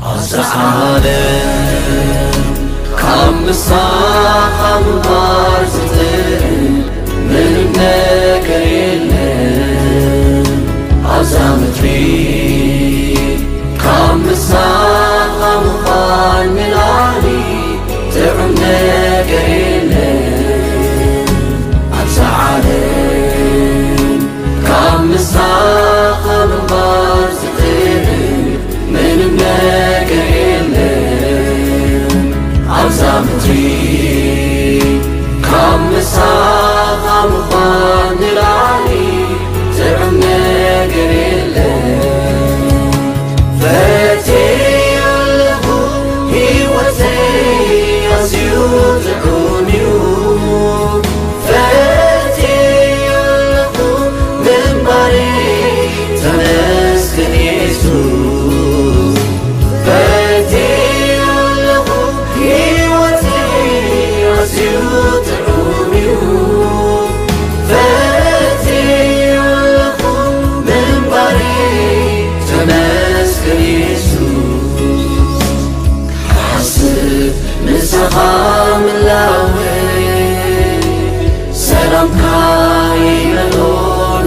ኣብዛ ዓለም ካብ ምሳኻ ምንባር ዝጥዕም ምንም ነገር የለን። ኣብዛ ምድሪ ካብ ምሳኻ ምዃን ንላዕሊ ጥዑም ነገር የለን። ኣብዛ ዓለም ካብ ምሳኻ ምንባር ዝጥዕም ምንም ነገር የለን። ኣብዛ ምድሪ ካብ ምሳኻ ምዃን ንላዕሊ ጥዑም ነገር የለን። ፈትየ ኣለኹ፣ ህይወተይ ኣዝዩ ጥዑም እዩ። ፈትየ ኣለኹ፣ ምንባረይ ተመስገን የሱስ። ፈትየ ኣለኹ፣ ህይወተይ ኣዝዩ ጥዑም እዩ። ፈትየ ኣለኹ፣ ምንባረይ ተመስገን የሱስ። ክሓስብ ምሳኻ ምላወይ፣ ሰላምካ ይመልኦ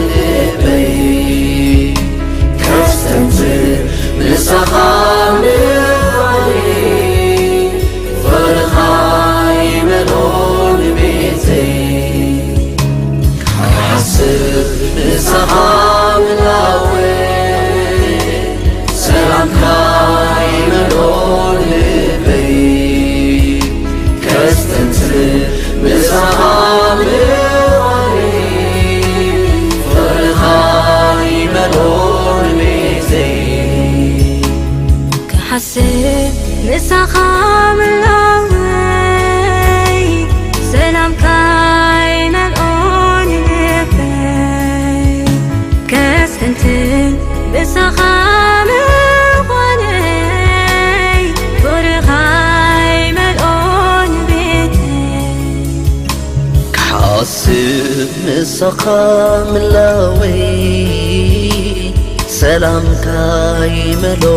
ልበይ። ከስተንትር ምሳኻ ምዃነይ፣ ፍቕርኻ ይመልኦ ንቤተይ። ክሓስብ ምሳኻ ምላወይ፣ ሰላምካ ይመልኦ ልበይ። ከስተንትር ምሳኻ ምዃነይ፣ ፍቕርኻ ይመልኦ ንቤተይ። ክሓስብ ምሳኻ ምላወይ፣ ሰላምካ ይመልኦ ልበይ። ከስተንትን ምሳኻ ምዃነይ፣ ፍቕርኻ ይመልኦ ቤተይ። ክሓስብ ምሳኻ ምላወይ፣ ሰላምካ ይመልኦ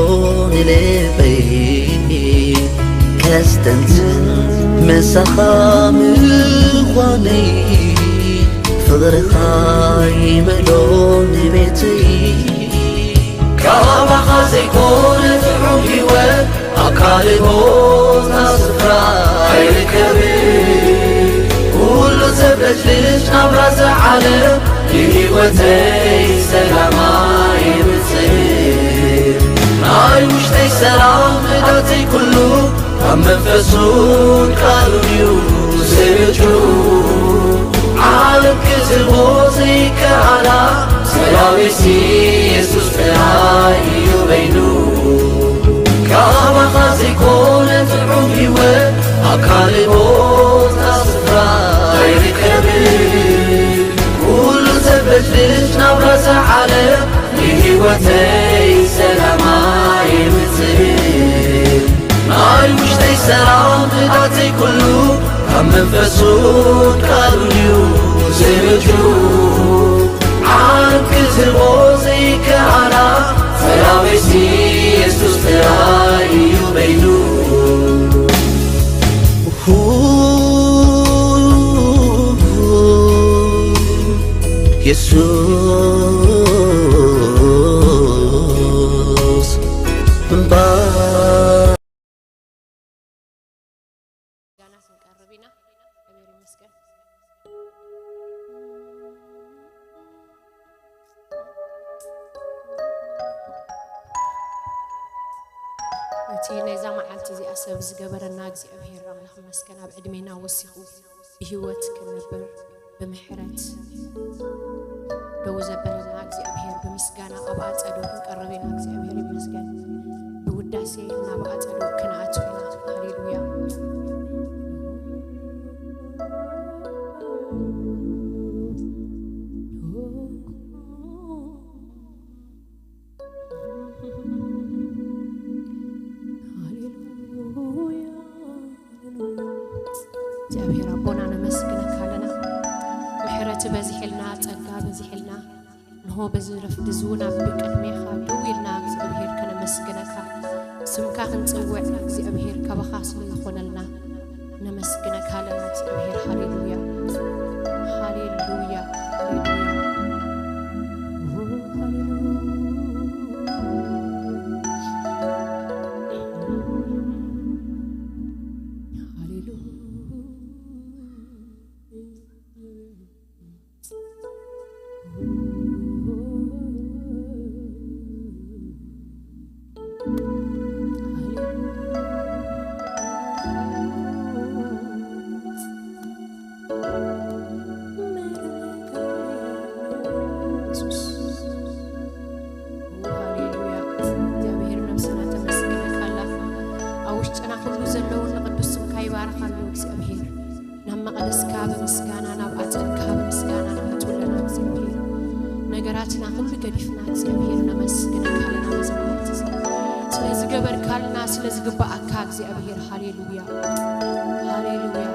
ልበይ። ከስተንትን ምሳኻ ምዃነይ፣ ፍቕርኻ ይመልኦ ንቤተይ። ካባኻ ዘይኮነ ጥዑም ህይወት ኣብ ካልእ ቦታ ስፍራ ኣይርከብን። ኩሉ ዘብለጭልጭ ናብራ እዛ ዓለም ንህይወተይ ሰላም ኣየምጽእን። ናይ ውሽጠይ ሰላም ንዳተይ ኩሉ ካብ መንፈሱን ቃሉን እዩ ዝምንጩ። ዓለም ክትህቦ ዘይከኣላ ሰላሜሲ የሱስ ጥራይ እዩ በይኑ። ካባኻ ዘይኮነ ጥዑም ህይወት ኣብ ካልእ ቦታ ስፍራ ኣይርከብን። ኩሉ ዘበድድ ናብራ እዛ ዓለም ንህይወተይ ሰላም ኣየምጽእን። ናይ ውሽጠይ ሰላም ንዳተይ ኩሉ ካብ መንፈሱን ቃሉን እዩ ዝምንጩ። ዓለም ክትህቦ ዘይከኣላ ሰላሜሲ የሱስ ጥራይ እዩ በይኑ። የሱስ እምባ ምስጋና ክንቀርብ ኢና። እግዚኣብሔር ይመስገን። እቲ ነዛ መዓልቲ እዚኣ ሰብ ዝገበረና እግዚኣብሔር ኣምላኽ ይመስገን። ኣብ ዕድሜና ወሲኹ ብህይወት ክንነብር ብምሕረት ደው ዘበለና እግዚኣብሔር ብምስጋና ኣብ ኣጸዶ ክንቀርብ ኢና። እግዚኣብሔር ይመስገን። ብውዳሴ ናብ ኣጸዶ ክንኣቱ ኢና። ሃሌሉያ። እግዚኣብሔር ኣቦና ነመስግነካ ኣለና። ምሕረት በዚሕልና፣ ጸጋ በዚሕልና። እንሆ በዚ ረፍዲ እዚ እውን ኣብ ቅድሜኻ ደው ኢልና እግዚኣብሔር ከነመስግነካ። ስምካ ክንጽውዕ እግዚኣብሔር ካባኻ ስለ ዝኾነልና ነመስግነካ ኣለና እግዚኣብሔር። ሃሌሉያ፣ ሃሌሉያ፣ ሃሌሉያ። ሃሌሉያ። እግዚኣብሔር ነብስና ተመስግነካ ኣላ። ኣብ ውሽጥና ኩሉ ዘለውን ንቅዱስ ስምካ ይባርኽ ኣሎ እግዚኣብሔር። ናብ መቐደስካ ብምስጋና፣ ናብ ኣጸድካ ብምስጋና ንመጹ ኣለና እግዚኣብሔር። ነገራትና ኩሉ ገዲፍና እግዚኣብሔር ነመስግነካ ኣለና በዚ መዓልቲ እዚ። ስለ ዝገበርካልና፣ ስለ ዝግብኣካ እግዚኣብሔር። ሃሌሉያ። ሃሌሉያ።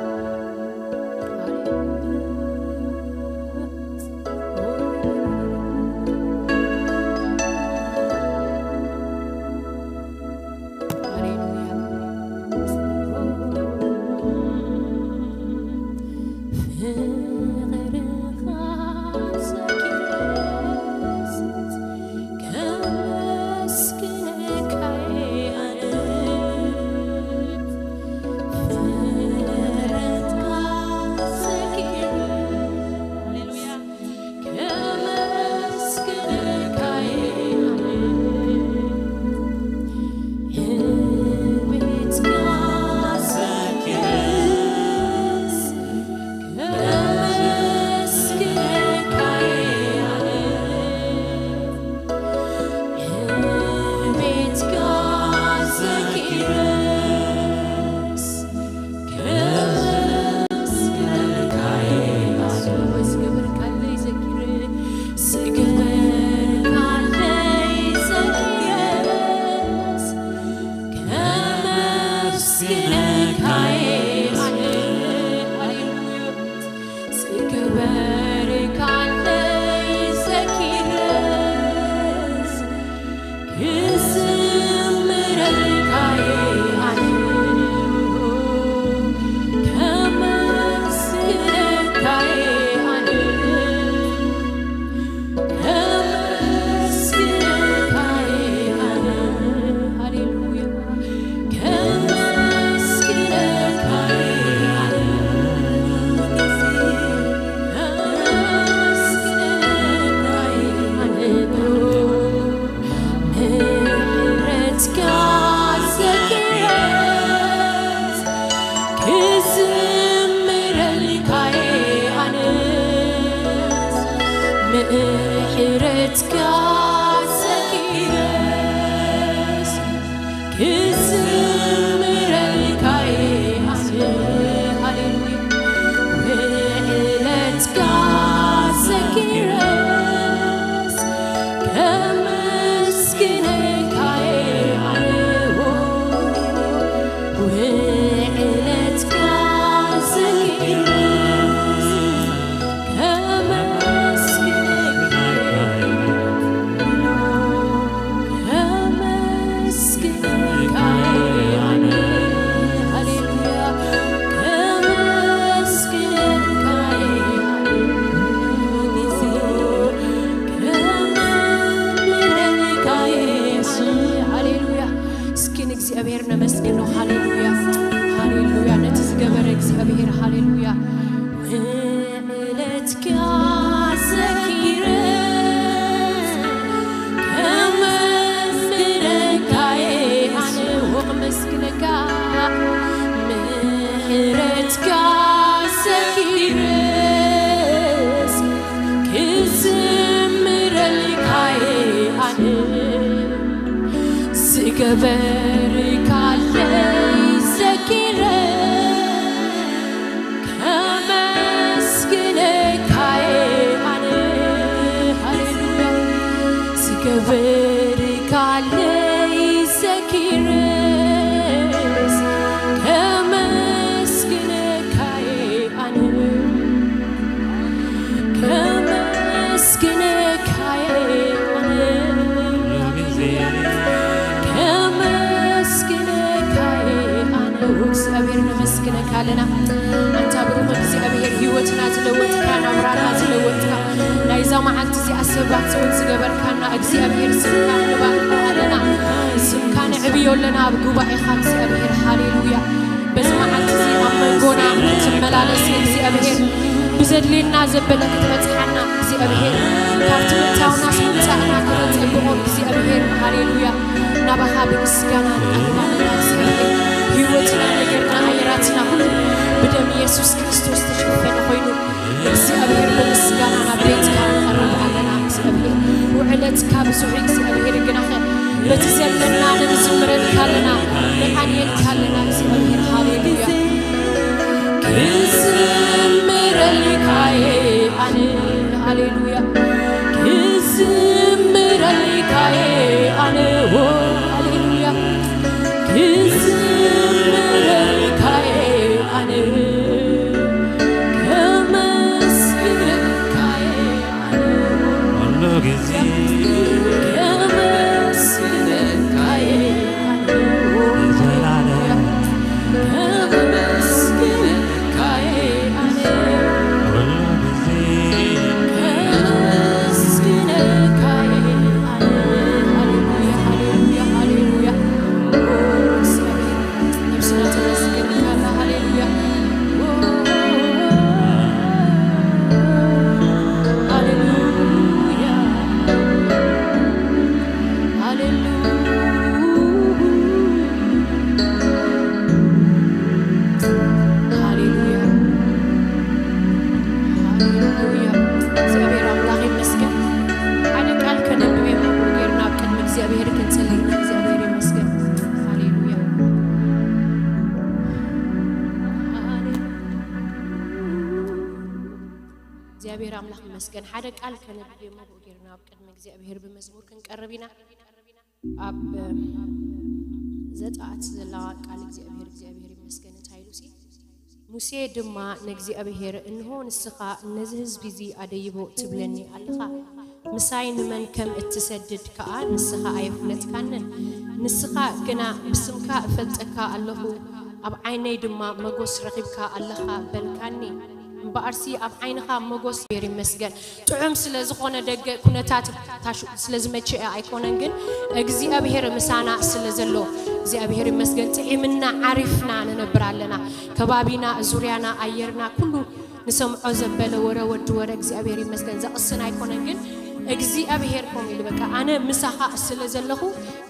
እግዚኣብሔር ነመስግኖ። ሃሌሉያ፣ ሃሌሉያ። ነቲ ዝገበረ እግዚኣብሔር፣ ሃሌሉያ። ውዕለትካ ዘኪረ ከመስግነካ እየ ኣነ፣ ወክመስግነካ። ምሕረትካ ዘኪረስ ክዝምረልካ እየ ኣነ። ዝገበርካለይ ዘኪረ ከመስግነካ እየ ኣነ። ሃሌሉያ። ዝገበርካለይ ዘኪረስ ከመስግነካ እየ ነመስግነካ ኣለና። ኣንታ ብሩኽ እግዚኣብሔር፣ ህይወትና ዝለወጥካ፣ ናብራና ዝለወጥካ፣ ናይዛ መዓልቲ እዚኣ ሰባት እውን ዝገበርካና እግዚኣብሔር፣ ስምካ ንባርኮ ኣለና። ስምካ ነዕብዮ ኣለና ኣብ ጉባኤኻ እግዚኣብሔር። ሃሌሉያ። በዚ መዓልቲ እዚ ኣብ መንጎና ክትመላለስ እግዚኣብሔር፣ ብዘድልየና ዘበለ ክትበጽሓና እግዚኣብሔር፣ ካብቲ ምእታውና ስምጻእና ከተጸብቖ እግዚኣብሔር። ሃሌሉያ። ናባኻ ብምስጋና ንቐርብ ኣለና እግዚኣብሔር። ህይወትና ነገርና ኣየራትና ኩሉ ብደም ኢየሱስ ክርስቶስ ተሸፈነ ኮይኑ እግዚኣብሔር ብምስጋና ናብ ቤትካ ንቐርብ ኣለና እግዚኣብሔር። ውዕለትካ ብዙሕ እግዚኣብሔር ግናኸ በቲ ዘለና ንምዝምረልካ ኣለና፣ ንዓንየልካ ኣለና እግዚኣብሔር። ሃሌሉያ። ክዝምረልካየ ኣነ፣ ሃሌሉያ። ክዝምረልካየ ኣነ፣ ኦ፣ ሃሌሉያ። ክዝምረልካየ ኣነ፣ ከመስግነልካየ ኣነ፣ ኦ፣ ኩሉ ግዜ ከመስግነልካየ ኣነ፣ ኦ፣ ዘላለም ከመስግነልካየ ኣነ፣ ኩሉ ግዜ ከመስግነልካየ ኣነ። ሃሌሉያ፣ ሃሌሉያ፣ ሃሌሉያ። ኦ፣ እግዚኣብሔር፣ ነብስና ተመስግነልካ ኣላ። ሃሌሉያ። ሃሌሉያ። ሃሌሉያ። ሃሌሉያ። ሃሌሉያ። እግዚኣብሔር ኣምላኽ ይመስገን። ሓደ ቃል ከነንብብ እየ፣ ጌርና ኣብ ቅድሚ እግዚኣብሔር ክንጽሊ ኢና። እግዚኣብሔር ይመስገን። ሃሌሉያ። ሃሌሉያ። እግዚኣብሔር ኣምላኽ ይመስገን። ሓደ ቃል ከነንብብ እየ፣ ጌርና ኣብ ቅድሚ እግዚኣብሔር ብመዝሙር ክንቀርብ ኢና። ኣብ ዘጸኣት ዘላ ቃል እግዚኣብሔር፣ እግዚኣብሔር ይመስገን እንታይ ኢሉሲ፣ ሙሴ ድማ ንእግዚኣብሔር፣ "እንሆ ንስኻ ነዚ ህዝቢ እዚ ኣደይቦ ትብለኒ ኣለኻ፣ ምሳይ ንመን ከም እትሰድድ ከኣ ንስኻ ኣየፍለጥካንን። ንስኻ ግና ብስምካ እፈልጠካ ኣለኹ፣ ኣብ ዓይነይ ድማ መጎስ ረኺብካ ኣለኻ" በልካኒ። እምበኣርሲ ኣብ ዓይንኻ መጎስ ጌር ይመስገን። ጥዑም ስለ ዝኾነ ደገ ኩነታት ታሹ-፣ ስለ ዝመቸአ ኣይኮነን፣ ግን እግዚኣብሔር ምሳና ስለ ዘሎ እግዚኣብሔር ይመስገን። ጥዒምና ዓሪፍና ንነብር ኣለና። ከባቢና፣ ዙርያና፣ ኣየርና ኩሉ ንሰምዖ ዘበለ ወረ ወዲ ወረ እግዚኣብሔር ይመስገን። ዘቕስን ኣይኮነን፣ ግን እግዚኣብሔር ከምኡ ኢሉ በቃ ኣነ ምሳኻ ስለ ዘለኹ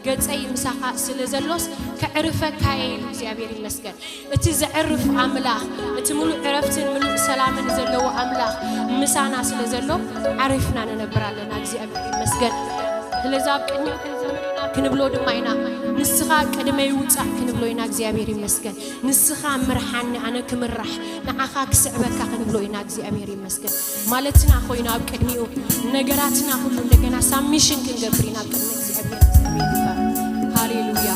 ገጸይ ምሳኻ ስለ ዘሎስ ከዕርፈካ እየ ኢሉ እግዚኣብሔር ይመስገን። እቲ ዘዕርፍ ኣምላኽ፣ እቲ ምሉእ ዕረፍትን ምሉእ ሰላምን ዘለዎ ኣምላኽ ምሳና ስለ ዘሎ ዓሪፍና ንነብር ኣለና። እግዚኣብሔር ይመስገን። ስለዚ ኣብ ቅድሚኡ ክንዘምር ኢና፣ ክንብሎ ድማ ኢና። ንስኻ ቅድመይ ውጻእ ክንብሎ ኢና። እግዚኣብሔር ይመስገን። ንስኻ ምርሓኒ፣ ኣነ ክምራሕ፣ ንዓኻ ክስዕበካ ክንብሎ ኢና። እግዚኣብሔር ይመስገን። ማለትና ኮይኑ ኣብ ቅድሚኡ ነገራትና ኩሉ እንደገና ሳሚሽን ክንገብር ኢና ኣብ ቅድሚ እግዚኣብሔር። እግዚኣብሔር ይባረክ። ሃሌሉያ፣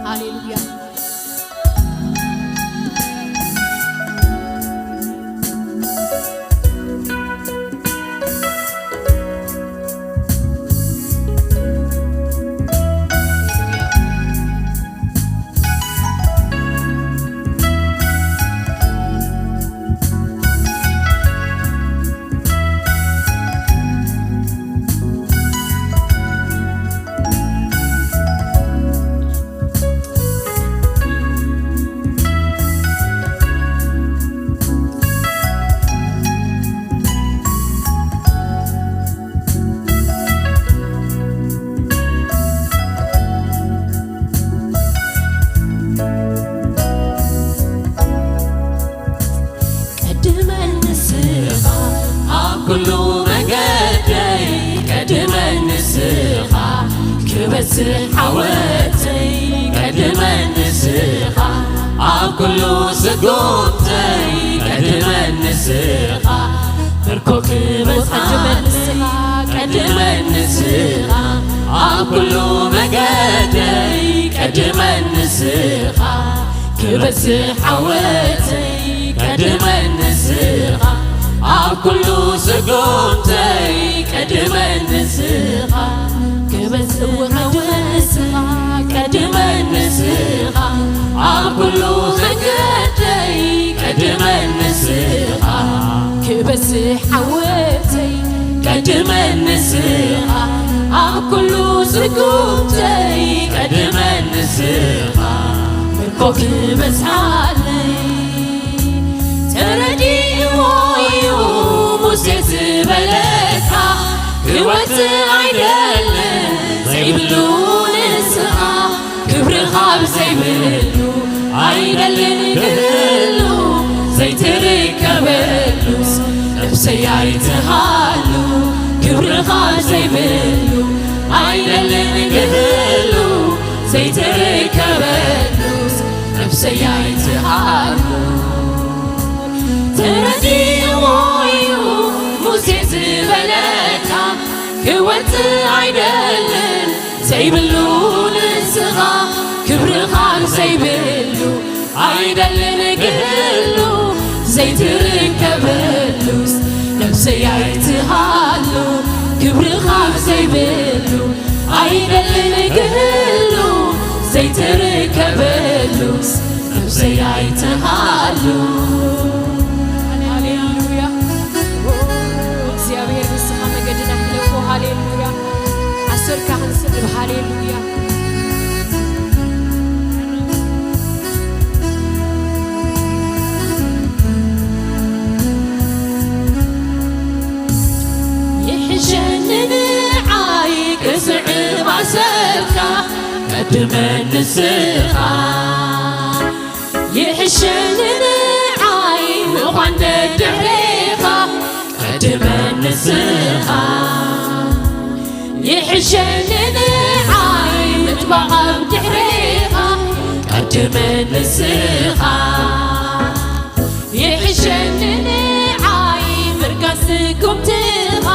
ሃሌሉያ። ቀድመኒ ንስኻ ኣብ ኩሉ መገደይ፣ ቀድመኒ ንስኻ ክበዝሕ ዓወተይ፣ ቀድመኒ ንስኻ ኣብ ኩሉ ስጉምተይ፣ ቀድመኒ ንስኻ ብርኮ ክበዝሕ ቀድመኒ ንስኻ፣ ቀድመኒ ንስኻ ኣብ ኩሉ መገደይ፣ ቀድመኒ ንስኻ ክበዝሕ ዓወተይ፣ ቀድመኒ ንስኻ ኣብ ኩሉ ስጉምተይ፣ ቀድመኒ ንስኻ ክበዝሕ ዓወተይ፣ ቀድመኒ ንስኻ ኣብ ኩሉ ዝሓወተይ ቀድመኒ ንስኻ፣ ኣብ ኩሉ ስጉምተይ ቀድመኒ ንስኻ፣ ምርኮ ክበዝሓለይ። ተረዲእዎ እዩ ሙሴ ዝበለካ፣ ክወጽእ ኣይደልን ዘይብሉ ንስኻ፣ ክብርኻ ዘይብሉ ኣይደልን ክህሉ፣ ዘይትርከበሉስ ነፍሰይ ኣይትሃሉ። ክብርኻ ዘይብሉ ኣይደልን ክህሉ፣ ዘይትርከበሉስ ነፍሰይ ኣይትሃሉ። ተረዲእዎ እዩ ሙሴ ዝበለካ፣ ክወጽእ ኣይደልን ዘይብሉ ንስኻ፣ ክብርኻ ዘይብሉ ኣይደልን ክህሉ፣ ዘይትርከበሉስ ነፍሰይ ኣይትሃሉ። ክብርኻ ዘይብሉ ኣይደልን ክህሉ፣ ዘይትርከበሉስ ነፍሰይ ኣይትሃሉ። ሃሌሉያ። እግዚኣብሔር ንስኻ መገድና ሕለፎ። ሃሌሉያ። ኣሰርካ ክንስዕብ። ሃሌሉያ። ይሕሸኒ ንዓይ ክስዕብ ኣሰርካ፣ ቀድመኒ ንስኻ። ይሕሸኒ ንዓይ ምዃን ደድሕሬኻ፣ ቀድመኒ ንስኻ። ይሕሸኒ ንዓይ ምጥባቕ ኣብ ድሕሬኻ፣ ቀድመኒ ንስኻ። ይሕሸኒ ንዓይ ምርጋስ ስጉምትኻ፣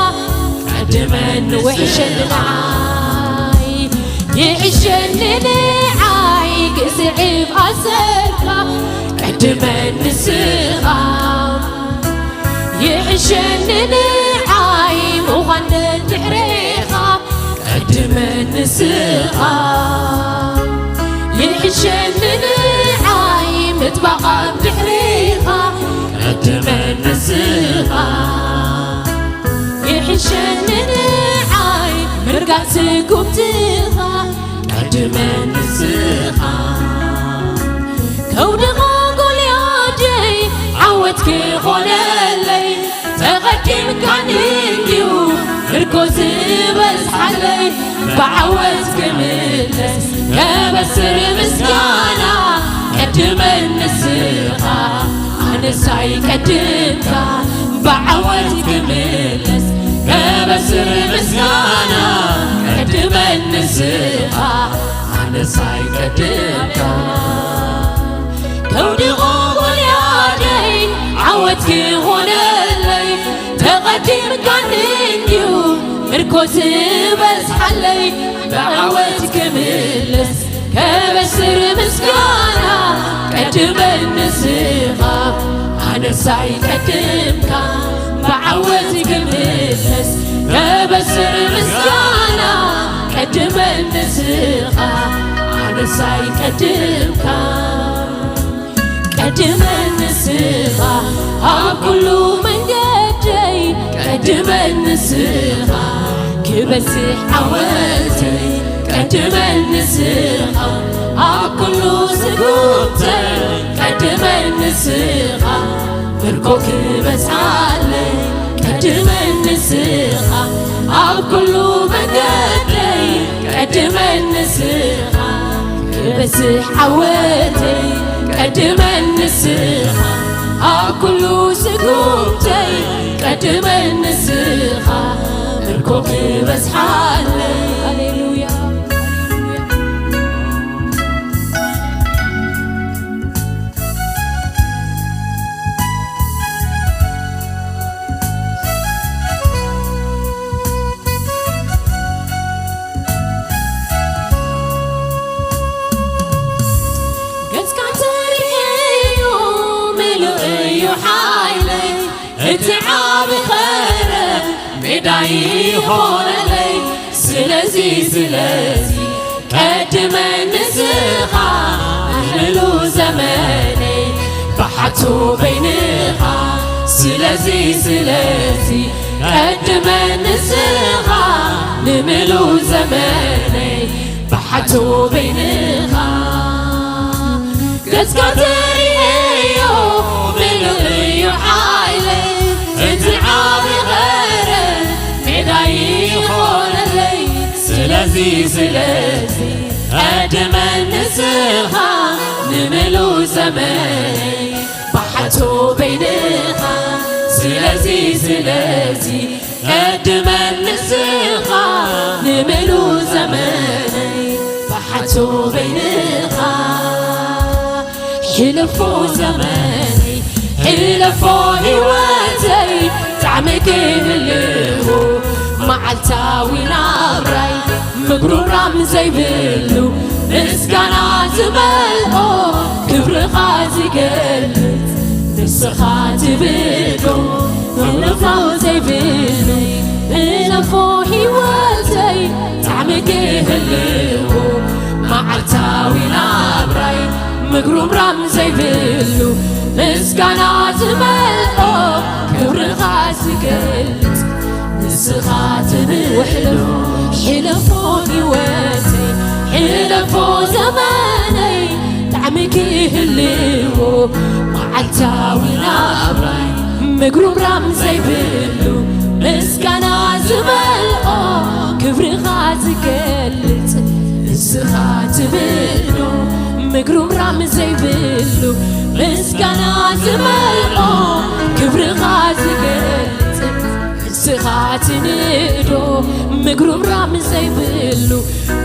ቀድመኒ ንስኻ። ይሕሸኒ ንዓይ ክስዕብ ኣሰርካ፣ ቀድመኒ ንስኻ። ይሕሸኒ ንዓይ ምዃን ደድሕሬኻ፣ ቀድመኒ ንስኻ። ይሕሸኒ ንዓይ ምጥባቕ ኣብ ድሕሬኻ፣ ቀድመኒ ንስኻ። ይሕሸኒ ንዓይ ምርጋጽ ስጉምትኻ፣ ቀድመኒ ንስኻ። ከውድቖ ጎልያደይ ዓወት ክኾነለይ፣ ተቐዲምካኒ እንድዩ ምርኮ ዝበዝሓለይ፣ ብዓወት ክምለስ ከበስር ምስጋና፣ ቀድመኒ ንስኻ ኣነስ ኣይቀድምካ፣ ብዓወት ክምለስ ከበስር ምስጋና፣ ቀድመኒ ንስኻ ኣነስ ኣይቀድምካ። ከውድቖ ጎልያደይ ዓወት ክኾነለይ፣ ተቐዲምካኒ እንድዩ ምርኮ ዝበዝሓለይ፣ ብዓወት ክምለስ ከበስር ምስጋና፣ ቀድመኒ ንስኻ ኣነስ ኣይቀድምካ፣ ብዓወት ክምለስ ከበስር ምስጋና፣ ቀድመኒ ንስኻ ኣነስ ኣይቀድምካ። ቀድመኒ ንስኻ ኣብ ኩሉ መንገደይ፣ ቀድመኒ ንስኻ ክበዝሕ ዓወተይ፣ ቀድመኒ ንስኻ ኣብ ኩሉ ስጉምተይ፣ ቀድመኒ ንስኻ ምርኮ ክበዝሓለይ፣ ቀድመኒ ንስኻ ኣብ ኩሉ መንገደይ፣ ቀድመኒ ንስኻ ክበዝሕ ዓወተይ፣ ቀድመኒ ንስኻ ኣብ ኩሉ ስጉምተይ፣ ቀድመኒ ንስኻ ምርኮ ክበዝሓለይ። ሃሌሉያ። ገጽካ እንተርእየዮ ምሉእ እዩ ሓይለይ፣ እቲ ዓቢ ኸረ ሜዳ ይኾነለይ። ስለዚ፣ ስለዚ ቀድመኒ ንስኻ፣ ኣህልሉ ዘመነይ ብሓቱ በይንኻ፣ ስለዚ ስለዚ ቀድመ ንስኻ ንምሉ ዘመነይ ብሓቱ በይንኻ ገጽካ ተርእዮ ምሉእ እዩ ሓይለይ እቲ ዓቢ ኸረ ሜዳ ይኾነለይ ስለዚ ስለዚ ቀድመ ንስኻ ንምሉ ዘመነይ ብሓቱ በይንኻ ስለዚ ስለዚ ቀድመ ንስኻ ንምሉ ዘመነይ ብሓቱ በይንኻ ሕለፎ ዘመነይ ሕለፎ ህይወተይ ጣዕሚ ክህልዎ መዓልታዊ ናብራይ ምግሩራም ዘይብሉ ምስጋና ዝመልኦ ክብርኻ ዝገልጽ ንስኻ ትብሎ ምንፋው ዘይብሉ እነፎ ህይወተይ ጣዕሚ ክህልዎ መዓልታዊ ናብራይ ምግሩምራም ዘይብሉ ምስጋና ዝመልኦ ክብርኻ ዝገልጽ ንስኻ ትብሎ ሕለፎ ህይወተይ ሕለፎ ዘመነይ ጣዕሚ ክህልዎ መዓልታዊ ናብራይ ምግሩምራም ዘይብሉ ምስጋና ዝመልኦ ክብርኻ ዝገልጽ ንስኻ ትብሎ ምግሩምራም ዘይብሉ ምስጋና ዝመልኦ ክብርኻ ዝገልጽ ንስኻ ትንእዶ ምግሩምራም ዘይብሉ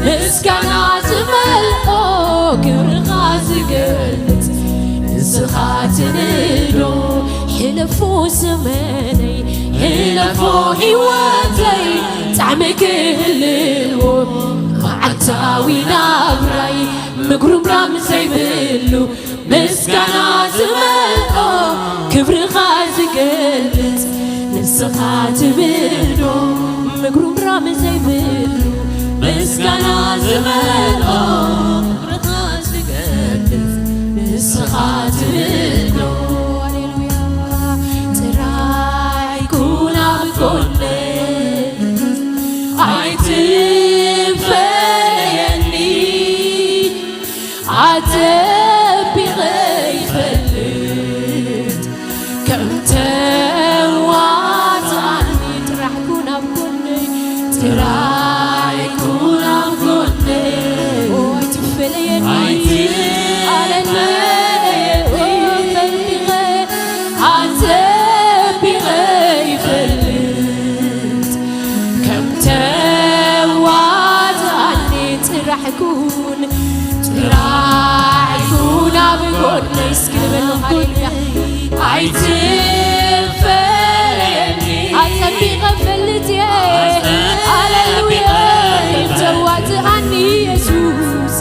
ምስጋና ዝመልኦ ክብርኻ ዝገልጽ ንስኻ ትንእዶ ሕለፎ ዘመነይ ሕለፎ ህይወተይ ጣዕሚ ክህልዎ መዓልታዊ ናብራይ ምግሩምራም ዘይብሉ ምስጋና ዝመልኦ ክብርኻ ዝገልጽ ንስኻ ትብሎ ምግሩምራም ዘይብሉ ምስጋና ዝመልኦ ክብርኻ ዝገልጽ ንስኻ ትብሎ ሃሌሉያ ጥራይ ኩን ኣብ ጎነይ ኣይትፈለየኒ ኣጸቢቐ ይፈልጥ ከም ተዋጽኣኒ ጥራሕ ኩን ኣብ ጎነይ ጥራይ ኩን ኣብ ጎነይ ኣይትፈለየኒ ኣለኒ ኣጸቢቐ ኣጸቢቐ ይፈልጥ ከም ተዋጽኣኒ ጥራሕ ኩን ጥራሕ ኩን ኣብ ጎነይ እስኪ ንበሉ ሃሌሉያ ኣይትፈለየኒ ኣጸቢቐ ፈልጥ እየ ሃሌሉያ ከም ተዋጽኣኒ የሱስ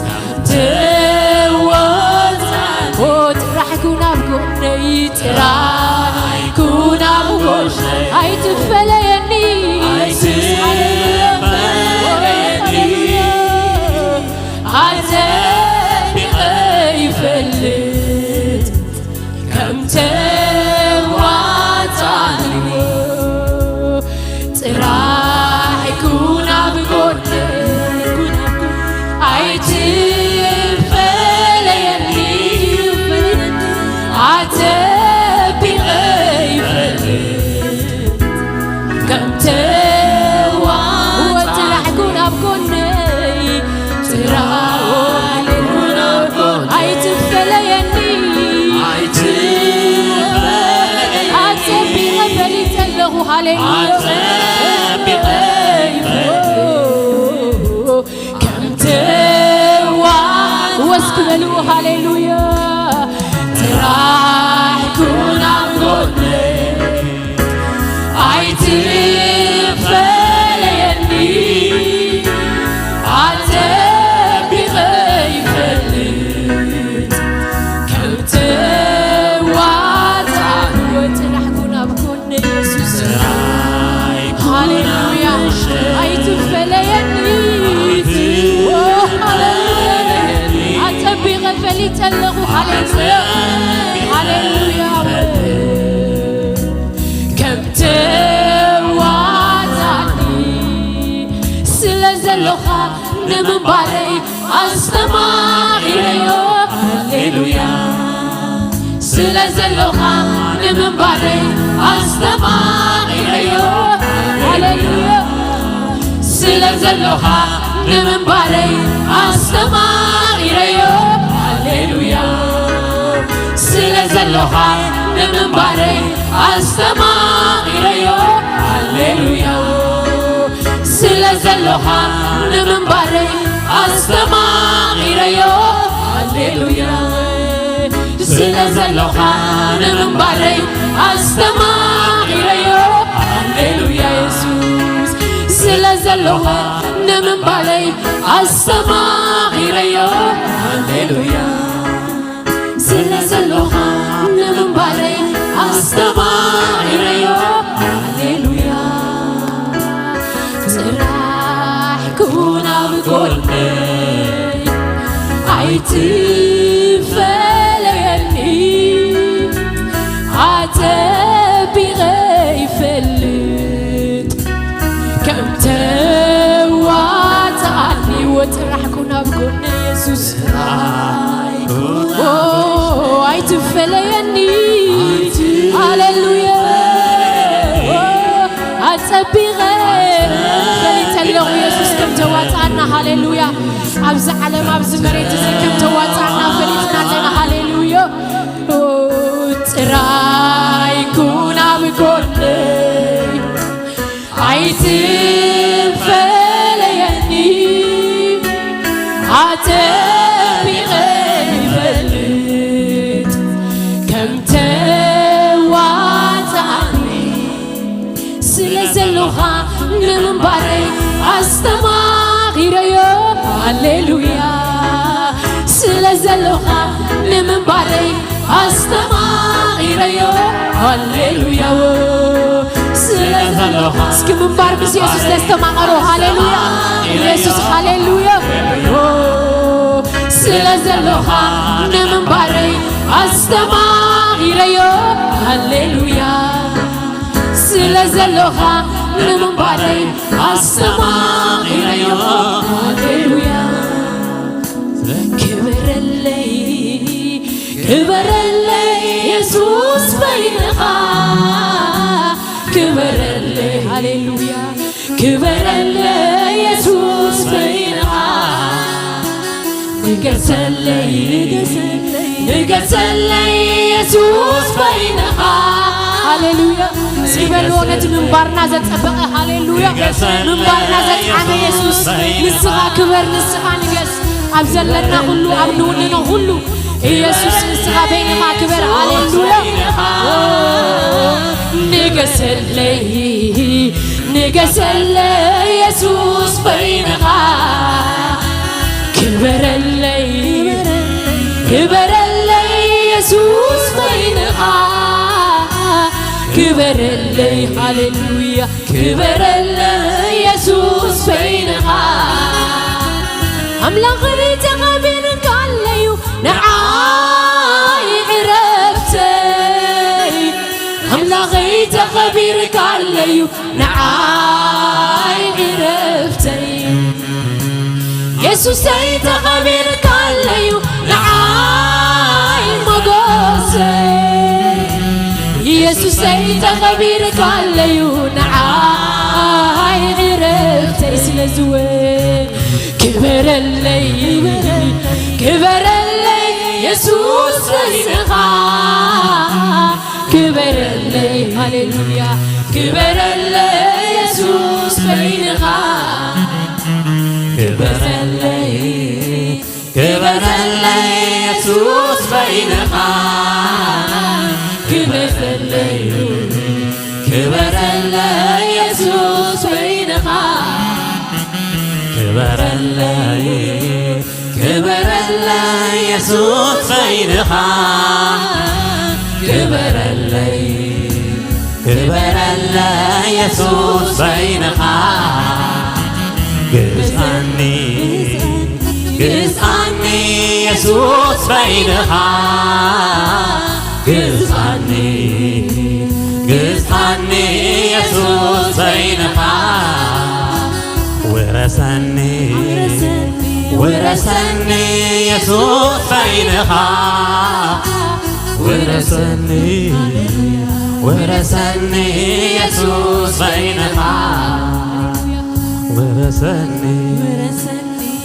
ተዋጽኣኒ ጥራሕ ኩን ኣብ ጎነይ ጥራይ ኩን ኣብ ጎነይ ኣይትፈለየኒ ኣይትፈለየኒ ኣጸቢቐ ይፈልጥ ከም ተዋጻኒ ጥራይ ኩን ኣብ ጎነይ ኣይትፈለየኒ ኣጸቢቐ ይፈልጥ ከም ተዋጽኣኒ ጥራሕ ኩን ኣብ ጎነይ ጥራሕ ኩን ኣብ ጎነይ ኣይትፈለየኒ ኣይትፈለየኒ ኣጸቢቐ ፈሊጠ ኣለኹ ሃሌሉያ ኣጸቢቐ ይፈልጥ ከም ተዋጽኣኒ ወስክ በሉ ሃሌሉያ ጥራሕ ኩን ኣብ ጎነይ ኣይትፈለየኒ ኣጸቢቐ ይፈልጥ ከም ተዋጽኣኒ ጥራሕ ኩን ኣብ ጎነይ የሱስ ጥራሕ ዘሎኻ ንምንባረይ ኣስተማቒረዮ። ሃሌሉያ። ስለ ዘሎኻ ንምንባረይ ኣስተማቒረዮ። ሃሌሉያ። ስለ ዘሎኻ ንምንባረይ ኣስተማቒረዮ። ሃሌሉያ። ስለ ዘሎኻ ንምንባረይ ኣስተማቒረዮ። ሃሌሉያ። ስለ ዘሎኻ ንምንባረይ ኣስተማቒረዮ። ሃሌሉያ የሱስ። ስለ ዘሎኻ ንምንባረይ ኣስተማቒረዮ። ሃሌሉያ። ስለ ዘሎኻ ንምንባረይ ኣስተማቒረዮ። ሃሌሉያ። ጥራሕ ኩን ኣብ ጎነይ ኣይትፈለየኒ። ኣጸቢቐ ይፈልጥ ከም ተዋጽኣኒ። ወጥራሕ ኩን ኣብ ጎነይ የሱስ። ኦ፣ ኣይትፈለየኒ። ሃሌሉያ። ኦ፣ ኣጸቢቐ ፈሊጠ ኣለኹ የሱስ ከም ተዋጽኣና። ሃሌሉያ። ኣብዚ ዓለም ኣብዚ መሬት እዚ ከም ተዋጽኣና ፈሊጥና ኣለና። ሃሌሉያ። ኦ፣ ጥራይ ኩን ኣብ ጎነይ ኣይትፈለየኒ። ኣጸቢቐ ይፈልጥ ከም ተዋጽኣኒ። ስለ ዘሎኻ ንምንባረይ ኣስተማቒረዮ። ሃሌሉያ። ስለ ዘሎኻ ንምንባረይ ኣስተማቒረዮ። ሃሌሉያ። ስለ ዘሎኻ እስኪ ምንባር ምስ የሱስ ዘስተማቐሮ። ሃሌሉያ። የሱስ፣ ሃሌሉያ። ስለ ዘሎኻ ንምንባረይ ኣስተማቒረዮ። ሃሌሉያ። ስለ ዘሎኻ ንምንባረይ ኣስተማቒረዮ። ሃሌሉያ። ክበረለይ፣ ክበረለይ የሱስ በይንኻ። ክበረለይ፣ ሃሌሉያ። ክበረለይ የሱስ በይንኻ። ንገሰለይ፣ ንገሰለይ የሱስ በይንኻ። ሃሌሉያ። እስኪ በልዎ ነቲ ምንባርና ዘጸበቐ። ሃሌሉያ። ምንባርና ዘጥዓመ የሱስ፣ ንስኻ ክበር፣ ንስኻ ንገስ። ኣብ ዘለና ኩሉ፣ ኣብ ንውንኖ ኩሉ፣ ኢየሱስ ንስኻ በይንኻ ክበር። ሃሌሉያ። ንገሰለይ፣ ንገሰለይ የሱስ በይንኻ። ክበረለይ፣ ክበረለይ የሱስ በይንኻ። ክበረለይ፣ ሃሌሉያ። ክበረለይ የሱስ በይንኻ። ኣምላኸይ ተኸቢርካለዩ ንዓይ ዕረፍተይ። ኣምላኸይ ተኸቢርካለዩ ንዓይ ዕረፍተይ። የሱሰይ ተኸቢርካለዩ ንዓይ ሞጎሰይ። የሱሰይ ተኸቢርካለዩ ንዓይ ዕረፍተይ። ስለዚ እውን ክበረለይ፣ ክበረለይ የሱስ በይንኻ። ክበረለይ፣ ሃሌሉያ። ክበረለይ የሱስ በይንኻ። ክበረለይ፣ ክበረለይ የሱስ በይንኻ። ክበረለይ፣ ክበረለይ የሱስ በይንኻ። ክበረለይ፣ ክበረለይ የሱስ በይንኻ። ክበረለይ፣ ክበረለይ የሱስ በይንኻ። ግዝኣኒ፣ ግዝኣኒ የሱስ በይንኻ። ግዝኣኒ፣ ግዝኣኒ የሱስ በይንኻ። ውረሰኒ፣ ውረሰኒ የሱስ በይንኻ። ውረሰኒ፣ ውረሰኒ የሱስ በይንኻ። ውረሰኒ፣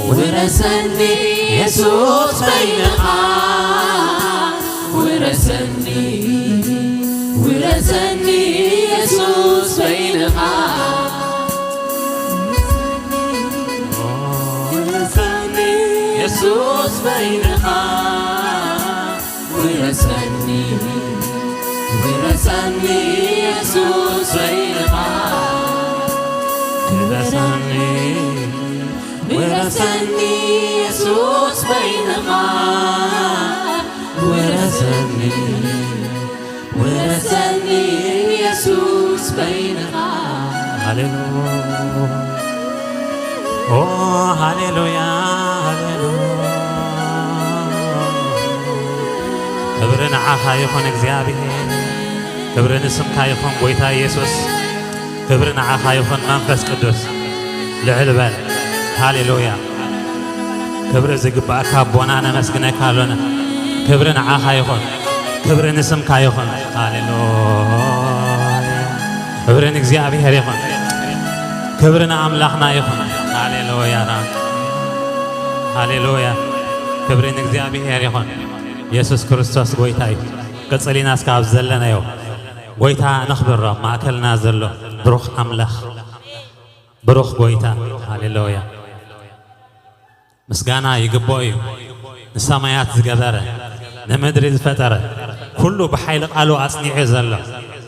ውረሰኒ የሱስ በይንኻ። ውረሰኒ፣ ውረሰኒ የሱስ በይንኻ። ውረሰኒ የሱስ በይንኻ። ውረሰኒ፣ ውረሰኒ የሱስ በይንኻ። ውረሰኒ፣ ውረሰኒ የሱስ በይንኻ። ውረሰኒ፣ ውረሰኒ የሱስ በይንኻ። ሃሌሉያ። ኦ፣ ሃሌሉያ፣ ሃሌሉያ። ክብሪ ንዓኻ ይኹን እግዚኣብሔር። ክብሪ ንስምካ ይኹን ጎይታ ኢየሱስ። ክብሪ ንዓኻ ይኹን መንፈስ ቅዱስ። ልዕል በል። ሃሌሉያ። ክብሪ ዝግባእካ ኣቦና ነመስግነካ ኣሎና። ክብሪ ንዓኻ ይኹን። ክብሪ ንስምካ ይኹን። ሃሌሉያ። ክብሪ ንእግዚኣብሔር ይኹን። ክብሪ ንኣምላኽና ይኹን። ሃሌሉያ። ሃሌሉያ። ክብሪ ንእግዚኣብሔር ይኹን። የሱስ ክርስቶስ ጎይታ እዩ። ቀጽሊና እስከ ኣብ ዘለናዮ ጎይታ ነኽብሮ። ኣብ ማእከልና ዘሎ ብሩኽ ኣምላኽ፣ ብሩኽ ጎይታ። ሃሌሉያ። ምስጋና ይግብኦ እዩ። ንሰማያት ዝገበረ፣ ንምድሪ ዝፈጠረ፣ ኩሉ ብሓይሊ ቃሉ ኣጽኒዑ ዘሎ፣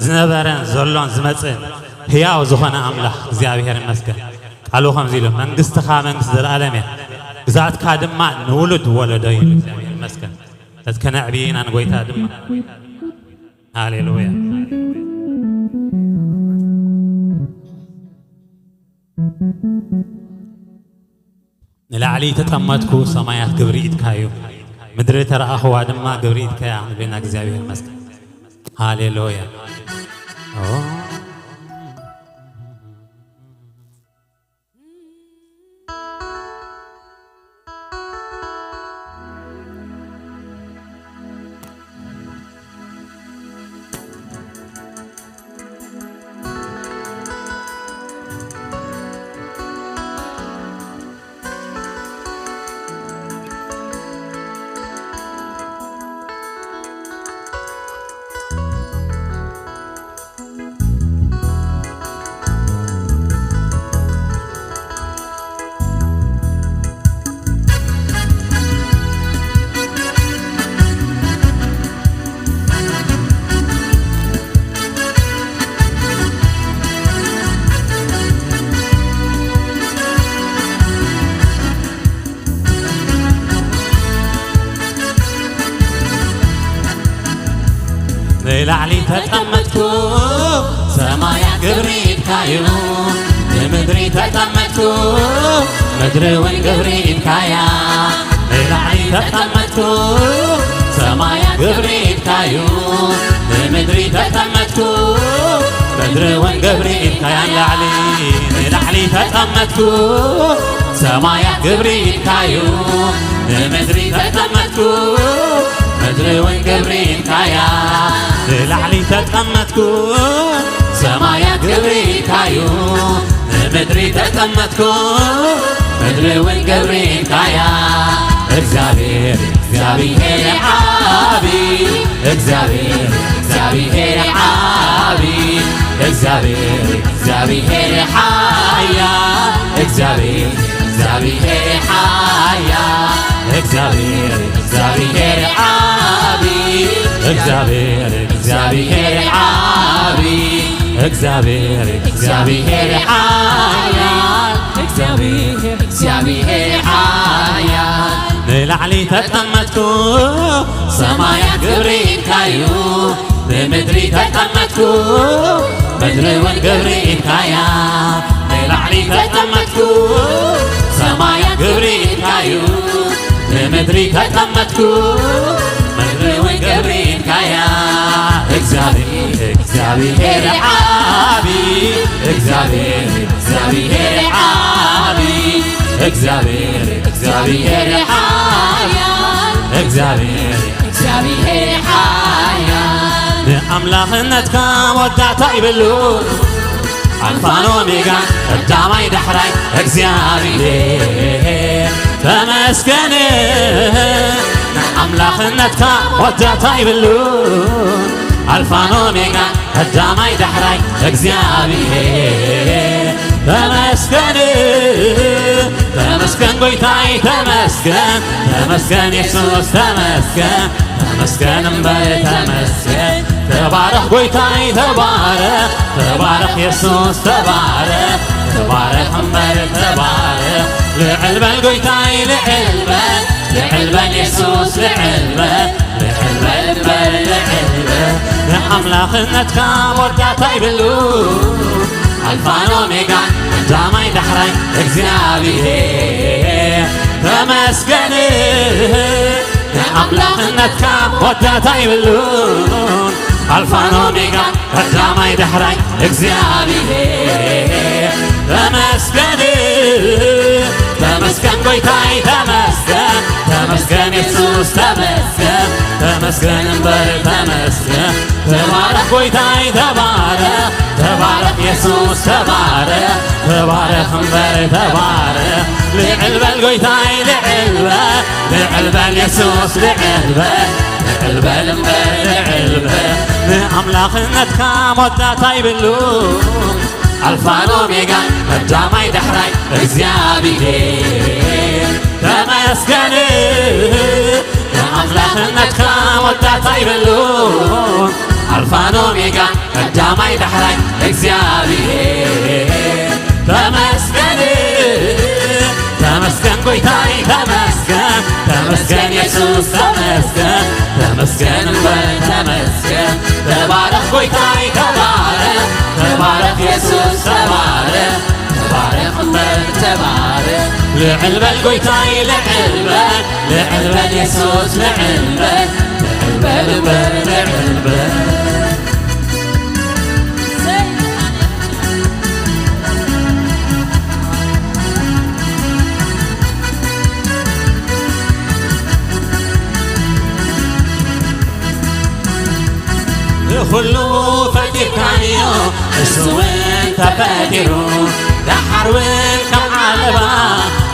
ዝነበረን ዘሎን ዝመጽእን ህያው ዝኾነ ኣምላኽ እግዚኣብሔር ይመስገን። ቃሉ ከምዚ ኢሉ፣ "መንግስትኻ መንግስቲ ዘለኣለም እያ፣ ግዛትካ ድማ ንውሉድ ወለዶ" እዩ። እግዚኣብሔር ይመስገን። በዚ ከነዕብይ ኢና ንጎይታ ድማ። ሃሌሉያ። ንላዕሊ ተጠመትኩ፣ ሰማያት ግብሪ ኢድካ እዩ፣ ምድሪ ተረኣኽዋ ድማ ግብሪ ኢድካ እያ ንቤና እግዚኣብሔር ይመስገን። ሃሌሉያ። ኦ። ንላዕሊ ተጠመትኩ፣ ሰማያት ግብሪ ኢድካዩ። ንምድሪ ተጠመትኩ፣ ምድሪ እውን ግብሪ ኢድካያ። ንላዕሊ ተጠመትኩ፣ ሰማያት ግብሪ ኢድካዩ። ንምድሪ ተጠመትኩ፣ ምድሪ እውን ግብሪ ኢድካያ። ንላዕሊ፣ ንላዕሊ ተጠመትኩ፣ ሰማያት ግብሪ ኢድካዩ። ንምድሪ ተጠመትኩ፣ ምድሪ እውን ግብሪ ኢድካያ። ንላዕሊ ተጠመትኩ፣ ሰማያት ግብሪ ኢድካዩ። ንምድሪ ተጠመትኩ፣ ምድሪ እውን ግብሪ ኢድካያ። እግዚኣብሔር፣ እግዚኣብሔር ዓቢ፣ እግዚኣብሔር፣ እግዚኣብሔር ዓቢ፣ እግዚኣብሔር፣ እግዚኣብሔር ሓያል፣ እግዚኣብሔር፣ እግዚኣብሔር ሓያል፣ እግዚኣብሔር፣ እግዚኣብሔር ዓቢ፣ እግዚኣብሔር፣ እግዚኣብሔር ዓቢ፣ እግዚኣብሔር፣ እግዚኣብሔር ሓያል፣ እግዚኣብሔር፣ እግዚኣብሔር ሓያል። ንላዕሊ ተጠመትኩ፣ ሰማያት ግብሪ ኢድካዩ። ንምድሪ ተጠመትኩ፣ ምድሪ እውን ግብሪ ኢድካያ። ንላዕሊ ተጠመትኩ፣ ሰማያት ግብሪ ኢድካዩ። ንምድሪ ተጠመትኩ፣ ምድሪ እውን ግብሪ ኢድካያ። እግዚኣብሔር፣ እግዚኣብሔር ዓቢ፣ እግዚኣብሔር፣ እግዚኣብሔር ዓቢ፣ እግዚኣብሔር፣ እግዚኣብሔር ሓያል፣ እግዚኣብሔር፣ እግዚኣብሔር ሓያል። ኣምላኽነትካ መወዳእታ ይብሉ። ኣልፋን ኦሜጋ ቀዳማይ ዳሕራይ እግዚኣብሔር ተመስገን። ንኣምላኽነትካ መወዳእታ ይብሉ። ኣልፋን ኦሜጋ ቀዳማይ ዳሕራይ እግዚኣብሔር ተመስገን። ተመስገን ጎይታይ ተመስገን። ተመስገን የሱስ ተመስገን። ተመስገን እምበር ተመስገን። ተባረኽ ጎይታይ ተባረኽ። ተባረኽ የሱስ ተባረኽ። ተባረኽ እምበር ተባረኽ። ልዕል በል ጎይታይ ልዕል በል። ልዕል በል የሱስ ልዕል በል። ልዕል በል እምበር ልዕል በል። ንኣምላኽነትካ መወዳእታ ይብሉ። ኣልፋን ኦሜጋ ቀዳማይ ዳሕራይ እግዚኣብሔር ተመስገን። ንኣምላኽነትካ መወዳእታ ይብሉን። ኣልፋን ኦሜጋ ቀዳማይ ዳሕራይ እግዚኣብሔር ተመስገን። ተመስገን ጎይታይ ተመስገን። ተመስገን የሱስ ተመስገን። ተመስገን እምበር ተመስገን። ተባረኽ ጎይታይ ተባረኽ። ተባረኽ የሱስ ተባረኽ። ተባረኽ እምበር ተባረኽ። ልዕል በል ጎይታይ ልዕል በል። ልዕል በል የሱስ ልዕል በል። ልዕል በል እምበር ልዕል በል። ንኣምላኽነትካ መወዳእታ ይብሉ። ኣልፋን ኦሜጋ ቀዳማይ ዳሕራይ እግዚኣብሔር ተመስገን። ንኣምላኽነትካ መወዳእታ ይብሉ። ኣልፋን ኦሜጋ ቀዳማይ ዳሕራይ እግዚኣብሔር ተመስገን። ተመስገን ጎይታይ ተመስገን። ተመስገን የሱስ ተመስገን። ተመስገን እምበር ተመስገን። ተባረኽ ጎይታይ ተባረኽ። ተባረኽ የሱስ ተባረኽ። ተባረኽ እምበር ተባረኽ። ልዕል በል ጎይታይ ልዕል በል። ልዕል በል የሱስ ልዕል በል። ልዕል በል እምበር ልዕል በል። ንኹሉ ፈጢርካዮ፣ እሱ እውን ተፈጢሩ፣ ደሓር እውን ካብ ዓለባ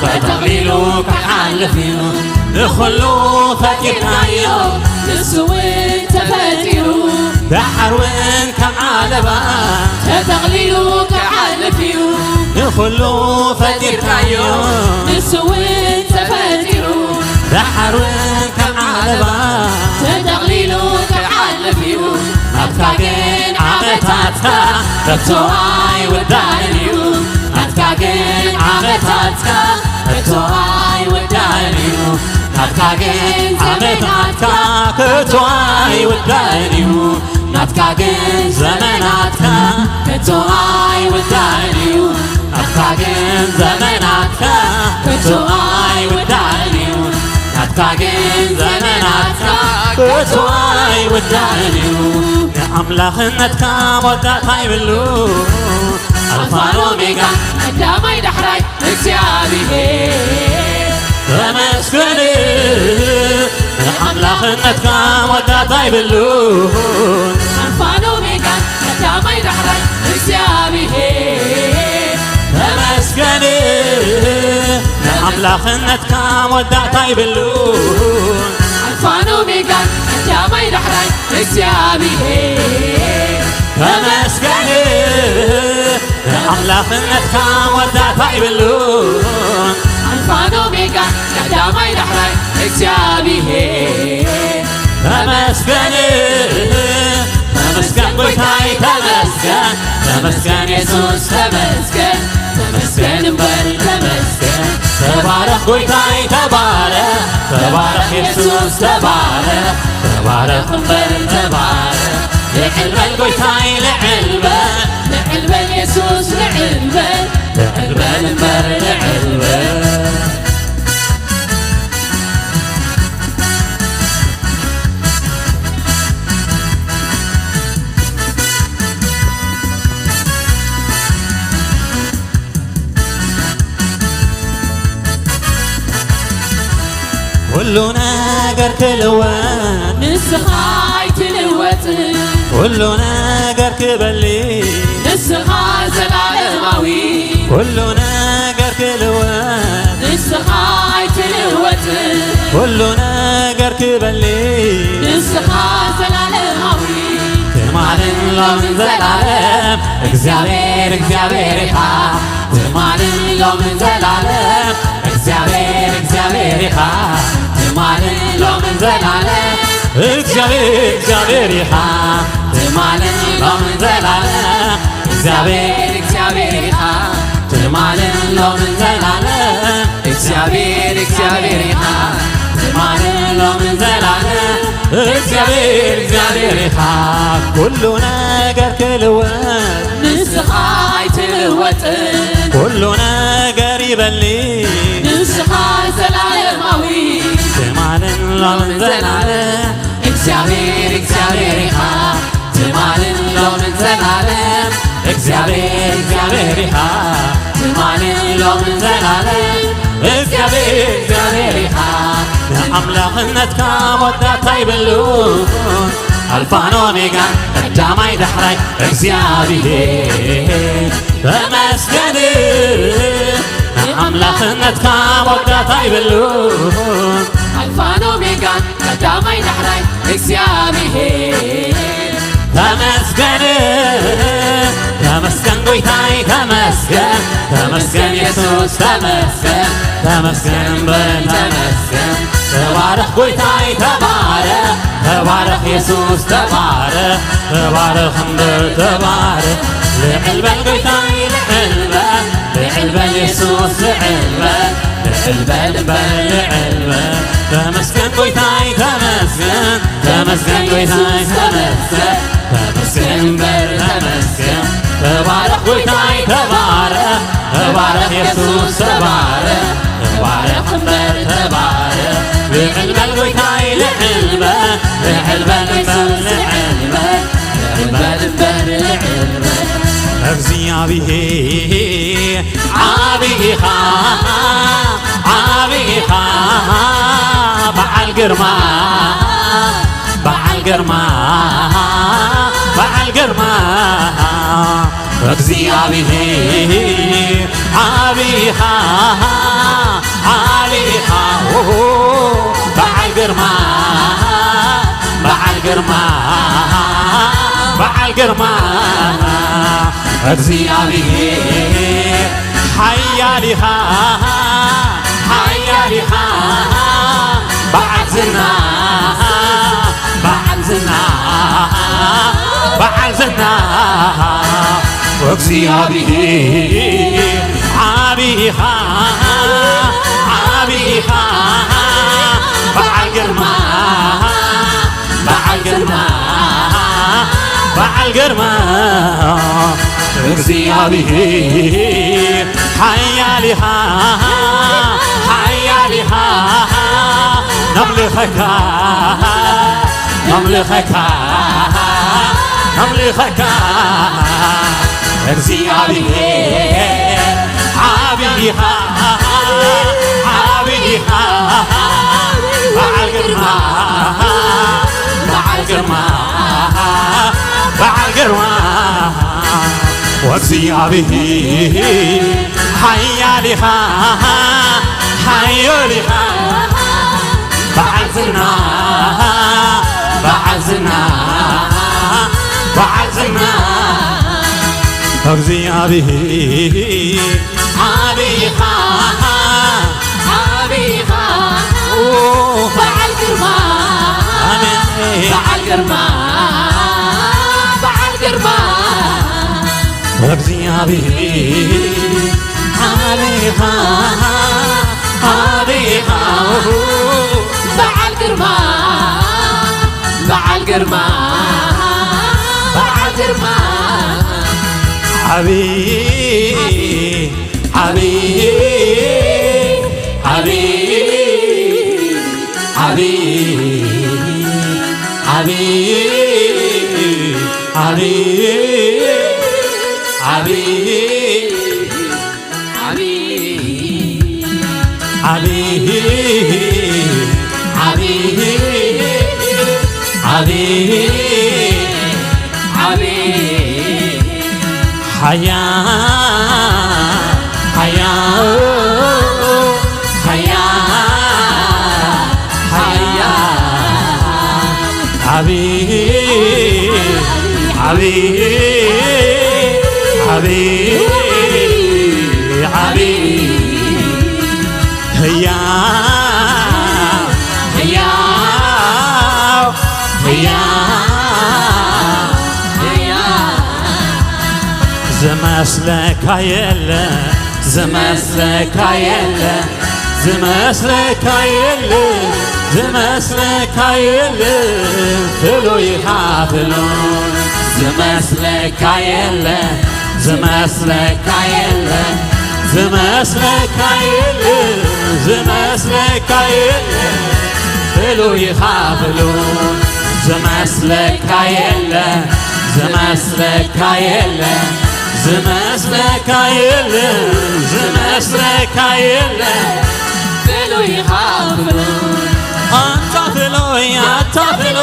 ተጠቕሊሉ ክሓልፍ እዩ። ንኹሉ ፈጢርካዮ፣ እሱ እውን ተፈጢሩ፣ ደሓር እውን ካብ ዓለባ ተጠቕሊሉ ክሓልፍ እዩ። ንኹሉ ፈጢርካዮ፣ እሱ እውን ተፈጢሩ፣ ደሓር እውን ካብ ዓለባ ተጠቕሊሉ ክሓልፍ እዩ። ናትካ ግን ዓመታትካ ከቶ ኣይውዳእን እዩ። ናትካ ግን ዓመታትካ ከቶ ኣይውዳእን እዩ። ናትካ ግን ዓመታትካ ከቶ ኣይውዳእን እዩ። ናትካ ግን ዘመናትካ ከቶ ኣይውዳእን እዩ። ናትካ ግን ዘመናትካ ከቶ ኣይውዳእን እዩ። ናትካ ግን ዘመናትካ ከቶ ኣይውዳእን እዩ። ንኣምላኽነትካ መወዳእታ ይብሉ። ኣልፋን ኦሜጋ ቀዳማይ ዳሕራይ እግዚኣብሔር ተመስገን። ንኣምላኽነትካ መወዳእታ ይብሉን። ኣልፋን ኦሜጋን ቀዳማይ ዳሕራይ እግዚኣብሔር ተመስገን። ንኣምላኽነትካ መወዳእታ ይብሉን። ኣልፋን ኦሜጋን ቀዳማይ ዳሕራይ እግዚኣብሔር ተመስገን። ንኣምላኽነትካ መወዳእታ ይብሉን። ኣልፋን ኦሜጋን ቀዳማይ ዳሕራይ እግዚኣብሔር ተመስገን። ተመስገን ጎይታይ ተመስገን። ተመስገን የሱስ ተመስገን። ተመስገን እምበር ተመስገን። ተባረኽ ጎይታይ ተባረኽ። ተባረኽ የሱስ ተባረኽ። ተባረኽ እምበር ተባረኽ። ልዕል በል ጎይታይ ልዕል በል። ልዕል በል የሱስ ልዕል በል። ልዕል በል እምበር ልዕል በል። ኩሉ ነገር ክልወጥ ንስኻ ኣይትልወጥ። ኩሉ ነገር ክበሊ ንስኻ ዘላለማዊ፣ ኩሉ ነገር ክልወጥ ንስኻ ኣይትልወጥን። ኩሉ ነገር ክበሊ ንስኻ ዘላለማዊ፣ ትማልን ሎምን ዘላለም እግዚኣብሔር እግዚኣብሔር ኢኻ። ትማልን ሎምን ዘላለም እግዚኣብሔር እግዚኣብሔር ኢኻ። ትማልን ሎምን ዘላለም እግዚኣብሔር እግዚኣብሔር ኢኻ። ትማልን ሎምን ዘላለም እግዚኣብሔር እግዚኣብሔር ኢኻ። ትማልን ሎምን ዘላለም እግዚኣብሔር እግዚኣብሔር ኢኻ። ትማልን ሎምን ዘላለም እግዚኣብሔር እግዚኣብሔር ኢኻ። ኩሉ ነገር ክልወጥ ንስኻ ኣይትልወጥን። ኩሉ ነገር ይበሊ ንስኻ ዘላለማዊ፣ ትማልን ሎምን ዘላለም እግዚኣብሔር እግዚኣብሔር ኢኻ። ትማልን ሎምን ዘላለም እግዚኣብሔር እግዚኣብሔር ኢኻ። ትማልን ሎምን ዘላለም እግዚኣብሔር እግዚኣብሔር ኢኻ። ንኣምላኽነትካ መወዳእታ ይብሉን፣ ኣልፋን ኦሜጋን ቀዳማይ ዳሕራይ እግዚኣብሔር ተመስገን። ንኣምላኽነትካ መወዳእታ ይብሉን፣ ኣልፋን ኦሜጋን ቀዳማይ ዳሕራይ እግዚኣብሔር ተመስገን። ተመስገን ጎይታይ ተመስገን፣ ተመስገን የሱስ ተመስገን፣ ተመስገን እምበር ተመስገን። ተባረኽ ጎይታይ ተባረኽ፣ ተባረኽ የሱስ ተባረኽ፣ ተባረኽ እምበር ተባረኽ። ልዕል በል ጎይታይ ልዕል በል፣ ልዕል በል የሱስ ልዕል በል፣ ልዕል በል እምበር ልዕል በል። ተመስገን ጎይታይ ተመስገን፣ ተመስገን ጎይታይ ተመስገን፣ ተመስገን እምበር ተመስገን። ተባረኽ ጎይታይ ተባረኽ፣ ተባረኽ የሱስ ተባረኽ፣ ተባረኽ እምበር ተባረኽ። ልዕል በል ጎይታይ ልዕል በል፣ ልዕል በል እምበር ልዕል በል፣ ልዕል በል እምበር ልዕል በል። እግዚኣብሔር ዓብይ ኢኻ፣ ዓብይ ኢኻ፣ በዓል ግርማ፣ በዓል ግርማ፣ በዓል ግርማ። እግዚኣብሔር ዓብይ ኢኻ፣ ዓብይ ኢኻ፣ ኦሆ፣ በዓል ግርማ፣ በዓል ግርማ፣ በዓል ግርማ። እግዚኣብሔር ሓያል ኢኻ፣ ሓያል ኢኻ፣ በዓል ዝና፣ በዓል ዝና፣ በዓል ዝና። እግዚኣብሔር ዓብይ ኢኻ፣ ዓብይ ኢኻ፣ በዓል ግርማ፣ በዓል ግርማ፣ በዓል ግርማ። እግዚኣብሔር ሓያል ኢኻ፣ ሓያል ኢኻ፣ ነምልኸካ፣ ነምልኸካ፣ ነምልኸካ። እግዚኣብሔር ዓብይ ኢኻ፣ ዓብይ ኢኻ፣ በዓል ግርማ፣ በዓል ግርማ፣ በዓል ግርማ። ወእግዚኣብሔር ሓያል ኢኻ፣ ሓያል ኢኻ፣ በዓል ዝና፣ በዓል ዝና፣ በዓል ዝና። እግዚኣብሔር ዓብይ ኢኻ፣ ዓብይ ኢኻ፣ ኦ፣ በዓል ግርማ፣ ኣሜን። በዓል ግርማ፣ በዓል ግርማ። እግዚኣብሔር ዓብይ ኢኻ፣ ዓብይ ኢኻ፣ በዓል ግርማ፣ በዓል ግርማ፣ በዓል ግርማ። ዓብይ፣ ዓብይ፣ ዓብይ፣ ዓብይ፣ ዓብይ፣ ዓብይ፣ ዓብይ፣ ዓብይ፣ ዓብይ፣ ዓብይ፣ ዓብይ፣ ሓያል፣ ሓያል፣ ሓያል፣ ሓያል፣ ዓቢ፣ ዓቢ፣ ዓቢ፣ ዓቢ፣ ህያው፣ ህያው፣ ህያው፣ ህያው። ዝመስለካ የለ፣ ዝመስለካ የለ፣ ዝመስለካ የለ፣ ዝመስለካ የለ፣ ፍሉይ ኢኻ ፍሉይ። ዝመስለካ የለ፣ ዝመስለካ የለ፣ ዝመስለካ የለ፣ ዝመስለካ የለ፣ ፍሉይ ኢኻ ፍሉይ። ዝመስለካ የለ፣ ዝመስለካ የለ፣ ዝመስለካ የለ፣ ዝመስለካ የለ፣ ፍሉይ ኢኻ ፍሉይ። ኣታ ፍሉይ፣ ኣታ ፍሉይ፣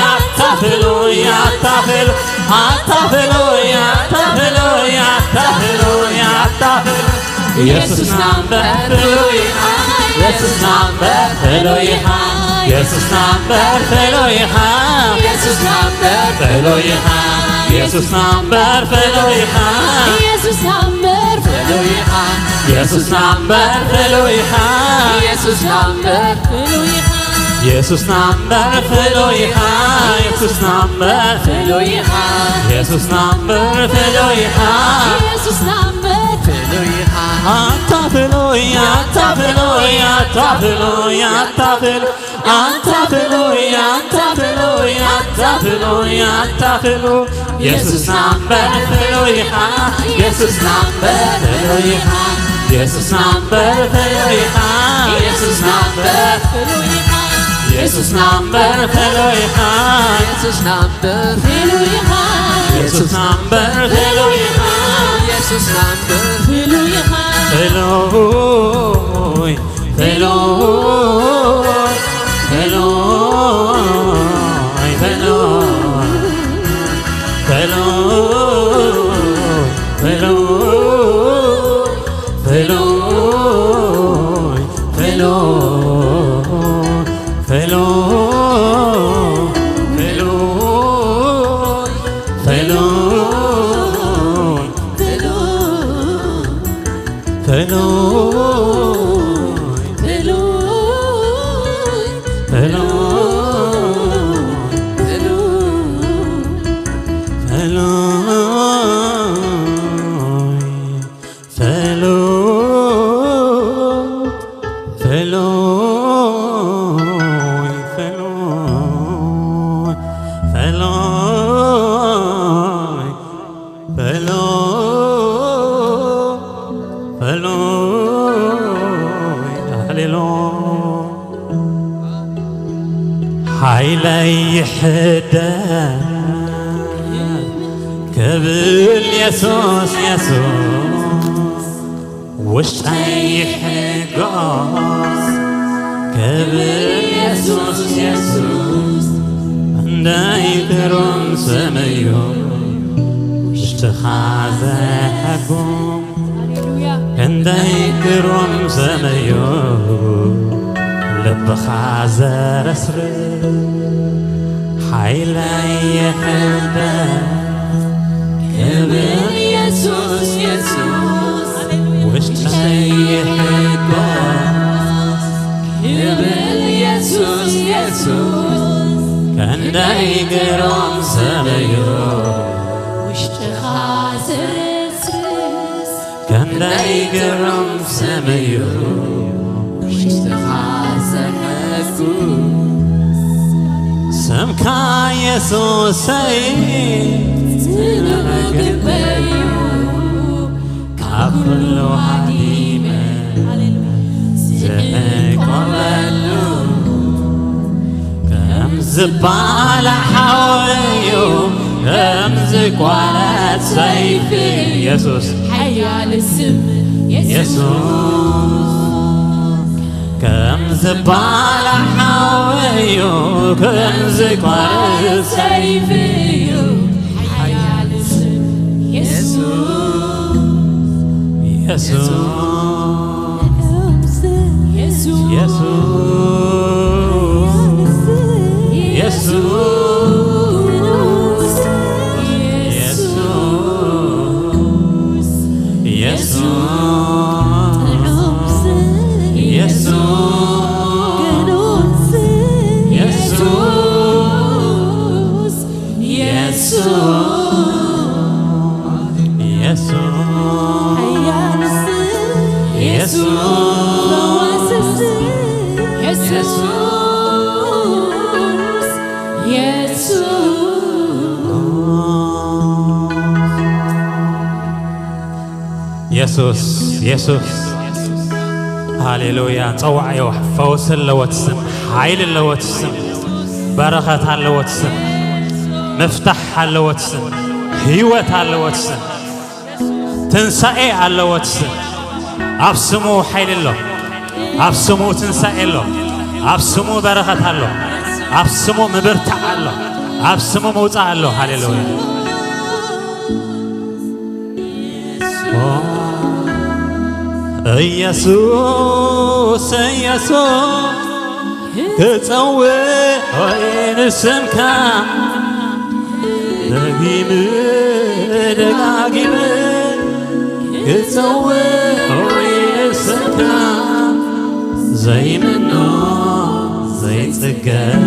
ኣታ ፍሉይ፣ ኣታ ፍሉይ፣ ኣታ ፍሉይ፣ ኣታ ፍሉይ፣ ኣታ ፍሉይ፣ ኣታ ፍሉይ። ኢየሱስና እምበር ፍሉይ ኢኻ፣ ኢየሱስና እምበር ፍሉይ ኢኻ፣ ኢየሱስና እምበር ፍሉይ ኢኻ፣ ኢየሱስና እምበር ፍሉይ ኢኻ፣ ኢየሱስና እምበር ፍሉይ ኢኻ፣ ኢየሱስና እምበር ፍሉይ ኢኻ፣ ኢየሱስና እምበር ፍሉይ ኢኻ፣ ኢየሱስና እምበር ፍሉይ ኢኻ፣ ኢየሱስና እምበር ፍሉይ ኢኻ፣ ኢየሱስና እምበር ፍሉይ ኢኻ፣ ኢየሱስና እምበር ፍሉይ ኢኻ፣ ኢየሱስና እምበር ፍሉይ ኢኻ። ኣታ ፍሉይ፣ ኣታ ፍሉይ፣ ኣታ ፍሉይ፣ ኣታ ፍሉይ፣ ኣታ ፍሉይ፣ ኣታ ፍሉይ፣ ኣታ ፍሉይ፣ ኣታ ፍሉይ። ኢየሱስና እምበር ፍሉይ ኢኻ፣ ኢየሱስና እምበር ፍሉይ ኢኻ፣ ኢየሱስና እምበር ፍሉይ ኢኻ፣ ኢየሱስና እምበር ፍሉይ ኢኻ፣ ኢየሱስና እምበር ፍሉይ ኢኻ፣ ኢየሱስና እምበር ፍሉይ ኢኻ፣ ኢየሱስና እምበር ፍሉይ ኢኻ፣ ኢየሱስና እምበር ፍሉይ ኢኻ። ፍሉይ፣ ፍሉይ፣ ፍሉይ፣ ፍሉይ፣ ፍሉይ፣ ፍሉይ፣ ፍሉይ፣ ፍሉይ፣ ፍሉይ፣ ፍሉይ፣ ፍሉይ፣ ሃሌሉያ። ሓይለይ ይሕደስ ክብል የሱስ፣ የሱስ። ውሽጠይ ይሕጎስ ክብል የሱስ፣ የሱስ። ክንደይ ግሩም ስም እዩ ውሽጥኻ ዘሐጉም። ሃሌሉያ። ክንደይ ግሩም ስም እዩ ልብኻ ዘረስርስ። ሓይለይ ይሕደስ ክብል የሱስ፣ የሱስ። ውሽጠይ ይሕጎስ ክብል የሱስ፣ የሱስ። ክንደይ ግሩም ስም እዩ ውሽጥኻ ዘረስርስ። ክንደይ ግሩም ስም እዩ ውሽጥኻ ዘሐጉስ። ስምካ የሱሰይ ጽኑዕ ግንበይ እዩ ካብ ኩሉ ሃዲመ ዝዕቆበሉ። ከም ዝባላዕ ሓወዩ ከም ዝቋረጽ ሰይፊ የሱስ ሓያል ስም የሱስ። የሱስ። ከም ዝባላዕ ሓወዩ ከም ዝቋረጽ ሰይፊ እዩ ሓያል ስም የሱስ። የሱስ፣ የሱስ፣ የሱስ፣ የሱስ፣ የሱስ፣ የሱስ፣ የሱስ፣ የሱስ፣ የሱስ፣ የሱስ፣ የሱስ፣ የሱስ፣ የሱስ፣ የሱስ፣ የሱስ። ሃሌሉያ። ጸዋዕዮ። ፈውሲ ኣለዎ እቲ ስም፣ ሓይሊ ኣለዎ እቲ ስም፣ በረኸት ኣለዎ እቲ ስም፣ ምፍታሕ ኣለዎ እቲ ስም፣ ህይወት ኣለዎ እቲ ስም፣ ትንሳኤ ኣለዎ እቲ ስም። ኣብ ስሙ ሓይሊ ኣሎ። ኣብ ስሙ ትንሳኤ ኣሎ። ኣብ ስሙ በረኸት ኣሎ። ኣብ ስሙ ምብርታዕ ኣሎ። ኣብ ስሙ ምውጻእ ኣሎ። ሃሌሉያ። ኢየሱስ፣ ኢየሱስ፣ ክጸውዕ ንስምካ፣ ደጊመ ደጋጊመ ክጸውዕ ንስምካ፣ ዘይምኖ ዘይጽገብ፣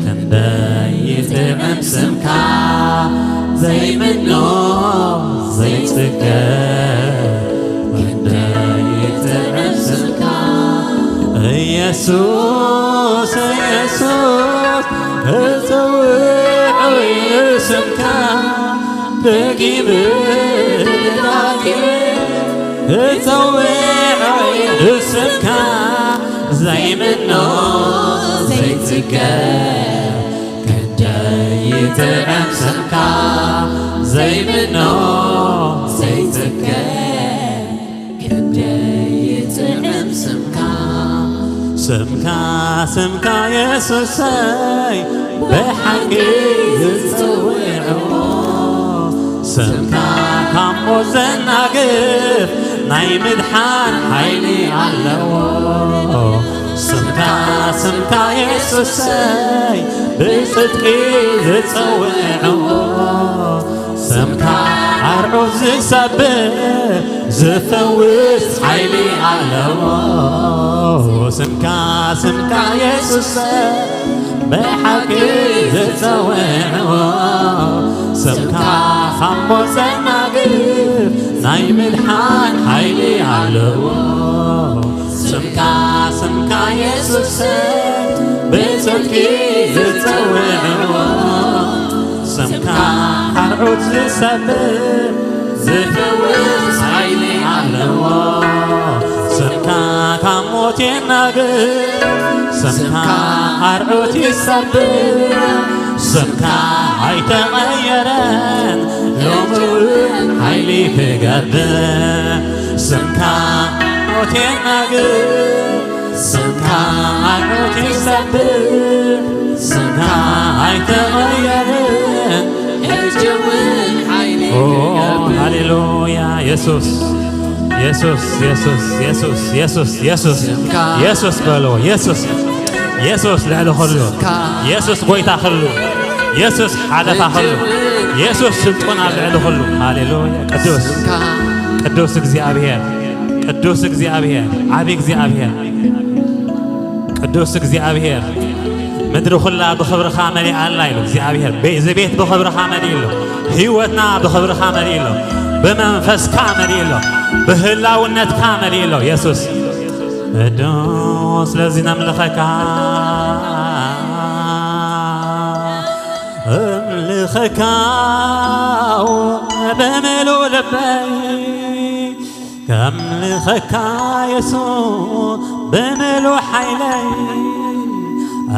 ክንደይ ይጥዕም ስምካ፣ ዘይምኖ ዘይጽገብ፣ ክንደይ ይጥዕም ስምካ። ኢየሱስ፣ ኢየሱስ፣ እጽውዕ ስምካ፣ ደጊመ ደጋጊመ እጸውዕ ስምካ፣ ዘይምኖ ዘይጽገብ፣ ክንደይ ይጥዕም ስምካ፣ ዘይምኖ ዘይጽገብ፣ ክንደይ ይጥዕም ስምካ። ስምካ፣ ስምካ የሱሰይ፣ ብሓቂ ዝጽውዕዎ፣ ስምካ ካብ ሞት ዘናግፍ ናይ ምድሓን ሓይሊ ኣለዎ። ስምካ፣ ስምካ የሱሰይ፣ ብጽድቂ ዝጸውዕዎ፣ ስምካ ኣርዑት ዝሰብር ዝፈውስ ሓይሊ ኣለዎ። ስምካ፣ ስምካ የሱሰይ፣ ብሓቂ ዝጸውዕዎ፣ ስምካ ካብ ሞት ዘናግፍ ናይ ምድሓን ሓይሊ ኣለዎ። ስምካ፣ ስምካ የሱሰይ፣ ብጽድቂ ዝጸውዕዎ፣ ስምካ ኣርዑት ዝሰብር ዝፈውስ ሓይሊ ኣለዎ። ስምካ ካብ ሞት የናግፍ፣ ስምካ ኣርዑት ይሰብር፣ ስምካ ኣይተቐየረን፣ ሎሚ እውን ሓይሊ ክገብር። ስምካ ሞት የናግፍ፣ ስምካ ኣርዑት ይሰብር፣ ስምካ ኣይተቐየረን፣ ሕጂ እውን ሓይሊ ኦ፣ ክገብር። ሃሌሉያ። የሱስ፣ የሱስ፣ የሱስ፣ የሱስ፣ የሱስ፣ የሱስ፣ ስምካ የሱስ በሎ። የሱስ፣ የሱስ ልዕሊ ኩሉ። ስምካ የሱስ ጎይታ ኩሉ። የሱስ ሓለፋ ኩሉ። የሱስ ስልጡን ኣብ ልዕሊ ኩሉ። ሃሌሉያ። ቅዱስ፣ ስምካ ቅዱስ እግዚኣብሔር፣ ቅዱስ እግዚኣብሔር፣ ዓቢ እግዚኣብሔር፣ ቅዱስ እግዚኣብሔር። ምድሪ ኩላ ብኽብርኻ መሊኣ ኣላ ኢሉ እግዚኣብሔር። ቤ-፣ እዚ ቤት ብኽብርኻ መሊኡ ኣሎ። ህይወትና ብኽብርኻ መሊኡ ኣሎ። ብመንፈስካ መሊኡ ኣሎ። ብህላውነትካ መሊኡ ኣሎ። የሱስ ቅዱስ። ስለዚ ነምልኸካ፣ እምልኸካ ብምሉእ ልበይ፣ ከምልኸካ የሱስ ብምሉእ ሓይለይ፣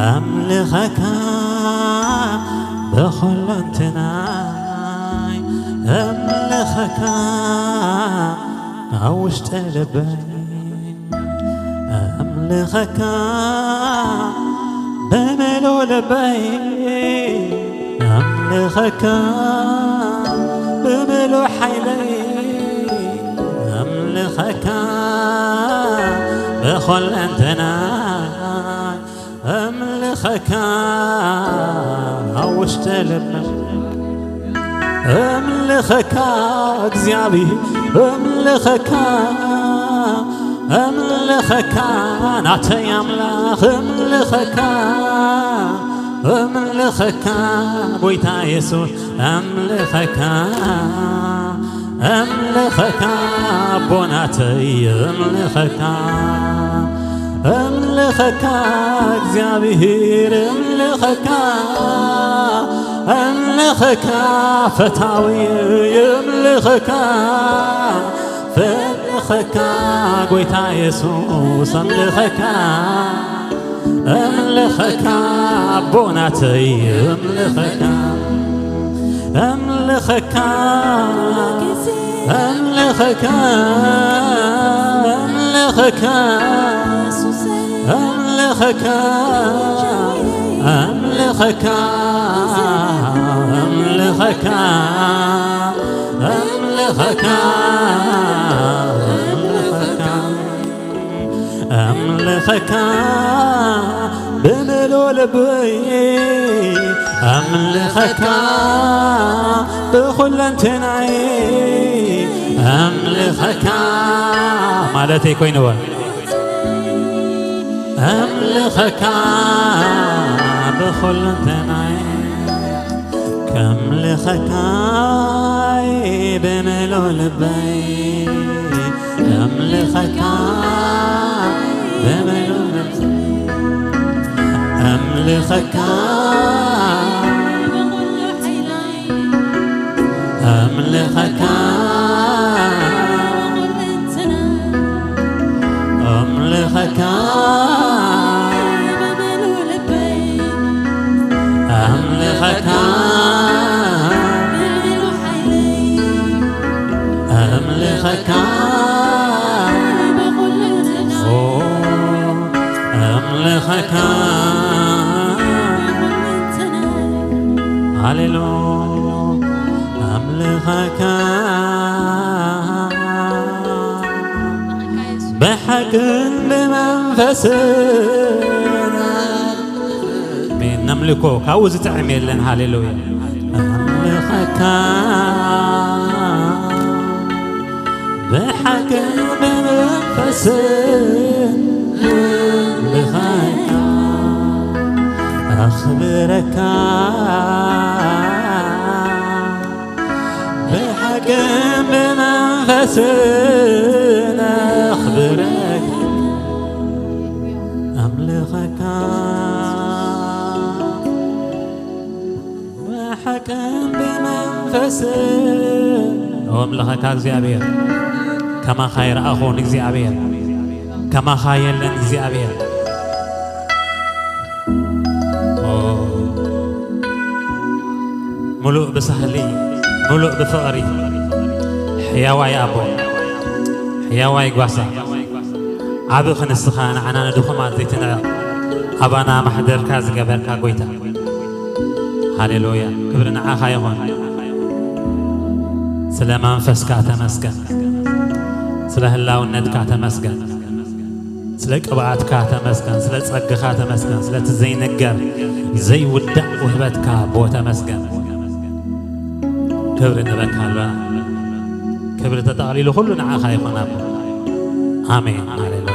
ኣምልኸካ ብኹለንትናይ፣ ኣምልኸካ ካብ ውሽጢ ልበይ፣ ኣምልኸካ ብምሉእ ልበይ፣ ኣምልኸካ ብምሉእ ሓይለይ፣ ኩለንተና እምልኸካ ኣብ ውሽጢ ልበይ እምልኸካ እግዚኣብሔር እምልኸካ እምልኸካ ናተይ ኣምላኽ እምልኸካ እምልኸካ ጎይታ የሱስ እምልኸካ እምልኸካ ኣቦናተይ እምልኸካ እምልኸካ እግዚኣብሔር እምልኸካ እምልኸካ ፈታዊ እምልኸካ እምልኸካ ጎይታ የሱስ እምልኸካ እምልኸካ ኣቦናተይ እምልኸካ እምልኸካ እምልኸካ እምልኸካ እምልኸካ እምልኸካ እምልኸካ እምልኸካ እምልኸካ እምልኸካ ብምሉእ ልበይ እምልኸካ ብኹለንተናይ እምልኸካ ማለተይ ኮይንዎ እምልኸካ ብኹለንተናይ ከምልኸካ ብምሉእ ልበይ ከምልኸካ ብምሉእ ልበይ እምልኸካ እምልኸካ እምልኸካ እምልኸካ እምልኸካ ኦ እምልኸካ ሃሌሉ ኣምልኸካ ብሓቅን ብመንፈስን ኣሜን ነምልኮ ካብኡ ዝጥዕም የለን ሃሌሉያ ኣምልኸካ ብሓቅን ብመንፈስን ኣምልኸካ ኣኽብረካ ብሓቅን ብመንፈስን ኣኽብረካ ኣምልኸካ ብሓቅን ብመንፈስን ኣምልኸካ እግዚኣብሔር ከማኻ ይረኣኹን እግዚኣብሔር ከማኻ የለን እግዚኣብሔር ምሉእ ብሳህሊ ምሉእ ብፍቕሪ ሕያዋይ ኣቦ ሕያዋይ ጓሳ ዓቢ ክንስኻ ንዓና ንድኹማት ዘይትንዕቕ ኣባና ማሕደርካ ዝገበርካ ጎይታ ሃሌሉያ ክብሪ ንዓኻ ይኹን ስለ መንፈስካ ተመስገን ስለ ህላውነትካ ተመስገን ስለ ቅብኣትካ ተመስገን፣ ስለ ጸግኻ ተመስገን፣ ስለቲ ዘይንገር ዘይውዳእ ውህበትካ ኣቦ ተመስገን። ክብሪ ንበካ ኣሎና። ክብሪ ተጠቕሊሉ ኩሉ ንዓኻ ይኹን ኣቦ። ኣሜን። ሃሌሉያ።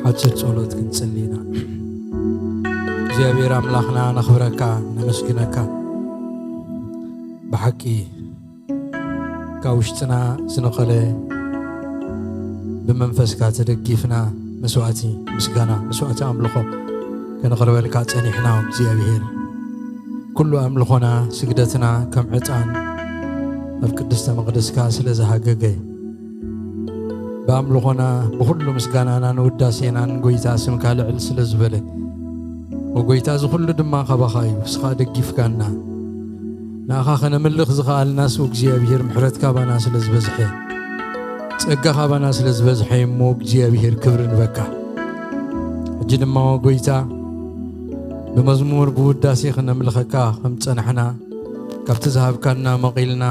ሓፂር ጸሎት ክንጽሊ ኢና። እግዚኣብሔር ኣምላኽና ነኽብረካ፣ ነመስግነካ። ብሓቂ ካብ ውሽጥና ዝነቐለ ብመንፈስካ ተደጊፍና መስዋእቲ ምስጋና፣ መስዋእቲ ኣምልኾ ከነቕርበልካ ጸኒሕና እግዚኣብሔር። ኩሉ ኣምልኾና፣ ስግደትና ከም ዕጣን ኣብ ቅድስተ መቕደስካ ስለ ዝሃገገ፣ ብኣምልኾና ብኹሉ ምስጋናናን ውዳሴናን ጎይታ ስምካ ልዕል ስለ ዝበለ፣ ወጎይታ እዚ ኩሉ ድማ ካባኻ እዩ፣ ንስኻ ደጊፍካና። ንኣኻ ከነምልኽ ዝኸኣልናስ እግዚኣብሔር ምሕረትካ ባና ስለ ዝበዝሐ፣ ጸጋኻ ባና ስለ ዝበዝሐ እሞ እግዚኣብሔር ክብሪ ንበካ። ሕጂ ድማ ወጎይታ ብመዝሙር ብውዳሴ ክነምልኸካ ከም ጸናሕና ካብቲ ዝሃብካና መቒልና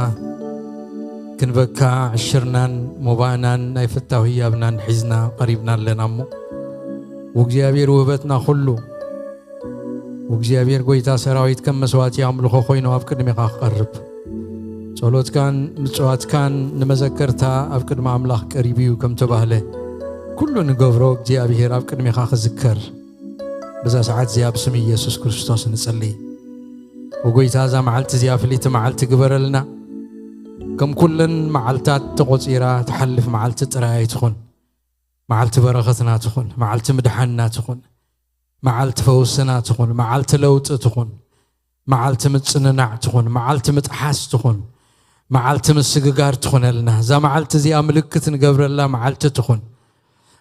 ክንበካ ዕሽርናን ሞባእናን ናይ ፍታው ህያብናን ሒዝና ቀሪብና ኣለና እሞ፣ ወእግዚኣብሔር ውህበትና ኩሉ፣ ወእግዚኣብሔር ጎይታ ሰራዊት ከም መስዋእቲ ኣምልኾ ኮይኑ ኣብ ቅድሜኻ ክቐርብ፣ ጸሎትካን ምጽዋትካን ንመዘከርታ ኣብ ቅድሚ ኣምላኽ ቀሪቡ እዩ ከም ተባህለ፣ ኩሉ ንገብሮ እግዚኣብሔር ኣብ ቅድሜኻ ክዝከር በዛ ሰዓት እዚኣ ብስም ኢየሱስ ክርስቶስ ንጽሊ። ወጎይታ እዛ መዓልቲ እዚኣ ፍልይቲ መዓልቲ ግበረልና። ከም ኩለን መዓልታት ተቖጺራ ትሓልፍ መዓልቲ ጥራይ ኣይትኹን። መዓልቲ በረኸትና ትኹን፣ መዓልቲ ምድሓንና ትኹን፣ መዓልቲ ፈውስና ትኹን፣ መዓልቲ ለውጢ ትኹን፣ መዓልቲ ምጽንናዕ ትኹን፣ መዓልቲ ምጥሓስ ትኹን፣ መዓልቲ ምስግጋር ትኹነልና። እዛ መዓልቲ እዚኣ ምልክት ንገብረላ መዓልቲ ትኹን።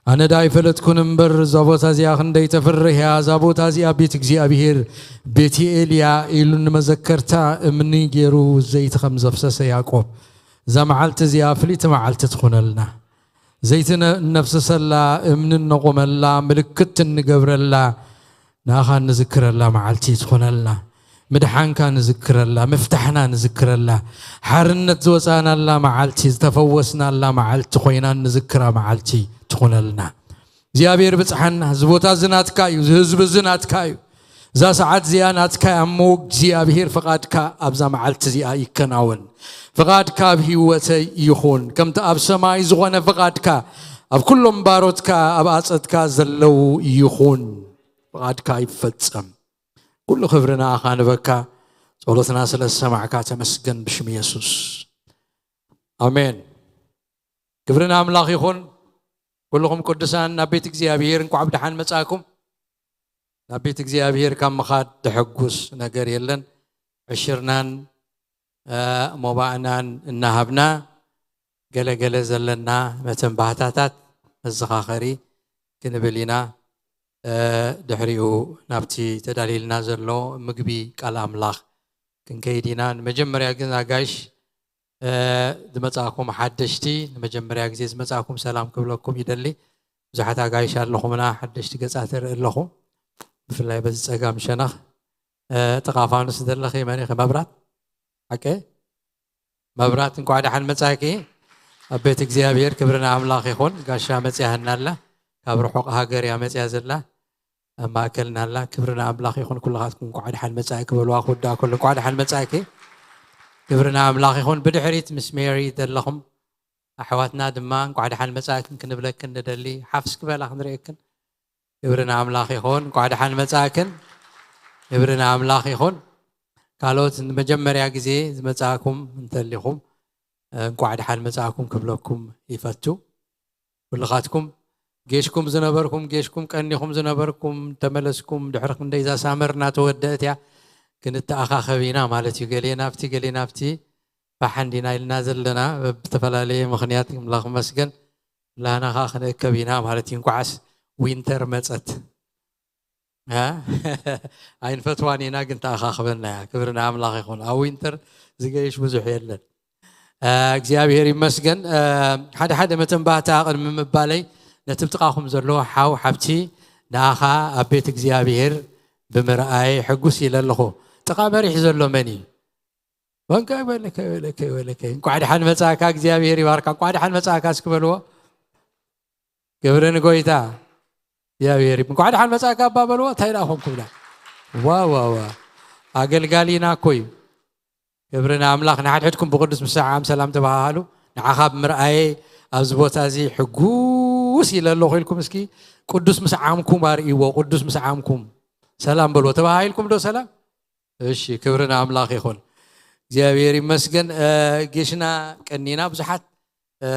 ኣነ ዳ ኣይፈለጥኩን እምበር፣ እዛ ቦታ እዚኣ ክንደይ ተፍርህ እያ፣ እዛ ቦታ እዚኣ ቤት እግዚኣብሔር፣ ቤት ኤልያ ኢሉ ንመዘከርታ እምኒ ገይሩ ዘይቲ ከም ዘፍሰሰ ያዕቆብ፣ እዛ መዓልቲ እዚኣ ፍልይቲ መዓልቲ ትኹነልና። ዘይቲ ነ-፣ እነፍስሰላ፣ እምኒ እነቑመላ፣ ምልክት እንገብረላ፣ ንኣኻ እንዝክረላ መዓልቲ ትኹነልና። ምድሓንካ ንዝክረላ፣ ምፍታሕና ንዝክረላ፣ ሓርነት ዝወፃእናላ መዓልቲ፣ ዝተፈወስናላ መዓልቲ ኮይና እንዝክራ መዓልቲ ትኹነልና። እግዚኣብሔር ብፅሓና። እዚ ቦታ እዚ ናትካ እዩ፣ እዚ ህዝቢ እዚ ናትካ እዩ። እዛ ሰዓት እዚኣ ናትካ እያ እሞ፣ እግዚኣብሔር ፍቓድካ ኣብዛ መዓልቲ እዚኣ ይከናወን። ፍቓድካ ኣብ ህይወተይ ይኹን፣ ከምቲ ኣብ ሰማይ ዝኾነ ፍቓድካ ኣብ ኩሎም ባሮትካ ኣብ ኣፀድካ ዘለዉ ይኹን። ፍቓድካ ይፈጸም። ኩሉ ክብሪ ንኣኻ ንበካ። ጸሎትና ስለ ዝሰማዕካ ተመስገን ብሽም የሱስ። ኣሜን። ክብሪ ንኣምላኽ ይኹን። ኩልኹም ቅዱሳን ናብ ቤት እግዚኣብሔር እንኳዕ ብደሓን መጻእኩም። ናብ ቤት እግዚኣብሔር ካብ ምኻድ ደሐጉስ ነገር የለን። ዕሽርናን፣ እ፣ ሞባእናን እናሃብና ገለ ገለ ዘለና መተንባህታታት መዘኻኸሪ ክንብል ኢና። እ፣ ድሕሪኡ ናብቲ ተዳልዩልና ዘሎ ምግቢ ቃል ኣምላኽ ክንከይድ ኢና። ንመጀመርያ ግን ኣጋይሽ፣ እ፣ ዝመጻእኩም ሓደሽቲ፣ ንመጀመርያ ግዜ ዝመጻእኩም ሰላም ክብለኩም ይደሊ። ብዙሓት ኣጋይሽ ኣለኹምና፣ ሓደሽቲ ገጻት እርኢ ኣለኹ። ብፍላይ በዚ ጸጋም ሸነኽ፣ እ፣ ጥቓ ፋኑስ ዘለኺ መን ኢኺ? መብራት? ሓቀ? መብራት፣ እንኳዕ ደሓን መጻእኪ። ኣብ ቤት እግዚኣብሔር ክብሪ ንኣምላኽ ይኹን። ጋሻ መጽያህና ኣላ። ካብ ርሑቕ ሃገር እያ መጽያ ዘላ። ኣብ ማእከልና ኣላ። ክብሪ ንኣምላኽ ይኹን። ኩልኻትኩም እንኳዕ ደሓን መጻእኪ በልዋ። ክውዳእ ከሎ እንኳዕ ደሓን መጻእኪ። ክብሪ ንኣምላኽ ይኹን። ብድሕሪት ምስ ሜሪ ዘለኹም ኣሕዋትና ድማ እንኳዕ ደሓን መጻእክን ክንብለክን ንደሊ። ሓፍ እስኪ በላ ክንርእየክን። ክብሪ ንኣምላኽ ይኹን። እንኳዕ ደሓን መጻእክን። ክብሪ ንኣምላኽ ይኹን። ካልኦት ንመጀመርያ ግዜ ዝመጻእኩም እንተሊኹም፣ እንኳዕ ደሓን መጻእኩም ክብለኩም ይፈቱ። ኩልኻትኩም ጌሽኩም ዝነበርኩም፣ ጌሽኩም ቀኒኹም ዝነበርኩም፣ ተመለስኩም። ድሕሪ ክንደይ እዛ ሳመር እናተወደአት እያ፣ ክንተኣኻኸብ ኢና ማለት እዩ። ገሌ ናብቲ፣ ገሌ ናብቲ ፋሕ እንዲና ኢልና ዘለና፣ ብዝተፈላለየ ምኽንያት፣ ኣምላኽ ይመስገን፣ ላህና ኸዓ ክንእከብ ኢና ማለት እዩ። እንኳዓስ ዊንተር መጸት። እ? ኣይንፈትዋን ኢና፣ ግን ተኣኻኽበና እያ። ክብሪ ንኣምላኽ ይኹን። ኣብ ዊንተር ዝገይሽ ብዙሕ የለን። እ፣ እግዚኣብሔር ይመስገን። እ፣ ሓደ ሓደ መተንባህታ ቅድሚ ምባለይ፣ ነቲ ብጥቓኹም ዘሎ ሓው ሓብቲ፣ ንኣኻ ኣብ ቤት እግዚኣብሔር ብምርኣይ ሕጉስ ኢለ ኣለኹ። ጥቓ መሪሕ ዘሎ መን እዩ? ወንከ በለከ፣ በለከ፣ በለከ። እንኳዕ ደሓን መጻእካ፣ እግዚኣብሔር ይባርካ። እንኳዕ ደሓን መጻእካ እስኪ በልዎ። ክብሪ ንጎይታ እግዚኣብሔር ይብ-፣ እንኳዕ ደሓን መጻእካ ኣባ በልዎ። እንታይ ደኣ ኾንኩም ዳ? ዋ፣ ዋ፣ ዋ። ኣገልጋሊና እኮ እዩ። ክብሪ ንኣምላኽ። ንሓድሕድኩም ብቅዱስ ምስዓም ሰላም ተባሃሃሉ። ንዓኻ ብምርኣየ ኣብዚ ቦታ እዚ ሕጉስ ኢለ ኣለኹ ኢልኩም እስኪ ቅዱስ ምስዓምኩም ኣርእይዎ። ቅዱስ ምስዓምኩም ሰላም በልዎ። ተባሃሂልኩም ዶ ሰላም? እሺ፣ ክብሪ ንኣምላኽ ይኹን። እግዚኣብሔር ይመስገን። እ፣ ጌሽና ቀኒና ብዙሓት፣ እ፣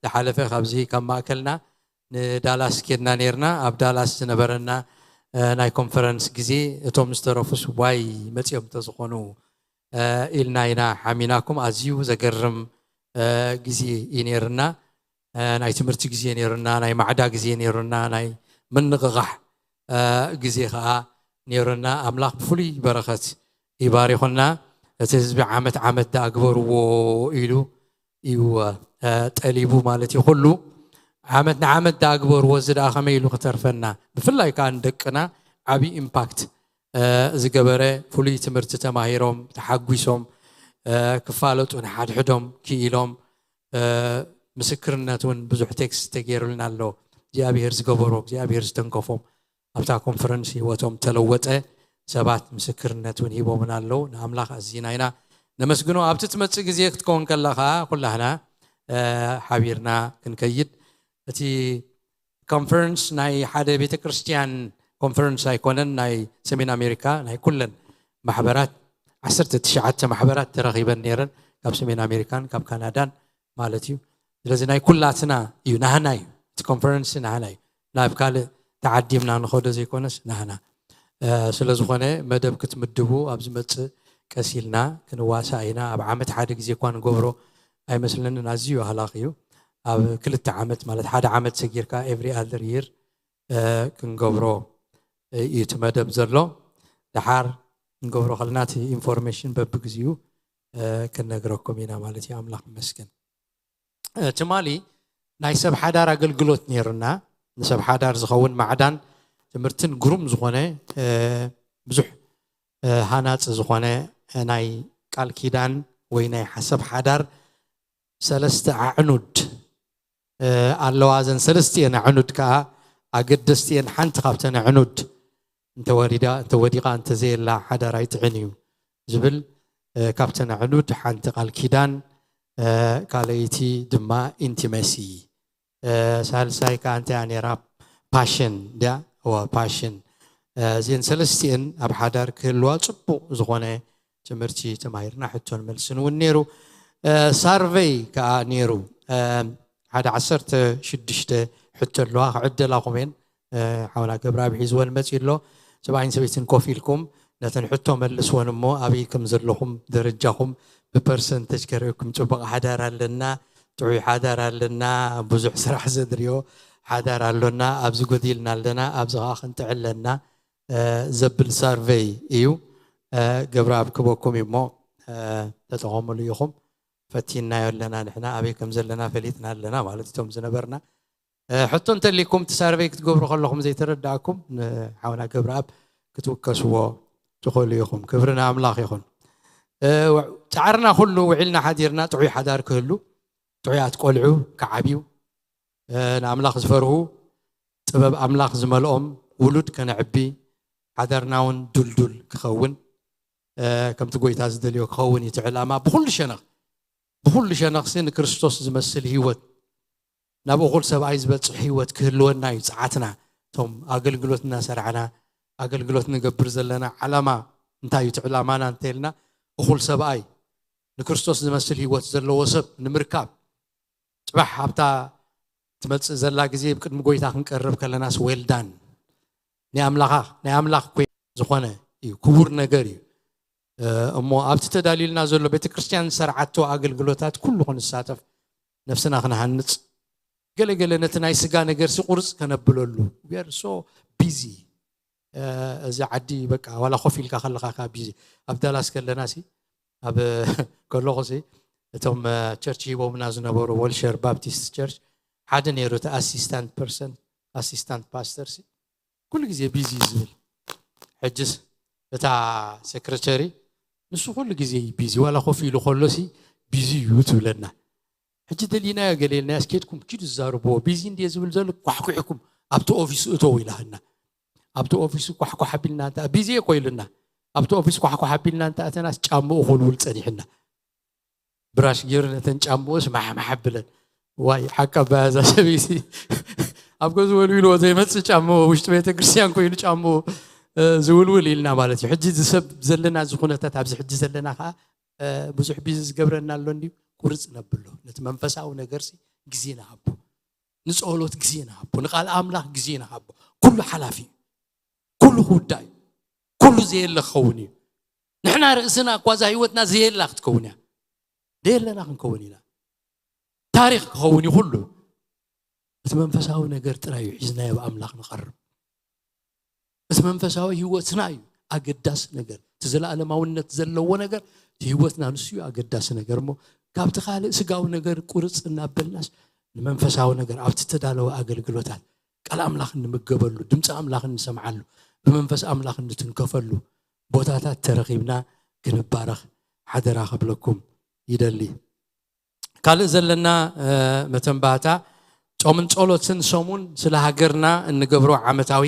ዝሓለፈ ካብዚ ካብ ማእከልና ንዳላስ ኬድና ነርና። ኣብ ዳላስ ዝነበረና ናይ ኮንፈረንስ ግዜ እቶም ዝተረፉስ ዋይ መጺኦም እንተዝኾኑ ኢልና ኢና ሓሚናኩም። ኣዝዩ ዘገርም ግዜ እዩ ነርና። ናይ ትምህርቲ ግዜ ነርና፣ ናይ ማዕዳ ግዜ ነርና፣ ናይ ምንቕቓሕ ግዜ ከዓ ነርና። ኣምላኽ ብፍሉይ በረኸት ይባሪኹና። እቲ ህዝቢ ዓመት ዓመት ዳኣ ግበርዎ ኢሉ እዩ ጠሊቡ ማለት እዩ። ኩሉ ዓመት ንዓመት ዳኣ ግበርዎ፣ እዚ ዳኣ ከመይ ኢሉ ክተርፈና? ብፍላይ ከዓ ንደቅና ዓብዪ ኢምፓክት ዝገበረ፣ ፍሉይ ትምህርቲ ተማሂሮም ተሓጒሶም ክፋለጡ ንሓድሕዶም ክኢሎም ምስክርነት እውን ብዙሕ ቴክስት ተገይሩልና ኣሎ። እግዚኣብሔር ዝገበሮ እግዚኣብሔር ዝተንከፎም ኣብታ ኮንፈረንስ ህይወቶም ተለወጠ ሰባት ምስክርነት እውን ሂቦምና ኣለዉ። ንኣምላኽ ኣዚና ኢና ነመስግኖ። ኣብቲ ትመጽእ ግዜ ክትከውን ከላ ከዓ ኩላህና ሓቢርና ክንከይድ እቲ ኮንፈረንስ ናይ ሓደ ቤተ ክርስቲያን ኮንፈረንስ ኣይኮነን። ናይ ሰሜን ኣሜሪካ ናይ ኩለን ማሕበራት ዓሰርተ ትሽዓተ ማሕበራት ተረኺበን ነይረን ካብ ሰሜን ኣሜሪካን ካብ ካናዳን ማለት እዩ። ስለዚ ናይ ኩላትና እዩ፣ ናህና እዩ። እቲ ኮንፈረንስ ናህና እዩ። ናብ ካልእ ተዓዲምና ንኸዶ ዘይኮነስ ናህና ስለ ዝኾነ መደብ ክትምድቡ ኣብ ዝመጽእ ቀስ ኢልና ክንዋሳእ ኢና። ኣብ ዓመት ሓደ ግዜ እኳ ንገብሮ ኣይመስለንን። ኣዝዩ ኣህላኽ እዩ። ኣብ ክልተ ዓመት ማለት ሓደ ዓመት ሰጊርካ every other year ክንገብሮ እዩ እቲ መደብ ዘሎ። ደሓር ክንገብሮ ከለና እቲ ኢንፎርሜሽን በብግዚኡ ክንነግረኩም ኢና ማለት እዩ። ኣምላኽ ይመስገን። ትማሊ ናይ ሰብ ሓዳር ኣገልግሎት ነይሩና። ንሰብ ሓዳር ዝኸውን ማዕዳን ትምህርትን ግሩም ዝኾነ ብዙሕ ሃናፂ ዝኾነ ናይ ቃል ኪዳን ወይ ናይ ሓሰብ ሓዳር ሰለስተ ኣዕኑድ ኣለዋ። እዘን ሰለስቲኤን ኣዕኑድ ከዓ ኣገደስቲኤን ሓንቲ ካብተን ኣዕኑድ እንተወሪዳ እንተወዲቓ እንተዘየላ ሓዳር ኣይጥዕን እዩ ዝብል ካብተን ኣዕኑድ ሓንቲ ቃል ኪዳን፣ ካልኣይቲ ድማ ኢንቲመሲ፣ ሳልሳይ ከዓ እንታይ ነይራ? ፓሽን ድያ? እዋ ፓሽን። እዚን ሰለስቲኤን ኣብ ሓዳር ክህልዋ ፅቡቕ ዝኾነ ትምህርቲ ተማሂርና፣ ሕቶን መልስን እውን ነይሩ። ሳርቨይ ከዓ ነይሩ። ሓደ ዓሰርተ ሽዱሽተ ሕቶ ኣለዋ፣ ክዕደላኹም እየን። ሓውና ገብረኣብ ሒዝወን መፂኡ ኣሎ። ሰብኣይን ሰበይትን ኮፍ ኢልኩም ነተን ሕቶ መልስወን እሞ ኣበይ ከም ዘለኹም ደረጃኹም ብፐርሰንተጅ ከርእየኩም። ፅቡቕ ሓዳር ኣለና፣ ጥዑይ ሓዳር ኣለና፣ ብዙሕ ስራሕ ዘድልዮ ሓዳር ኣሎና፣ ኣብዚ ጎዲልና ኣለና፣ ኣብዚ ከዓ ክንጥዕ ኣለና ዘብል ሳርቨይ እዩ። ገብረኣብ ክበኩም እዩ እሞ ተጠቐምሉ ኢኹም። ፈቲናዮ ኣለና ንሕና፣ ኣበይ ከም ዘለና ፈሊጥና ኣለና ማለት እቶም ዝነበርና ሕቶ እንተሊኩም እቲ ሳርቨይ ክትገብሩ ከለኹም ዘይተረዳእኩም ንሓውና ገብረኣብ ክትውከስዎ ትኽእሉ ኢኹም። ክብሪ ንኣምላኽ ይኹን። ጻዕርና ኩሉ ውዒልና ሓዲርና ጥዑይ ሓዳር ክህሉ፣ ጥዑያት ቆልዑ ክዓብዩ፣ ንኣምላኽ ዝፈርሁ፣ ጥበብ ኣምላኽ ዝመልኦም ውሉድ ከነዕቢ፣ ሓዳርና እውን ዱልዱል ክኸውን፣ ከምቲ ጎይታ ዝደልዮ ክኸውን እዩ እቲ ዕላማ። ብኹሉ ሸነኽ ብኹሉ ሸነኽሲ ንክርስቶስ ዝመስል ህይወት ናብ እኹል ሰብኣይ ዝበጽሕ ህይወት ክህልወና እዩ ጸዓትና። እቶም ኣገልግሎት እናሰራዕና ኣገልግሎት ንገብር ዘለና ዓላማ እንታይ እዩ? እቲ ዕላማና እንተልና እኹል ሰብኣይ ንክርስቶስ ዝመስል ህይወት ዘለዎ ሰብ ንምርካብ ጽባሕ ኣብታ ትመጽእ ዘላ ግዜ ብቅድሚ ጎይታ ክንቀርብ ከለናስ ዌልዳን ናይ ኣምላኻ ናይ ኣምላኽ ኮይ ዝኾነ እዩ፣ ክቡር ነገር እዩ። እሞ ኣብቲ ተዳልዩልና ዘሎ ቤተ ክርስቲያን ዝሰርዓቶ ኣገልግሎታት ኩሉ ክንሳተፍ፣ ነፍስና ክንሃንጽ፣ ገለገለ ነቲ ናይ ስጋ ነገር ሲ ቁርጽ ከነብለሉ። We are so busy። እዚ ዓዲ በቃ ዋላ ኮፍ ኢልካ ከለኻ ካ ቢዚ። ኣብ ዳላስ ከለና ሲ ኣብ ከለኹ ሲ እቶም ቸርች ሂቦምና ዝነበሩ ወልሸር ባፕቲስት ቸርች ሓደ ነይሩ፣ እቲ ኣሲስታንት ፐርሰን ኣሲስታንት ፓስተር ሲ ኩሉ ግዜ ቢዚ እዩ ዝብል። ሕጅስ እታ ሴክሬተሪ ንሱ ኩሉ ግዜ እዩ ቢዚ፣ ዋላ ኮፍ ኢሉ ከሎ ሲ ቢዚ እዩ ትብለና። ሕጂ ደሊናዮ ገለ ኢልና ያስኬድኩም ኪዱ ዝዛረብዎ ቢዚ እንድየ ዝብል ዘሎ ኳሕኩሕኩም ኣብቲ ኦፊስ እተው ኢላህና። ኣብቲ ኦፊስ ኳሕኳሕ ኣቢልና እንተ ቢዚ እኮ ኢሉና ኣብቲ ኦፊስ ኳሕኳሕ ኣቢልና እንተ ኣተናስ ጫምኡ ክውልውል ጸኒሕና። ብራሽ ገይሩ ነተን ጫምኡስ ማሕማሕ ኣብለን። ዋይ ሓቂ ኣባያ እዛ ሰበይቲ ኣብ ገዝ ወልዊልዎ ዘይመጽእ ጫምኡ ውሽጢ ቤተ ክርስቲያን ኮይኑ ጫምኡ ዝውልውል ኢልና ማለት እዩ። ሕጂ እዚ ሰብ ዘለና እዚ ኩነታት ኣብዚ ሕጂ ዘለና ከዓ ብዙሕ ቢዚ ዝገብረና ኣሎ እንድዩ። ቁርጽ ነብሎ ነቲ መንፈሳዊ ነገርሲ ግዜ ንሃቦ። ንጸሎት ግዜ ንሃቦ፣ ንቃል ኣምላኽ ግዜ ንሃቦ። ኩሉ ሓላፊ እዩ። ኩሉ ክውዳእ እዩ። ኩሉ ዘየለ ክኸውን እዩ። ንሕና ርእስና እኳ እዛ ህይወትና ዘየላ ክትከውን እያ። ዘየለና ክንከውን ኢና። ታሪኽ ክኸውን እዩ ኩሉ። እቲ መንፈሳዊ ነገር ጥራይ እዩ ሒዝናዮ ኣብ ኣምላኽ ንቐርብ። እቲ መንፈሳዊ ህይወትና እዩ ኣገዳሲ ነገር። እቲ ዘለኣለማውነት ዘለዎ ነገር፣ እቲ ህይወትና ንሱ እዩ ኣገዳሲ ነገር። እሞ ካብቲ ካልእ ስጋዊ ነገር ቁርጽ እናበልናስ፣ ንመንፈሳዊ ነገር ኣብቲ ተዳለወ ኣገልግሎታት፣ ቃል ኣምላኽ እንምገበሉ፣ ድምፂ ኣምላኽ እንሰምዓሉ፣ ብመንፈስ ኣምላኽ እንትንከፈሉ ቦታታት ተረኺብና ክንባረኽ ሓደራ ክብለኩም ይደሊ። ካልእ ዘለና መተንባታ ጾምን ጸሎትን ሰሙን ስለ ሃገርና እንገብሮ ዓመታዊ፣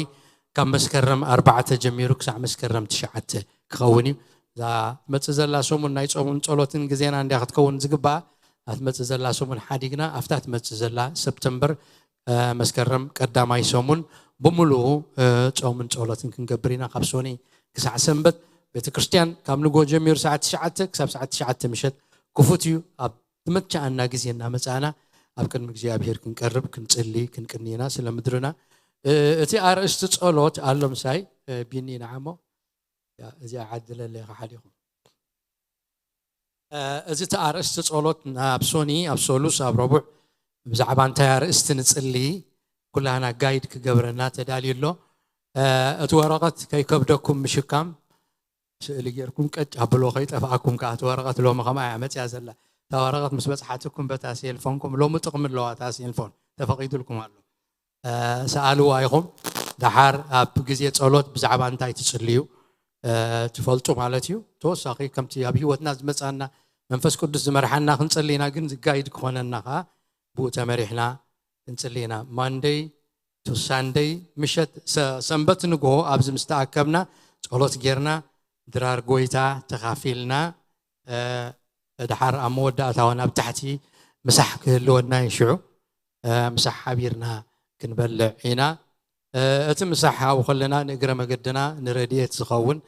ካብ መስከረም ኣርባዕተ ጀሚሩ ክሳዕ መስከረም ትሽዓተ ክኸውን እዩ። እዛ ትመጽእ ዘላ ሰሙን ናይ ጾምን ጸሎትን ግዜና እንድያ ክትከውን ዝግባኣ። እታ ትመጽእ ዘላ ሰሙን ሓዲግና ኣብታ ትመጽእ ዘላ ሰፕተምበር፣ መስከረም ቀዳማይ ሰሙን ብምሉኡ ጾምን ጸሎትን ክንገብር ኢና። ካብ ሶኒ ክሳዕ ሰንበት ቤተ ክርስቲያን ካብ ንግሆ ጀሚሩ ሰዓት ትሽዓተ ክሳብ ሰዓት ትሽዓተ ምሸት ክፉት እዩ። ኣብ ዝመቻኣና ግዜ እናመጻእና ኣብ ቅድሚ እግዚኣብሔር ክንቀርብ፣ ክንጽሊ፣ ክንቅኒ ኢና ስለ ምድርና። እቲ ኣርእስቲ ጸሎት ኣሎ ምሳይ ቢኒ ንዓሞ እዚኣ ዓድለለይ ሓሊኹም። እዚ እቲ ኣርእስቲ ጸሎት ኣብ ሶኒ፣ ኣብ ሰሉስ፣ ኣብ ረቡዕ ብዛዕባ እንታይ ኣርእስቲ ንጽሊ ኩላህና ጋይድ ክገብረና ተዳልዩ ኣሎ። እቲ ወረቐት ከይከብደኩም ምሽካም ስእሊ ጌርኩም ቀጭ ኣብሎ ከይጠፍኣኩም ከዓ እቲ ወረቐት ሎሚ ከምኣ እያ መፅያ ዘላ። እታ ወረቐት ምስ በፅሓትኩም በታ ሴልፎንኩም ሎሚ ጥቕሚ ኣለዋ እታ ሴልፎን ተፈቒዱልኩም ኣሎ። ሰኣልዋ ኢኹም። ደሓር ኣብ ግዜ ጸሎት ብዛዕባ እንታይ ትጽልዩ ትፈልጡ ማለት እዩ። ተወሳኺ ከምቲ ኣብ ህይወትና ዝመጻና መንፈስ ቅዱስ ዝመርሓና ክንጽሊ ኢና፣ ግን ዝጋይድ ክኾነና ከዓ ብኡ ተመሪሕና ክንጽሊ ኢና። ማንደይ ቱ ሳንደይ ምሸት ሰንበት ንግሆ ኣብዚ ምስ ተኣከብና ጸሎት ጌርና ድራር ጎይታ ተኻፊልና ድሓር ኣብ መወዳእታ እውን ኣብ ታሕቲ ምሳሕ ክህልወና እዩ። ሽዑ ምሳሕ ሓቢርና ክንበልዕ ኢና። እቲ ምሳሕ ኣብኡ ከለና ንእግረ መገድና ንረድኤት ዝኸውን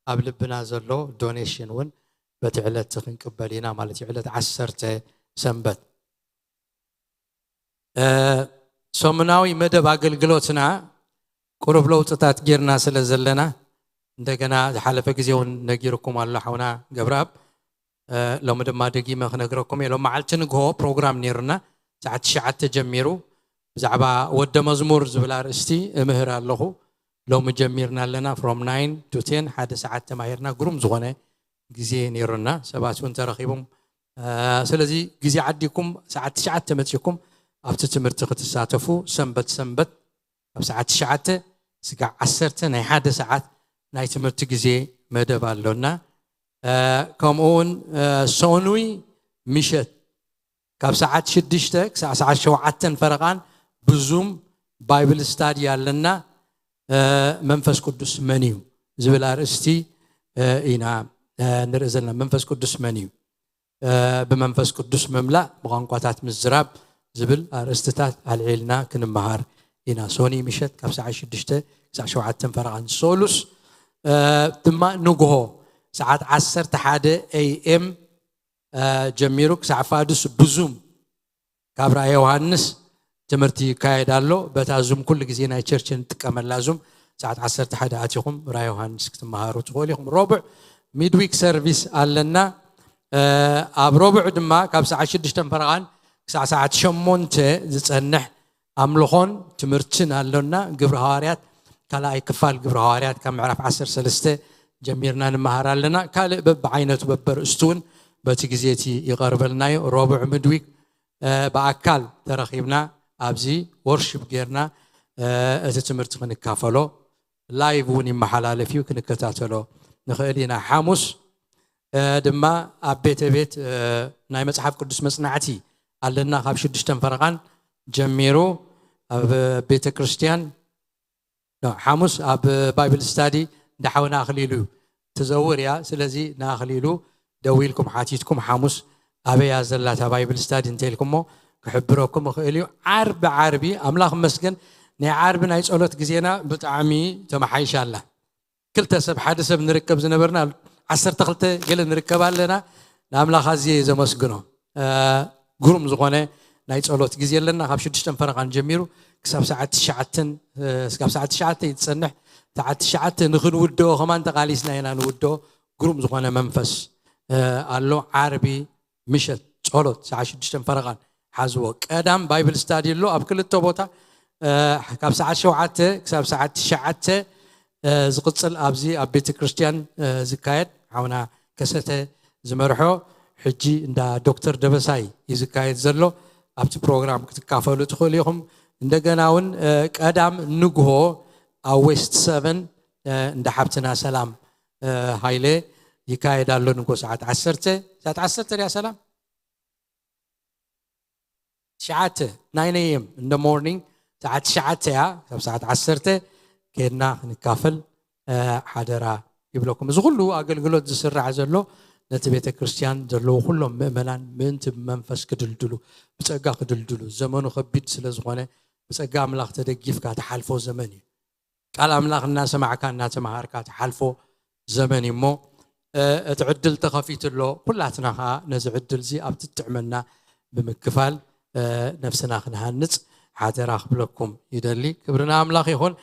ኣብ ልብና ዘሎ ዶኔሽን እውን በቲ ዕለት ክንቅበል ኢና ማለት እዩ። ዕለት ዓሰርተ ሰንበት ሰሙናዊ መደብ ኣገልግሎትና ቁሩብ ለውጥታት ጌርና ስለ ዘለና እንደገና ዝሓለፈ ግዜ እውን ነጊርኩም ኣሎ ሓውና ገብረኣብ። ሎሚ ድማ ደጊመ ክነግረኩም እየ። ሎም መዓልቲ ንግሆ ፕሮግራም ነይሩና ሰዓት ትሽዓተ ጀሚሩ ብዛዕባ ወደ መዝሙር ዝብል ኣርእስቲ እምህር ኣለኹ። ሎሚ ጀሚርና ኣለና from nine to ten ሓደ ሰዓት ተማሂርና ግሩም ዝኾነ ግዜ ነይሩና። ሰባት እውን ተረኺቦም ስለዚ ግዜ ዓዲኩም ሰዓት ትሽዓተ መፂኩም ኣብቲ ትምህርቲ ክትሳተፉ ሰንበት ሰንበት ኣብ ሰዓት ትሽዓተ ስጋዕ ዓሰርተ ናይ ሓደ ሰዓት ናይ ትምህርቲ ግዜ መደብ ኣሎና። ከምኡ እውን ሰኑይ ምሸት ካብ ሰዓት ሽዱሽተ ክሳዕ ሰዓት ሸውዓተን ፈረቓን ብዙም ባይብል ስታዲ ኣለና። መንፈስ ቅዱስ መን እዩ ዝብል ኣርእስቲ ኢና ንርኢ ዘለና። መንፈስ ቅዱስ መን እዩ? ብመንፈስ ቅዱስ ምምላእ ብቋንቋታት ምዝራብ ዝብል ኣርእስትታት ኣልዒልና ክንመሃር ኢና። ሶኒ ምሸት ካብ ሰዓት ሽዱሽተ ክሳዕ ሸውዓተ ፈረቓን፣ ሶሉስ ድማ ንግሆ ሰዓት ዓሰርተ ሓደ ኤ ኤም ጀሚሩ ክሳዕ ፋዱስ ብዙም ካብ ራእየ ዮሃንስ ትምህርቲ ይካየድ ኣሎ። በታ ዙም ኩሉ ግዜ ናይ ቸርች እንጥቀመላ ዙም ሰዓት ዓሰርተ ሓደ ኣቲኹም ራእየ ዮሃንስ ክትመሃሩ ትኽእሉ ኢኹም። ረቡዕ ሚድዊክ ሰርቪስ ኣለና። ኣብ ረቡዕ ድማ ካብ ሰዓት ሽዱሽተ ፈረቓን ክሳዕ ሰዓት ሸሞንተ ዝጸንሕ ኣምልኾን ትምህርትን ኣሎና። ግብሪ ሃዋርያት ካልኣይ ክፋል ግብሪ ሃዋርያት ካብ ምዕራፍ ዓሰርተ ሰለስተ ጀሚርና ንመሃር ኣለና። ካልእ በብዓይነቱ በበርእስቱ እውን በቲ ግዜ እቲ ይቐርበልና እዩ። ረቡዕ ሚድዊክ ብኣካል ተረኺብና ኣብዚ ወርሺፕ ጌርና እቲ ትምህርቲ ክንካፈሎ ላይቭ እውን ይመሓላለፍ እዩ፣ ክንከታተሎ ንኽእል ኢና። ሓሙስ ድማ ኣብ ቤተ ቤት ናይ መፅሓፍ ቅዱስ መፅናዕቲ ኣለና። ካብ ሽዱሽተ ፈረቓን ጀሚሩ ኣብ ቤተ ክርስቲያን ሓሙስ ኣብ ባይብል ስታዲ እንዳ ሓውና ኣኽሊሉ ትዘውር እያ። ስለዚ ንኣኽሊሉ ደዊልኩም ሓቲትኩም ሓሙስ ኣበያ ዘላ እታ ባይብል ስታዲ እንተኢልኩሞ ክሕብረኩም እኽእል እዩ። ዓርቢ ዓርቢ ኣምላኽ መስገን ናይ ዓርቢ ናይ ጸሎት ግዜና ብጣዕሚ ተመሓይሻ ኣላ። ክልተ ሰብ ሓደ ሰብ ንርከብ ዝነበርና ዓሰርተ ክልተ ገለ ንርከብ ኣለና። ንኣምላኽ ኣዝየ ዘመስግኖ። ግሩም ዝኾነ ናይ ጸሎት ግዜ ኣለና። ካብ ሽዱሽተን ፈረቓን ጀሚሩ ክሳብ ሰዓት ትሽዓተን፣ እ፣ ክሳብ ሰዓት ትሽዓተ እዩ ዝጸንሕ። ሰዓት ትሽዓተ ንኽንውድኦ ከማን ተቓሊስና ኢና ንውድኦ። ግሩም ዝኾነ መንፈስ፣ እ፣ ኣሎ። ዓርቢ ምሸት ጸሎት ሰዓት ሽዱሽተን ፈረቓን ሓዝዎ። ቀዳም ባይብል ስታዲ ኣሎ ኣብ ክልተ ቦታ፣ እ፣ ካብ ሰዓት ሸውዓተ ክሳብ ሰዓት ትሽዓተ፣ እ፣ ዝቕጽል ኣብዚ ኣብ ቤተ ክርስቲያን፣ እ፣ ዝካየድ ሓውና ከሰተ ዝመርሖ፣ ሕጂ እንዳ ዶክተር ደበሳይ እዩ ዝካየድ ዘሎ። ኣብቲ ፕሮግራም ክትካፈሉ ትኽእሉ ኢኹም። እንደገና እውን፣ እ፣ ቀዳም ንግሆ ኣብ ዌስት ሰቨን፣ እ፣ እንዳ ሓብትና ሰላም፣ እ፣ ሃይለ ይካየድ ኣሎ። ንግሆ ሰዓት ዓሰርተ፣ ሰዓት ዓሰርተ ድያ ሰላም? ትሽዓተ፣ ናይን ኤ ኤም in the morning፣ ሰዓት ትሽዓተ እያ። ካብ ሰዓት ዓሰርተ ከድና ክንካፈል፣ እ፣ ሓደራ ይብለኩም። እዚ ኩሉ ኣገልግሎት ዝስራዕ ዘሎ ነቲ ቤተ ክርስቲያን ዘለዉ ኩሎም ምእመናን ምእንቲ ብመንፈስ ክድልድሉ፣ ብጸጋ ክድልድሉ። ዘመኑ ከቢድ ስለ ዝኾነ ብጸጋ ኣምላኽ ተደጊፍካ ትሓልፎ ዘመን እዩ። ቃል ኣምላኽ እናሰማዕካ እናተምሃርካ ትሓልፎ ዘመን እዩ እሞ፣ እ፣ እቲ ዕድል ተኸፊቱ ኣሎ። ኩላትና ኸዓ ነዚ ዕድል እዚ ኣብ ትጥዕመና ብምክፋል፣ እ፣ ነፍስና ክንሃንጽ ሓደራ ክብለኩም ይደሊ። ክብሪ ንኣምላኽ ይኹን።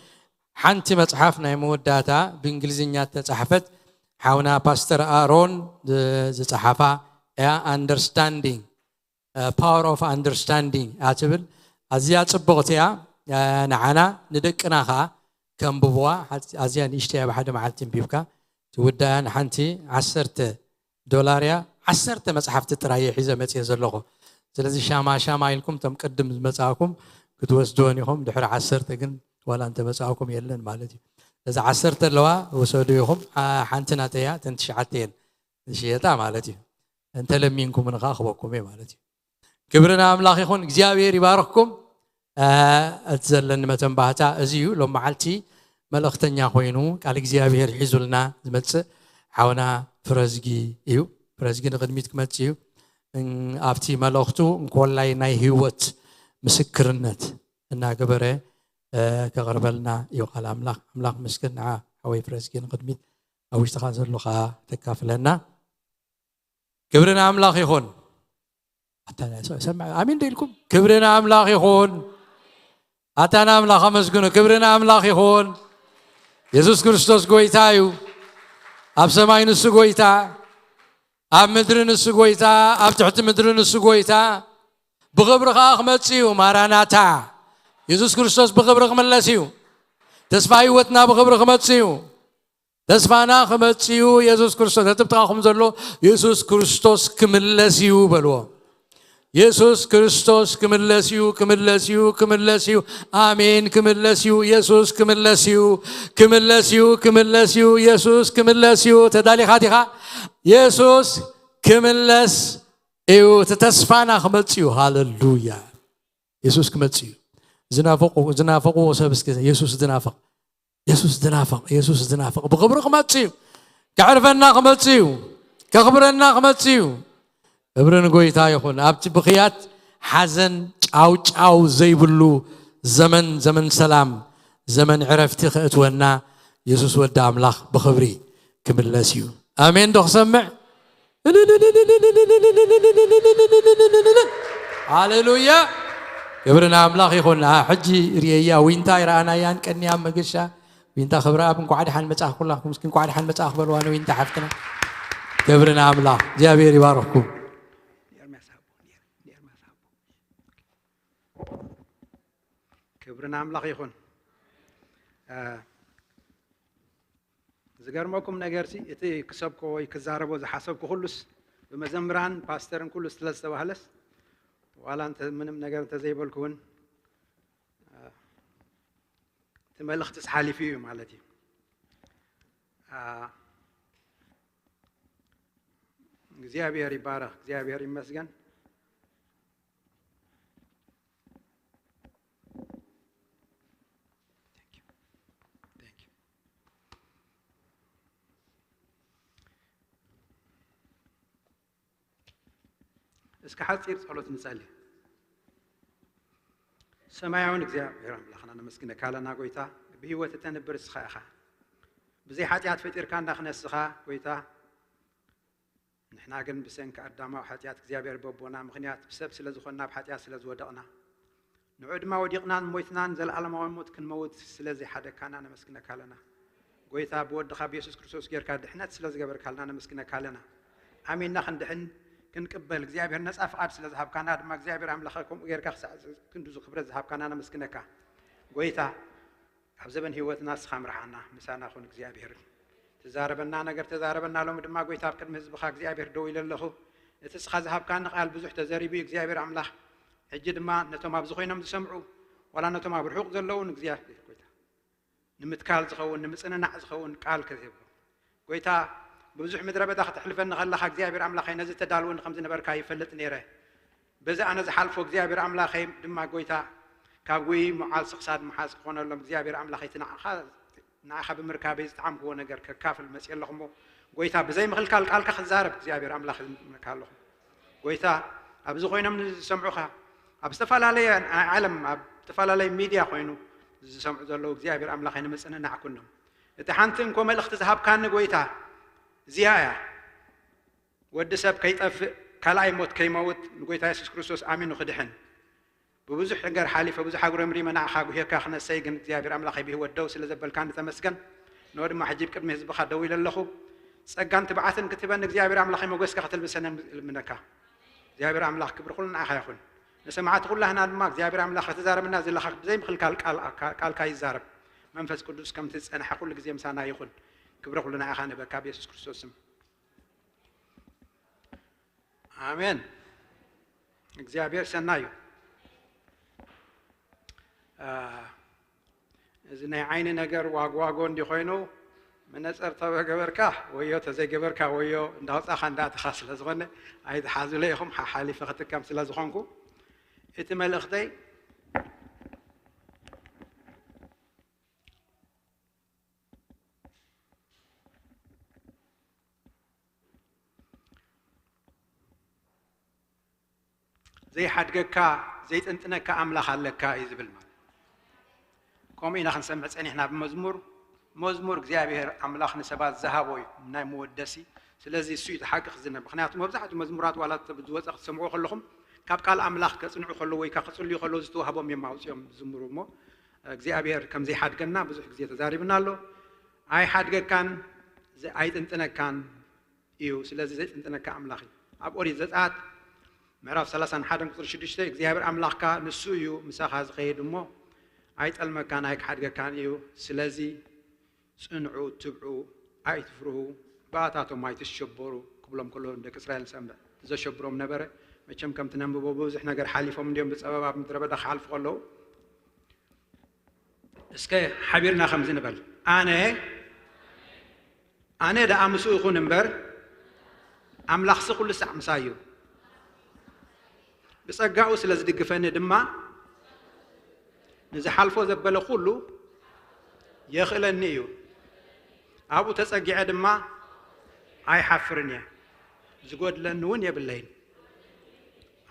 ሓንቲ መጽሓፍ ናይ መወዳእታ ብእንግሊዝኛ እተጻሕፈት ሓውና ፓስተር ኣሮን ዝ-፣ ዝጸሓፋ እያ፣ Understanding፣ እ፣ Power of Understanding እያ ትብል። ኣዝያ ጽብቕቲ እያ። እ፣ ንዓና ንደቅና ኸዓ ከንብብዋ። ሓ-፣ ኣዝያ ንእሽተይ እያ፣ ብሓደ መዓልቲ ኣንቢብካ ትውዳእ። ንሓንቲ ዓሰርተ ዶላር እያ። ዓሰርተ መጽሓፍቲ ጥራይ እየ ሒዘ መጽየ ዘለኹ። ስለዚ ሻማ ሻማ ኢልኩም እቶም ቅድም ዝመጻእኩም ክትወስድወን ኢኹም። ድሕሪ ዓሰርተ ግን ዋላ እንተመጻእኩም የለን ማለት እዩ። ስለዚ ዓሰርተ ኣለዋ፣ ውሰዱ ኢኹም። ዓ-፣ ሓንቲ ናተይ እያ፣ እተን ትሽዓተ እየን ዝሽየጣ ማለት እዩ። እንተለሚንኩምኒ ኸዓ ክበኩም እየ ማለት እዩ። ክብሪ ንኣምላኽ ይኹን። እግዚኣብሔር ይባርኽኩም። እ፣ እቲ ዘለኒ መተንባህታ እዚ እዩ። ሎም መዓልቲ መልእኽተኛ ኮይኑ ቃል እግዚኣብሔር ሒዙልና ዝመጽእ ሓውና ፍረዝጊ እዩ። ፍረዝጊ ንቕድሚት ክመጽእ እዩ። እን-፣ ኣብቲ መልእኽቱ እንኮላይ ናይ ህይወት ምስክርነት እናገበረ፣ እ፣ ከቕርበልና እዩ ቃል ኣምላኽ። ኣምላኽ ምስክር። ንዓ ሓወይ ፍረዝጊ ንቕድሚት ኣብ ውሽጥኻ ዘሎ ኸዓ ተካፍለና። ክብሪ ንኣምላኽ ይኹን። ኣታ ናይ ሰ-፣ ሰምዕ፣ ኣሜን ዶ ኢልኩም? ክብሪ ንኣምላኽ ይኹን። ኣታ ንኣምላኽ ኣመስግኑ። ክብሪ ንኣምላኽ ይኹን። የሱስ ክርስቶስ ጎይታ እዩ። ኣብ ሰማይ ንሱ ጎይታ፣ ኣብ ምድሪ ንሱ ጎይታ፣ ኣብ ትሕቲ ምድሪ ንሱ ጎይታ። ብኽብሪ ኸዓ ክመጽእ እዩ። ማራናታ። የሱስ ክርስቶስ ብኽብሪ ክምለስ እዩ። ተስፋ ህይወትና ብኽብሪ ክመጽእ እዩ። ተስፋና ክመጽእ እዩ። የሱስ ክርስቶስ፣ ነቲ ብጥቓኹም ዘሎ፣ የሱስ ክርስቶስ ክምለስ እዩ በልዎ። የሱስ ክርስቶስ ክምለስ እዩ፣ ክምለስ እዩ፣ ክምለስ እዩ። ኣሜን፣ ክምለስ እዩ። የሱስ ክምለስ እዩ፣ ክምለስ እዩ፣ ክምለስ እዩ። የሱስ ክምለስ እዩ። ተዳሊኻ ዲኻ? የሱስ ክምለስ እዩ። እቲ ተስፋና ክመጽእ እዩ። ሃሌሉያ። የሱስ ክመጽእ እዩ። ዝናፈቁ-፣ ዝናፈቁዎ ሰብ እስኪ የሱስ ዝናፈቕ፣ የሱስ ዝናፈቕ፣ የሱስ ዝናፈቕ ብኽብሪ ክመጽእ እዩ። ከዕርፈና ክመጽእ እዩ። ከኽብረና ክመጽእ እዩ። ክብሪ ንጎይታ ይኹን። ኣብቲ ብኽያት ሓዘን ጫው ጫው ዘይብሉ ዘመን፣ ዘመን ሰላም፣ ዘመን ዕረፍቲ ከእትወና የሱስ ወዲ ኣምላኽ ብኽብሪ ክምለስ እዩ። ኣሜን ዶ ክሰምዕ? ሃሌሉያ። ክብሪ ንኣምላኽ ይኹን። ኣ፣ ሕጂ ርእየያ፣ ዊንታ ይረኣናያን ቀንያን መገሻ። ዊንታ ክብረኣብ እንኳዕ ደሓን መጻእኺ፣ ኩላኹም እስኪ እንኳዕ ደሓን መጻእኺ በልዋ ንዊንታ ሓፍትና። ክብሪ ንኣምላኽ። እግዚኣብሔር ይባርኽኩም። ክብሪ ንኣምላኽ ይኹን። እ፣ ዝገርመኩም ነገርሲ፣ እቲ ክሰብኮ ወይ ክዛረቦ ዝሓሰብኩ ኩሉስ ብመዘምራን ፓስተርን ኩሉ ስለ ዝተባህለስ፣ ዋላ እንተ ምንም ነገር እንተዘይበልኩ እውን፣ እ፣ እቲ መልእኽትስ ሓሊፉ እዩ ማለት እዩ። እ፣ እግዚኣብሔር ይባረኽ፣ እግዚኣብሔር ይመስገን። Thank you. Thank you. እስከ ሓጺር ጸሎት ንጸሊ። ሰማያውን እግዚኣብሔር ኣምላኽና ነመስግነካ ኣለና ጎይታ፣ ብህይወት እተንብር እስኻ ኢኻ። ብዘይ ሓጢኣት ፈጢርካ እንዳኽነስኻ ጎይታ፣ ንሕና ግን ብሰንኪ ኣዳማዊ ሓጢኣት እግዚኣብሔር በቦና ምኽንያት ብሰብ ስለ ዝኾንና ኣብ ሓጢኣት ስለ ዝወደቕና ንዑ ድማ ወዲቕናን ሞይትናን ዘለኣለማዊ ሞት ክንመውት ስለ ዘይሓደግካና ነመስግነካ ኣለና። ጎይታ ብወድኻ ብየሱስ ክርስቶስ ጌርካ ድሕነት ስለ ዝገበርካልና ነመስግነካ ኣለና። ኣሚንና ክንድሕን ክንቅበል እግዚኣብሔር ነጻ ፍቓድ ስለ ዝሃብካና ድማ እግዚኣብሔር ኣምላኸ ከምኡ ጌርካ ክሳዕ ክንድዙ ክብረት ዝሃብካና ነመስግነካ። ጎይታ ኣብ ዘበን ህይወትና ንስኻ ምርሓና፣ ምሳና ኩን እግዚኣብሔር። ትዛረበና ነገር ተዛረበና። ሎሚ ድማ ጎይታ ኣብ ቅድሚ ህዝብኻ እግዚኣብሔር ደው ኢለ ኣለኹ። እቲ ንስኻ ዝሃብካኒ ቃል ብዙሕ ተዘሪቡ እዩ እግዚኣብሔር ኣምላኽ። ሕጂ ድማ ነቶም ኣብዚ ኮይኖም ዝሰምዑ ዋላ ነቶም ኣብ ርሑቕ ዘለውን እግዚኣብሔር ጎይታ ንምትካል ዝኸውን ንምጽንናዕ ዝኸውን ቃል ክትህብ ጎይታ ብብዙሕ ምድረ በዳ ከተሕልፈኒ ከለኻ እግዚኣብሔር ኣምላኸይ ነዚ ተዳልወኒ ከም ዝነበርካ ይፈልጥ ነይረ። በዚ ኣነ ዝሓልፎ እግዚኣብሔር ኣምላኸይ ድማ ጎይታ ካብ ጉይ መዓልሲ ክሳድ መሓዝ ክኾነሎም እግዚኣብሔር ኣምላኸይ እቲ ንዓኻ ንዓኻ ብምርካበይ ዝጠዓምክዎ ነገር ከካፍል መፅእ ኣለኹ እሞ ጎይታ ብዘይ ምኽልካል ቃልካ ክዛረብ እግዚኣብሔር ኣምላኽ ይምካ ኣለኹ። ጎይታ ኣብዚ ኮይኖም ንዝሰምዑኻ ኣብ ዝተፈላለየ ናይ ዓለም ኣብ ዝተፈላለየ ሚድያ ኮይኑ ዝሰምዑ ዘለዉ እግዚኣብሔር ኣምላኸይ ንምፅንናዕ ኩኖም እቲ ሓንቲ እንኮ መልእኽቲ ዝሃብካኒ ጎይታ እዚኣ እያ። ወዲ ሰብ ከይጠፍእ ካልኣይ ሞት ከይመውት ንጎይታ የሱስ ክርስቶስ ኣሚኑ ክድሕን ብብዙሕ ነገር ሓሊፈ ብዙሕ ኣጉረምሪመ ንዓኻ ጉሄካ ክነሰይ ግን እግዚኣብሔር ኣምላኸይ ብህይወት ደው ስለ ዘበልካኒ ተመስገን። ንኦ ድማ ሕጂ ብቅድሚ ህዝብኻ ደው ኢለ ኣለኹ። ጸጋን ትብዓትን ክትህበኒ እግዚኣብሔር ኣምላኸይ ሞገስካ ከተልብሰነ ልምነካ። እግዚኣብሔር ኣምላኽ ክብሪ ኩሉ ንዓኻ ይኹን። ንሰማዕቲ ኩላህና ድማ እግዚኣብሔር ኣምላኽ ክትዛረብና ዘለኻ ብዘይ ምኽልካል ቃል- ቃልካ ይዛረብ። መንፈስ ቅዱስ ከምቲ ዝጸንሐ ኩሉ ግዜ ምሳና ይኹን። ክብሪ ኩሉ ንዓኻ ንህበካ ብየሱስ ክርስቶስ ስም። ኣሜን። እግዚኣብሔር ሰናዩ። እዚ ናይ ዓይኒ ነገር ዋግዋጎ እንዲ ኮይኑ መነፀር ተገበርካ ወዮ ተዘይገበርካ ወዮ እንዳውፃኻ እንዳእትኻ ስለ ዝኾነ ኣይትሓዙለ ኢኹም ሓሓሊፈ ክጥቀም ስለ ዝኾንኩ እቲ መልእኽተይ ዘይሓድገካ ዘይጥንጥነካ ኣምላኽ ኣለካ እዩ ዝብል ማለት። ከምኡ ኢና ክንሰምዕ ጸኒሕና ብመዝሙር። መዝሙር እግዚኣብሔር ኣምላኽ ንሰባት ዝሃቦ እዩ ናይ መወደሲ። ስለዚ እሱ እዩ ሓቂ ክዝነ። ምክንያቱ መብዛሕትኡ መዝሙራት ዋላ ዝወፀ ክትሰምዑ ከለኹም ካብ ቃል ኣምላኽ ከጽንዑ ከለዉ ወይ ከጽልዩ ከለዉ ዝተዋህቦም እዮም ኣውፅኦም ዝዝምሩ እሞ እግዚኣብሔር ከም ዘይሓድገና ብዙሕ ግዜ ተዛሪብና ኣሎ። ኣይሓድገካን ኣይጥንጥነካን እዩ። ስለዚ ዘይጥንጥነካ ኣምላኽ እዩ። ኣብ ኦሪት ዘጸኣት ምዕራፍ ሰላሳን ሓደን ቁጽሪ ሽዱሽተ እግዚኣብሔር ኣምላኽካ ንሱ እዩ ምሳኻ ዝኸይድ እሞ ኣይጠልመካን ኣይክሓድገካን እዩ። ስለዚ ጽንዑ፣ ትብዑ፣ ኣይትፍርሁ፣ ብኣታቶም ኣይትሸበሩ ክብሎም ከሎ ንደቂ እስራኤል ንሰምዕ። ዘሸብሮም ነበረ። መቸም ከምቲ ነንብቦ ብዙሕ ነገር ሓሊፎም እንዲዮም ብጸበብ ኣብ ምድረ በዳ ክሓልፉ ከለዉ እስከ ሓቢርና ከምዚ ንበል፣ ኣነ ኣነ ደኣ ምስኡ ይኹን እምበር ኣምላኽሲ ኩሉ ሳዕ ምሳይ እዩ። ብጸጋኡ ስለ ዝድግፈኒ ድማ ንዝሓልፎ ዘበለ ኩሉ የኽእለኒ እዩ። ኣብኡ ተጸጊዐ ድማ ኣይሓፍርን እየ። ዝጎድለኒ እውን የብለይን።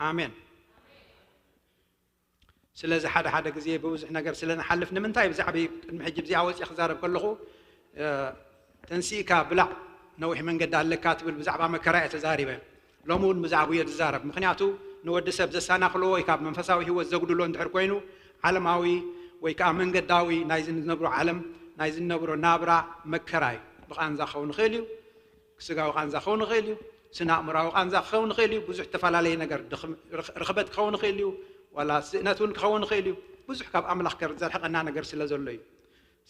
ኣሜን። ስለዚ ሓደ ሓደ ግዜ ብብዙሕ ነገር ስለ ንሓልፍ ንምንታይ ብዛዕባ ቅድሚ ሕጂ ብዚኣ ወፅየ ክዛረብ ከለኹ ተንሲእካ ብላዕ ነዊሕ መንገዲ ኣለካ ትብል ብዛዕባ መከራ እየ ተዛሪበ። ሎሚ እውን ብዛዕባ እየ ዝዛረብ። ምክንያቱ ንወዲ ሰብ ዘሰናክልዎ ወይ ካብ መንፈሳዊ ህይወት ዘጉድሎ እንድሕር ኮይኑ ዓለማዊ ወይ ከዓ መንገዳዊ ናይ ዝነብሮ ዓለም ናይ ዝነብሮ ናብራ መከራ እዩ። ብቃንዛ ክኸውን ይኽእል እዩ። ስጋዊ ቃንዛ ክኸውን ይኽእል እዩ። ስነ ኣእምራዊ ቃንዛ ክኸውን ይኽእል እዩ። ብዙሕ ዝተፈላለየ ነገር ርኽበት ክኸውን ይኽእል እዩ። ዋላ ስእነት እውን ክኸውን ይኽእል እዩ። ብዙሕ ካብ ኣምላኽ ከር ዘርሕቐና ነገር ስለ ዘሎ እዩ።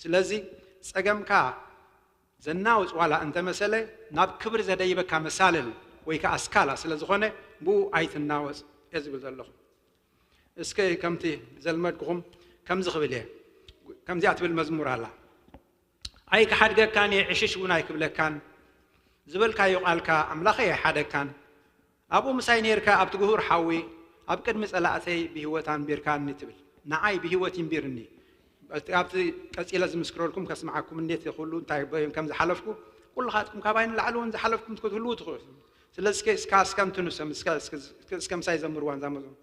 ስለዚ ጸገምካ ዘናውጽ ዋላ እንተመሰለ ናብ ክብሪ ዘደይበካ መሳልል ወይ ከዓ ስካላ ስለ ዝኾነ ብኡ ኣይትናወጽ እየ ዝብል ዘለኹ። እስከ ከምቲ ዘልመድኩኹም ከምዚ ክብል እየ። ከምዚኣ ትብል መዝሙር ኣላ። ኣይክሓድገካን እየ ዕሽሽ እውን ኣይክብለካን ዝበልካዮ ቃልካ ኣምላኸይ ኣይሓደካን ኣብኡ ምሳይ ነርካ ኣብቲ ግሁር ሓዊ ኣብ ቅድሚ ጸላእተይ ብህይወት ኣንቢርካኒ ትብል ንዓይ ብህይወት ይንቢርኒ ኣብቲ ቀጺለ ዝምስክረልኩም ከስምዓኩም እንዴት ይኽእሉ እንታይ ከም ዝሓለፍኩ ኩልኻትኩም ካባይ ንላዕሊ እውን ዝሓለፍኩም ክትህልዉ ትኽእሉ ስለዚ እስከ እስካ እስከምትኑ እስከ ምሳይ ዘምርዋ እንዛመዞም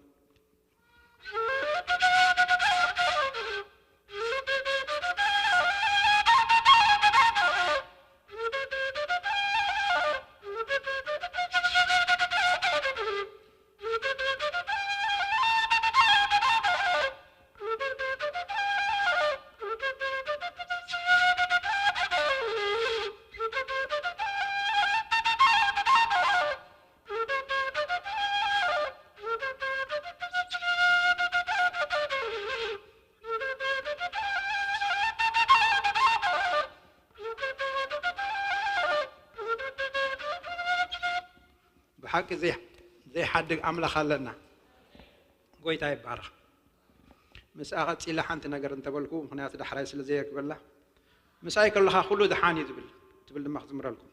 ሓቂ ዘይ-፣ ዘይሓድግ ኣምላኽ ኣለና። ጎይታ ይባረኽ። ምስኣ ቀጺለ ሓንቲ ነገር እንተበልኩ፣ ምኽንያቱ ዳሕራይ ስለ ዘየርክበላ፣ ምስኣይ ከለኻ ኩሉ ደሓን እዩ ዝብል፣ ትብል ድማ ክዝምረልኩም።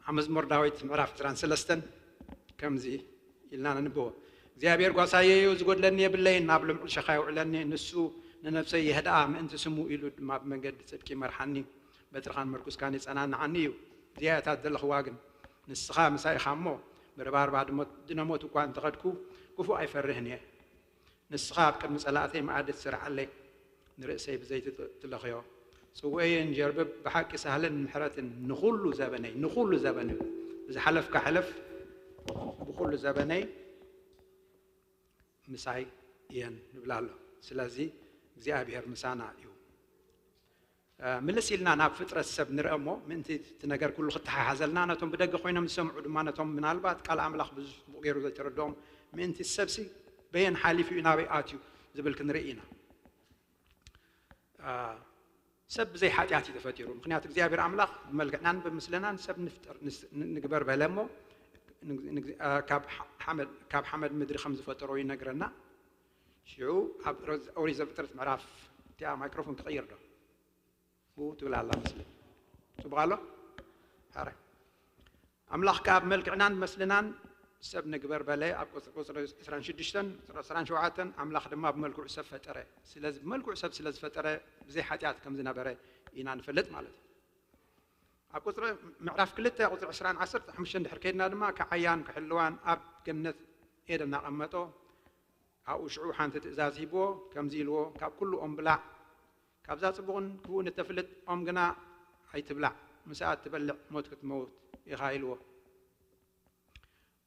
ኣብ መዝሙር ዳዊት ምዕራፍ ዕስራን ሰለስተን ከምዚ ኢልና ነንብቦ። እግዚኣብሔር ጓሳየ እዩ፣ ዝጎድለኒ የብለይን፣ ናብ ልምዑል ሸኻ የውዕለኒ። ንሱ ንነፍሰይ የህድኣ፣ ምእንቲ ስሙ ኢሉ ድማ ብመንገዲ ጽድቂ ይመርሓኒ። በትርኻን ምርኩስካን የጸናንዓኒ እዩ። እዚኣ እያ እታ ዝደለኽዋ ግን፣ ንስኻ ምሳይ ኢኻ እሞ፣ ብረባርባ ድሞ-፣ ድነ ሞት እኳ እንተኸድኩ፣ ክፉእ ኣይፈርህን እየ። ንስኻ ኣብ ቅድሚ ጸላእተይ መኣዲ ትስርዓለይ፣ ንርእሰይ ብዘይቲ ት-፣ ትለኽዮ። ጽውኤይ እንጀርብብ ብሓቂ ሳህልን ምሕረትን ንኹሉ ዘበነይ፣ ንኹሉ ዘበነይ፣ ብዝሓለፍካ ሕለፍ፣ ብኹሉ ዘበነይ ምሳይ እየን ንብል ኣሎ። ስለዚ እግዚኣብሔር ምሳና እዩ። እ፣ ምልስ ኢልና ናብ ፍጥረት ሰብ ንርአ እሞ፣ ምእንቲ እቲ ነገር ኩሉ ክተሓሓዘልና፣ ነቶም ብደገ ኮይኖም ዝሰምዑ ድማ፣ ነቶም ምናልባት ቃል ኣምላኽ ብዙሕ ጽቡቕ ገይሩ ዘይተረድኦም፣ ምእንቲ ሰብሲ በየን ሓሊፉ እዩ፣ ናበይ ኣትዩ ዝብል ክንርኢ ኢና። እ፣ ሰብ ብዘይ ሓጢኣት እዩ ተፈጢሩ። ምኽንያቱ እግዚኣብሔር ኣምላኽ ብመልክዕናን ብምስልናን ሰብ ንፍጠር፣ ንስ-፣ ን-፣ ንግበር በለ እሞ፣ ንግ-፣ ንግ-፣ እ፣ ካብ ሓ-፣ ሓመድ፣ ካብ ሓመድ ምድሪ ከም ዝፈጠሮ ይነግረና። ሽዑ ኣብ ረ-፣ ኦሪት ዘፍጥረት ምዕራፍ፣ እቲኣ ማይክሮፎን ክቕይር ዶ? ብኡ ትብል ኣላ መስለኒ። ጽቡቕ ኣሎ? ሕራይ። ኣምላኽ ከኣ ብመልክዕናን ብመስልናን ሰብ ንግበር በለ። ኣብ ቁጽ-፣ ቁጽሪ ዕስራን ሽዱሽተን፣ ቁጽሪ ዕስራን ሸውዓተን፣ ኣምላኽ ድማ ብመልክዑ ሰብ ፈጠረ። ስለዚ ብመልክዑ ሰብ ስለ ዝፈጠረ ብዘይ ሓጢኣት ከም ዝነበረ ኢና ንፈልጥ ማለት እዩ። ኣብ ቁጽሪ፣ ምዕራፍ ክልተ ቁጽሪ ዕስራን ዓሰርተ ሓሙሽተን ድሕር ከይድና ድማ፣ ከዓያን ክሕልዋን ኣብ ገነት ኤደን ኣቐመጦ። ኣብኡ ሽዑ ሓንቲ ትእዛዝ ሂብዎ፣ ከምዚ ኢልዎ፣ ካብ ኩሉ ኦም ብላዕ፣ ካብዛ ጽቡቕን ክፉእን እተፍልጥ ኦም ግና ኣይትብላዕ፣ ምስኣ እትበልዕ ሞት ክትመውት ኢኻ ኢልዎ።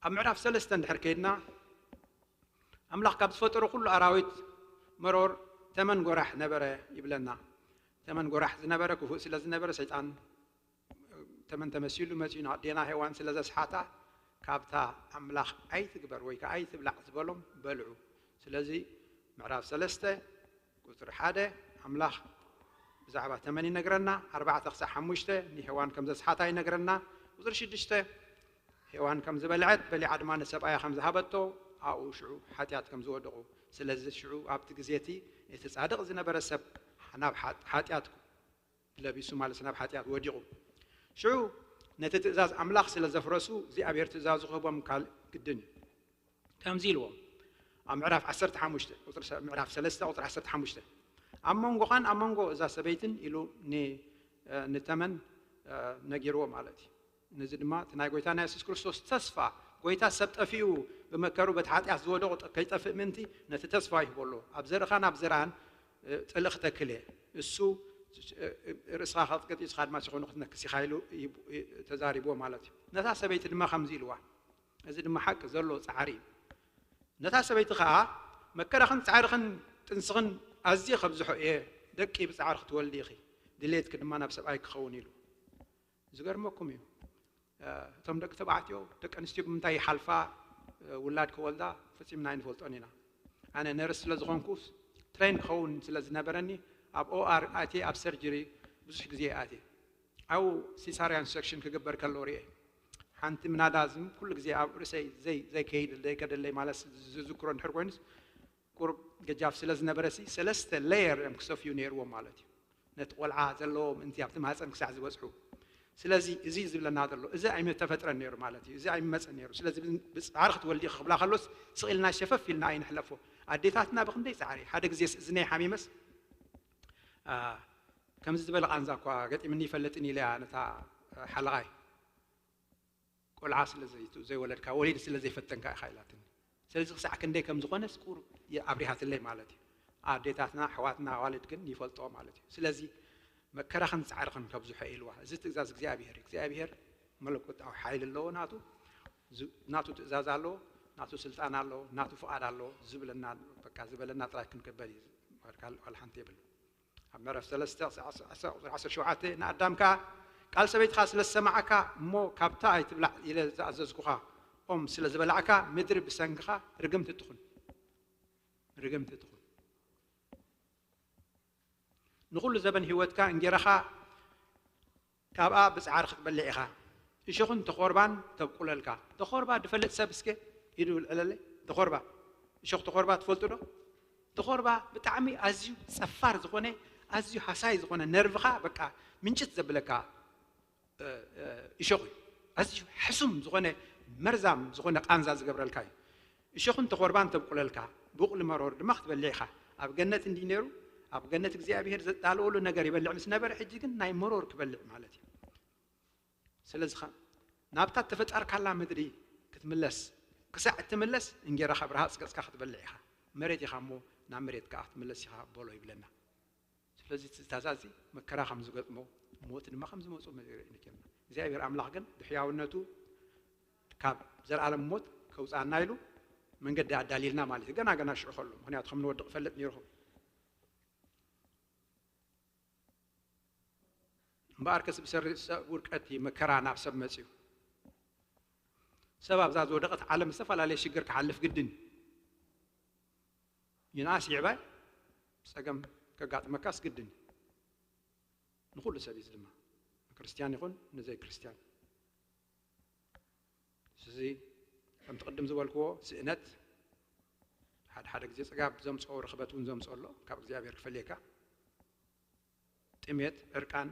ኣብ ምዕራፍ ሰለስተ እንድሕር ከይድና፣ ኣምላኽ ካብ ዝፈጠሮ ኩሉ ኣራዊት መሮር ተመን ጎራሕ ነበረ ይብለና። ተመን ጎራሕ ዝነበረ ክፉእ ስለ ዝነበረ፣ ሰይጣን ተመን ተመሲሉ መጺኡ ንኣዴና ሄዋን ስለ ዘስሓታ፣ ካብታ ኣምላኽ ኣይትግበር ወይ ከኣ ኣይትብላዕ ዝበሎም በልዑ። ስለዚ ምዕራፍ ሰለስተ ቁጽሪ ሓደ ኣምላኽ ብዛዕባ ተመን ይነግረና፣ ኣርባዕተ ክሳዕ ሓሙሽተ ንሄዋን ከም ዘስሓታ ይነግረና። ቁጽሪ ሽዱሽተ ሄዋን ከም ዝበልዐት በሊዓ ድማ ንሰብኣያ ከም ዝሃበቶ፣ ኣብኡ ሽዑ ሓጢኣት ከም ዝወደቑ። ስለዚ ሽዑ ኣብቲ ግዜ እቲ፣ እቲ ጻድቕ ዝነበረ ሰብ ናብ ሓ-፣ ሓጢኣት ለቢሱ ማለት ናብ ሓጢኣት ወዲቑ። ሽዑ ነቲ ትእዛዝ ኣምላኽ ስለ ዘፍረሱ እግዚኣብሔር ትእዛዙ ክህቦም ካልእ ግድን እዩ። ከምዚ ኢልዎም ኣብ ምዕራፍ ዓሰርተ ሓሙሽተ ቁጽሪ ሰ-፣ ምዕራፍ ሰለስተ ቁጽሪ ዓሰርተ ሓሙሽተ፣ "ኣብ መንጎኻን ኣብ መንጎ እዛ ሰበይትን" ኢሉ ን-፣ እ፣ ንተመን፣ እ፣ ነጊርዎ ማለት እዩ። ነዚ ድማ እቲ ናይ ጎይታና የሱስ ክርስቶስ ተስፋ፣ ጎይታ ሰብ ጠፊኡ ብመከሩ በቲ ሓጢኣት ዝወደቑ ጠ-፣ ከይጠፍእ ምእንቲ ነቲ ተስፋ ይህቦ ኣሎ። ኣብ ዘርእኻን ኣብ ዘርኣን፣ እ፣ ጽልኢ ክተክል እየ። እሱ፣ እ፣ እ፣ ርእስኻ ክትቀጥ፣ ንስኻ ድማ ሸኾና ክትነክስ ኢኻ ኢሉ ይብ-፣ እ፣ ተዛሪብዎ ማለት እዩ። ነታ ሰበይቲ ድማ ከምዚ ኢልዋ። እዚ ድማ ሓቂ ዘሎ ጻዕሪ እዩ። ነታ ሰበይቲ ኸኣ፣ "መከራኽን ጻዕርኽን ጥንስኽን ኣዝየ ከብዝሖ እየ፣ ደቂ ብጻዕሪ ክትወልዲ ኢኺ፣ ድሌትኪ ድማ ናብ ሰብኣይ ክኸውን" ኢሉ። ዝገርመኩም እዩ። እ፣ እቶም ደቂ ተባዕትዮ፣ ደቂ ኣንስትዮ ብምንታይ ይሓልፋ፣ እ፣ ውላድ ክወልዳ ፈጺምና ኣይንፈልጦን ኢና። ኣነ ነርስ ስለ ዝኾንኩ፣ ትሬን ክኸውን ስለ ዝነበረኒ፣ ኣብ ኦኣር ኣትየ፣ ኣብ ሰርጀሪ ብዙሕ ግዜ እየ ኣትየ። ኣብኡ ሲሳርያን ሴክሽን ክግበር ከሎ ርእየ። ሓንቲ ምናዳ ዝም-፣ ኩሉ ግዜ ኣብ ርእሰይ ዘይ-፣ ዘይከይድ፣ ዘይከደለይ ማለት ዝ-፣ ዝዝክሮ እንድሕር ኮይኑስ፣ ቁሩብ ገጃፍ ስለ ዝነበረሲ፣ ሰለስተ ሌየር እዮም ክሰፍዩ ነይርዎም ማለት እዩ። ነቲ ቆልዓ ዘለዎ ምእንቲ ኣብቲ ማህፀን ክሳዕ ዝበፅሑ። ስለዚ እዚ ዝብለና ዘሎ፣ እዚ ኣይምተፈጥረን ነይሩ ማለት እዩ። እዚ ኣይመፀን ነይሩ። ስለዚ ብ-፣ ብፃዕሪ ክትወልዲ ክብላ ከሎስ፣ ስቕ ኢልና ሸፈፍ ኢልና ኣይንሕለፎ። ኣዴታትና ብክንደይ ፃዕሪ፣ ሓደ ግዜስ እዝነይ ሓሚመስ፣ አ፣ ከምዚ ዝበለ ቃንዛ እኳ ገጢምኒ ይፈልጥን ኢለያ ነታ፣ አ፣ ሓለቓይ። ቆልዓ ስለ ዘይቱ-፣ ዘይወለድካ፣ ወሊድ ስለ ዘይፈተንካ ኢኻ ኢላትኒ። ስለዚ ክሳዕ ክንደይ ከም ዝኾነስ ቁሩብ ኣብሪሃትለይ ማለት እዩ። ኣዴታትና፣ ኣሕዋትና፣ ኣዋልድ ግን ይፈልጥኦ ማለት እዩ። ስለዚ መከራኽን ጻዕርኽን ከብዝሖ ኢልዋ። እዚ ትእዛዝ እግዚኣብሔር እዩ። እግዚኣብሔር መለኮታዊ ሓይሊ ኣለዎ ናቱ። ዝ-፣ ናቱ ትእዛዝ ኣለዎ፣ ናቱ ስልጣን ኣለዎ፣ ናቱ ፍቓድ ኣለዎ። ዝብለና፣ በቃ ዝበለና ጥራይ ክንቅበል እዩ። ካልእ ዋላ ሓንቲ የብሉ። ኣብ ምዕራፍ ሰለስተ ቁጽሪ ዓሰርተ ሸውዓተ ንኣዳም ከኣ ቃል ሰበይትኻ ስለ ዝሰማዕካ እሞ ካብታ ኣይትብላዕ ኢለ ዝኣዘዝኩኻ ኦም ስለ ዝበላዕካ ምድሪ ብሰንክኻ ርግምቲ ትኹን። ርግምቲ ትኹን። ንኹሉ ዘበን ህይወትካ እንጌራኻ ካብኣ ብጻዕሪ ክትበልዕ ኢኻ። እሾኽን ተኾርባን ተብቁለልካ። ተኾርባ ድፈልጥ ሰብ እስከ ኢዱ ልዕለለይ። ተኾርባ። እሾኽ ተኾርባ ትፈልጡ ዶ? ተኾርባ ብጣዕሚ ኣዝዩ ጸፋር ዝኾነ፣ ኣዝዩ ሃሳይ ዝኾነ፣ ነርቭኻ በቃ ምንጭት ዘብለካ፣ እ፣ እ፣ እሾኽ እዩ። ኣዝዩ ሕሱም ዝኾነ፣ መርዛም ዝኾነ ቃንዛ ዝገብረልካ እዩ። እሾኽን ተኾርባን ተብቁለልካ፣ ብቑሊ መሮር ድማ ክትበልዕ ኢኻ። ኣብ ገነት እንዲ ነይሩ፣ ኣብ ገነት እግዚኣብሔር ዘዳለወሉ ነገር ይበልዕ ምስ ነበረ፣ ሕጂ ግን ናይ መሮር ክበልዕ ማለት እዩ። ስለዚ ኸ ናብታ እተፈጠርካላ ምድሪ ክትምለስ፣ ክሳዕ እትምለስ እንጌራኻ ብረሃጽ ገጽካ ክትበልዕ ኢኻ። መሬት ኢኻ እሞ ናብ መሬት ከኣ ክትምለስ ኢኻ በሎ ይብለና። ስለዚ እቲ ትእዛዝ እዚ መከራ ከም ዝገጥሞ፣ ሞት ድማ ከም ዝመጽኦ የርእየና። እግዚኣብሔር ኣምላኽ ግን ብሕያውነቱ ካብ ዘልኣለም ሞት ከውጽኣና ኢሉ መንገዲ ኣዳልይልና ማለት እዩ። ገና ገና ሽዑ ከሎ፣ ምኽንያቱ ከም ንወድቕ ይፈልጥ ነይሩ። እምበኣርከስ ብሰሪ ሰብ ውድቀት እዩ መከራ ናብ ሰብ መጺኡ። ሰብ ኣብዛ ዝወደቐት ዓለም ዝተፈላለየ ሽግር ክሓልፍ ግድን እዩ። ይንኣስ ይዕበ ጸገም ከጋጥመካስ ግድን እዩ። ንኹሉ ሰብ እዩ እዚ ድማ። ንክርስትያን ይኹን ንዘይ ክርስትያን። እዚ ከምቲ ቅድም ዝበልክዎ ስእነት፣ ሓደ ሓደ ግዜ ጽጋብ ዘምጽኦ ርኽበት እውን ዘምጽኦ ኣሎ፣ ካብ እግዚኣብሔር ክፈልየካ። ጥሜት፣ ዕርቃን፣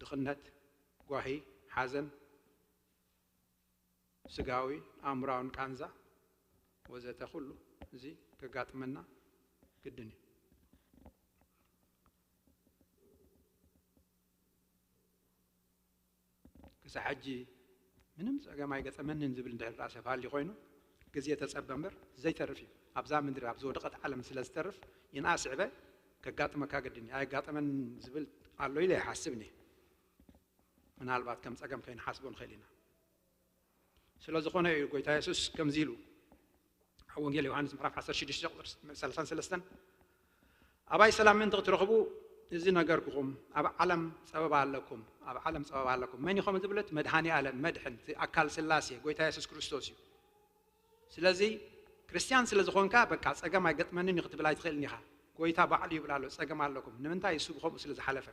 ድኽነት፣ ጓሂ፣ ሓዘን፣ ስጋዊ፣ ኣእምራውን ቃንዛ ወዘተ ኩሉ እዚ ከጋጥመና ግድን እዩ። ክሳብ ሕጂ ምንም ጸገም ኣይገጠመንን ዝብል እንድሕር ደኣ ሰብ ሃልዩ ኮይኑ፣ ግዜ ተጸበ እምበር ዘይተርፍ እዩ። ኣብዛ ምድሪ፣ ኣብ ዝወደቐት ዓለም ስለ ዝተርፍ፣ ይንኣስ ይዕበ ከጋጥመካ ግድን እዩ። ኣየጋጠመንን ዝብል ኣሎ ኢለ ኣይሓስብን እየ። ምናልባት ከም ጸገም ከይንሓስቦ ንኽእል ኢና። ስለ ዝኾነ እዩ ጎይታ የሱስ ከምዚ ኢሉ ኣብ ወንጌል ዮሃንስ ምዕራፍ ዓሰርተ ሽዱሽተ ቁጽሪ ሰላሳን ሰለስተን፣ "ኣባይ ሰላም ምእንቲ ክትረኽቡ እዚ ነገርኩኹም፣ ኣብ ዓለም ጸበባ ኣለኩም፣ ኣብ ዓለም ጸበባ ኣለኩም።" መን እዩ ከምኡ ዝብል? መድሃኔ ኣለም፣ መድሕን፣ እቲ ኣካል ስላሴ፣ ጎይታ የሱስ ክርስቶስ እዩ። ስለዚ ክርስትያን ስለ ዝኾንካ፣ በቃ ጸገም ኣይገጥመንን እዩ ክትብል ኣይትኽእልን ኢኻ። ጎይታ ባዕሉ ይብል ኣሎ፣ "ጸገም ኣለኩም።" ንምንታይ? እሱ ብኸምኡ ስለ ዝሓለፈ።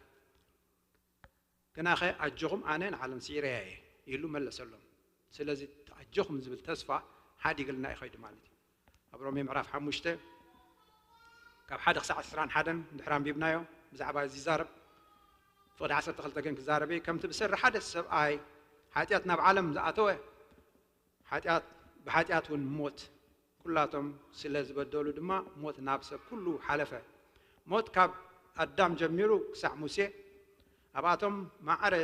ግናኸ ኣጆኹም፣ ኣነ ንዓለም ስዒረያ እየ ኢሉ መለሰሎም። ስለዚ ኣጆኹም ዝብል ተስፋ ሓዲግልና እዩ ኸይዱ ማለት እዩ። ኣብ ሮሜ ምዕራፍ ሓሙሽተ ካብ ሓደ ክሳዕ ዕስራን ሓደን ድሕሪ ኣንቢብናዮ ብዛዕባ እዚ ይዛረብ። ፍቕዲ ዓሰርተ ክልተ ግን ክዛረብ እየ። ከምቲ ብሰሪ ሓደ ሰብኣይ ሓጢኣት ናብ ዓለም ዝኣተወ፣ ሓጢኣት፣ ብሓጢኣት እውን ሞት፣ ኩላቶም ስለ ዝበደሉ ድማ ሞት ናብ ሰብ ኩሉ ሓለፈ። ሞት ካብ ኣዳም ጀሚሩ ክሳዕ ሙሴ፣ ኣብኣቶም ማዕረ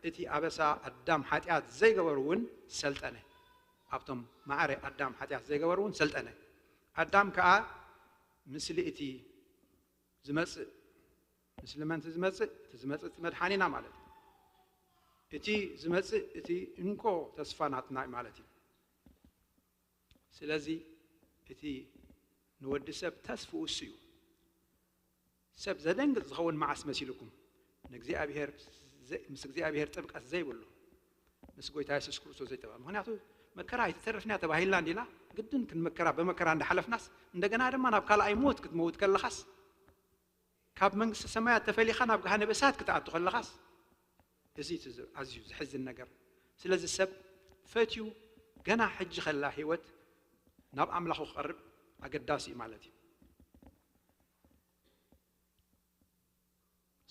እቲ ኣበሳ ኣዳም ሓጢኣት ዘይገበሩ እውን ሰልጠነ። ኣብቶም ማዕረ ኣዳም ሓጢኣት ዘይገበሩ እውን ሰልጠነ። ኣዳም ከኣ ምስሊ እቲ ዝመጽእ፣ ምስሊ መን እቲ ዝመጽእ? እቲ ዝመጽእ እቲ መድሓኒና ማለት እዩ። እቲ ዝመጽእ እቲ እንኮ ተስፋ ናትና ማለት እዩ። ስለዚ እቲ ንወዲ ሰብ ተስፍኡ እሱ እዩ። ሰብ ዘደንግጽ ዝኸውን መዓስ መሲልኩም? ንእግዚኣብሔር ዘ-፣ ምስ እግዚኣብሔር ጥብቀት ዘይብሉ፣ ምስ ጎይታ የሱስ ክርስቶስ ዘይጠብቀ። ምኽንያቱ መከራ ኣይትተርፍንያ ተባሂልና እንዲና፣ ግድን ክንመከራ፣ ብመከራ እንዳሓለፍናስ፣ እንደገና ድማ ናብ ካልኣይ ሞት ክትመውት ከለኻስ፣ ካብ መንግስተ ሰማያት ተፈሊኻ ናብ ገሃነብ እሳት ክትኣቱ ከለኻስ፣ እዚ እቲ ዝ-፣ ኣዝዩ ዘሕዝን ነገር። ስለዚ ሰብ ፈትዩ ገና ሕጂ ከላ ህይወት ናብ ኣምላኹ ክቐርብ ኣገዳሲ እዩ ማለት እዩ።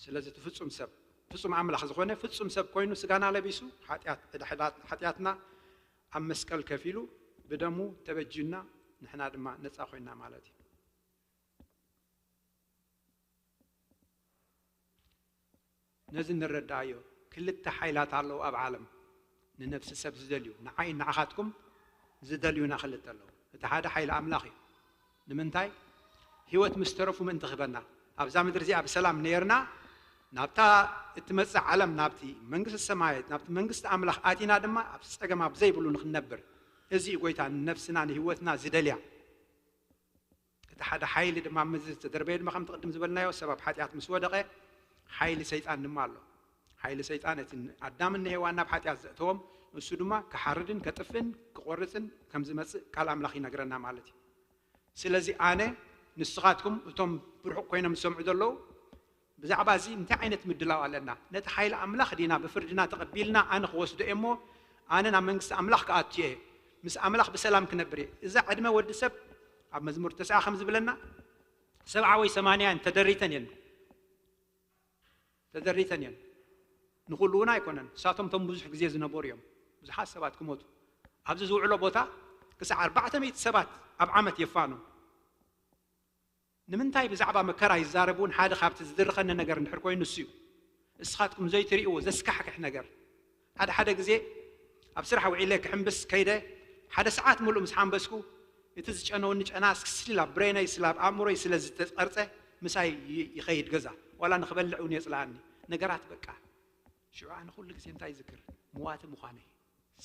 ስለዚ እቲ ፍጹም ሰብ፣ ፍጹም ኣምላኽ ዝኾነ ፍጹም ሰብ ኮይኑ ስጋና ለቢሱ፣ ሓጢኣት፣ ዕዳ ሕዳ-፣ ሓጢኣትና ኣብ መስቀል ከፊሉ ብደሙ ተበጅዩና፣ ንሕና ድማ ነጻ ኮይና ማለት እዩ። ነዚ ንረዳእዮ። ክልተ ሓይላት ኣለዉ ኣብ ዓለም። ንነፍሲ ሰብ ዝደልዩ፣ ንዓይ ንዓኻትኩም ዝደልዩና ክልተ ኣለዉ። እቲ ሓደ ሓይሊ ኣምላኽ እዩ። ንምንታይ? ህይወት ምስ ተረፉ ምእንቲ ክህበና፣ ኣብዛ ምድሪ እዚኣ ብሰላም ነይርና ናብታ እትመጽእ ዓለም፣ ናብቲ መንግስቲ ሰማያት፣ ናብቲ መንግስቲ ኣምላኽ ኣቲና ድማ ኣብ ጸገም ኣብ ዘይብሉ ንክንነብር። እዚ እዩ ጎይታ ንነፍስና ንህይወትና ዝደልያ። እቲ ሓደ ሓይሊ ድማ ኣብ ምድሪ ዝተደርበየ ድማ ከምቲ ቅድም ዝበልናዮ ሰብ ኣብ ሓጢኣት ምስ ወደቐ ሓይሊ ሰይጣን ድማ ኣሎ። ሓይሊ ሰይጣን እቲ ኣዳምን ንሄዋን ናብ ሓጢኣት ዘእተዎም እሱ ድማ ክሓርድን ከጥፍእን ክቆርጽን ከም ዝመጽእ ቃል ኣምላኽ ይነግረና ማለት እዩ። ስለዚ ኣነ ንስኻትኩም እቶም ብርሑቕ ኮይኖም ዝሰምዑ ዘለዉ ብዛዕባ እዚ እንታይ ዓይነት ምድላው ኣለና? ነቲ ሓይሊ ኣምላኽ ዲና ብፍርድና ተቐቢልና ኣነ ክወስዶ እየ እሞ ኣነ ናብ መንግስቲ ኣምላኽ ክኣቱ እየ፣ ምስ ኣምላኽ ብሰላም ክነብር እየ። እዛ ዕድመ ወዲ ሰብ ኣብ መዝሙር ተስዓ ከም ዝብለና ሰብዓ ወይ ሰማንያ እየን ተደሪተን እየን ተደሪተን እየን። ንኹሉ እውን ኣይኮነን። ንሳቶም እቶም ብዙሕ ግዜ ዝነበሩ እዮም። ብዙሓት ሰባት ክሞቱ ኣብዚ ዝውዕሎ ቦታ ክሳዕ ኣርባዕተ ሚእቲ ሰባት ኣብ ዓመት የፋኑ። ንምንታይ ብዛዕባ መከራ ይዛረብ እውን ሓደ ካብቲ ዝድርኸኒ ነገር እንድሕር ኮይኑ እሱ እዩ። እስኻትኩም ዘይትርእይዎ ዘስካሕክሕ ነገር። ሓደ ሓደ ግዜ ኣብ ስራሕ ውዒለ ክሕምብስ ከይደ ሓደ ሰዓት ሙሉእ ምስ ሓንበስኩ እቲ ዝጨነወኒ ጨና ስል ኣብ ብሬነይ ስል ኣብ ኣእምሮይ ስለ ዝተቐርጸ ምሳይ ይ- ይኸይድ ገዛ። ዋላ ንኽበልዕ እውን የጽልኣኒ። ነገራት በቃ። ሽዑ ኣነ ኩሉ ግዜ እንታይ ይዝክር? ምዋቲ ምዃነይ።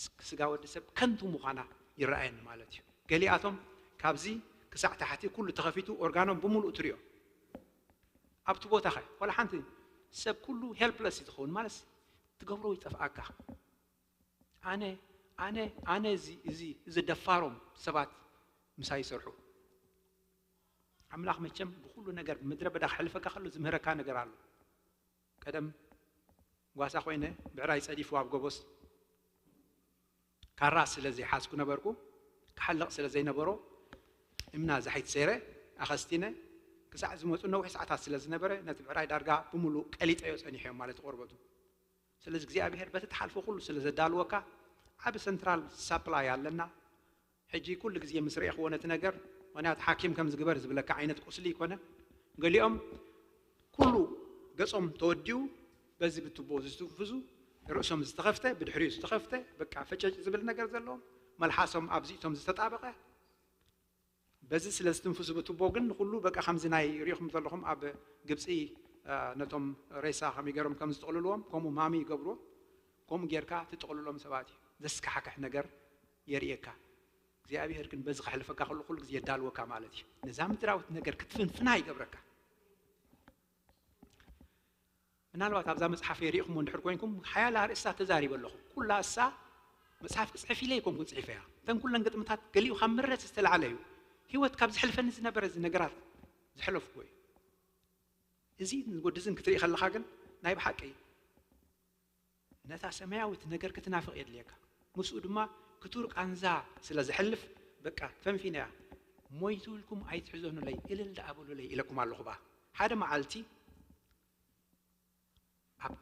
ስ- ስጋ ወዲ ሰብ ከንቱ ምዃና ይረኣየኒ ማለት እዩ። ገሊኣቶም ካብዚ ክሳዕ ታሕቲ ኩሉ ተኸፊቱ ኦርጋኖም ብምሉእ ትሪኦ። ኣብቲ ቦታ ኸ ዋላ ሓንቲ ሰብ ኩሉ ሄልፕለስ እዩ ዝኸውን ማለት ትገብሮ ይጠፍኣካ። ኣነ ኣነ ኣነ እዚ እዚ እዚ ደፋሮም ሰባት ምሳይ ይሰርሑ። ኣምላኽ መቸም ብኩሉ ነገር ምድረ በዳ ክሕልፈካ ከሎ ዝምህረካ ነገር ኣሎ። ቀደም ጓሳ ኮይነ ብዕራይ ጸዲፉ ኣብ ጎቦስ ካራ ስለ ዘይሓዝኩ ነበርኩ። ክሓልቕ ስለ ዘይነበሮ እምና ዛሒት ሰይረ ኣኸስቲነ ክሳዕ ዝመፁ ነዊሕ ሰዓታት ስለ ዝነበረ ነቲ ብዕራይ ዳርጋ ብምሉእ ቀሊጠዮ ጸኒሐዮ ማለት ቆርበቱ። ስለዚ እግዚኣብሔር በቲ ትሓልፎ ኩሉ ስለ ዘዳልወካ ዓቢ ሰንትራል ሳፕላይ ኣለና። ሕጂ ኩሉ ግዜ ምስ ርኤኽዎ ነቲ ነገር ምክንያቱ ሓኪም ከም ዝግበር ዝብለካ ዓይነት ቁስሊ ይኮነ። ገሊኦም ኩሉ ገጾም ተወዲኡ በዚ ብትቦ ዝትንፍዙ ርእሶም ዝተኸፍተ ብድሕሪኡ ዝተኸፍተ በቃ ፈጨጭ ዝብል ነገር ዘለዎም መልሓሶም ኣብዚእቶም ዝተጣበቐ በዚ ስለ ዝትንፍሱ ብትቦ ግን ንኩሉ በቃ ከምዚ ናይ ሪኢኹም ዘለኹም ኣብ ግብፂ ነቶም ሬሳ ከመይ ገይሮም ከም ዝጥቕልልዎም ከምኡ ማሚ ይገብርዎ። ከምኡ ጌርካ ትጥቕልሎም ሰባት እዩ። ዘስካሕክሕ ነገር የርእየካ። እግዚኣብሔር ግን በዚ ከሕልፈካ ከሎ ኩሉ ግዜ የዳልወካ ማለት እዩ። ነዛ ምድራዊት ነገር ክትፍንፍና ይገብረካ። ምናልባት ኣብዛ መፅሓፍ የሪእኹም እንድሕር ኮይንኩም ሓያል ኣርእስታ ተዛሪበ ኣለኹ። ኩላ እሳ መፅሓፍ ክፅሕፍ ኢለ ይኮንኩን ፅሒፈያ። እተን ኩለን ግጥምታት ገሊኡ ካብ ምረት ዝተላዕለ እዩ። ህይወት ካብ ዝሕልፈኒ ዝነበረ እዚ ነገራት ዝሕለፍኩ እዩ። እዚ ወዲ ዝን ክትርኢ ከለኻ ግን ናይ ብሓቂ ነታ ሰማያዊት ነገር ክትናፍቕ የድልየካ። ምስኡ ድማ ክቱር ቃንዛ ስለ ዝሕልፍ በቃ ፈንፊነያ። ሞይቱ ኢልኩም ኣይትሕዘኑለይ እልል ደኣ በሉለይ ኢለኩም ኣለኹ። ባ ሓደ መዓልቲ ኣብ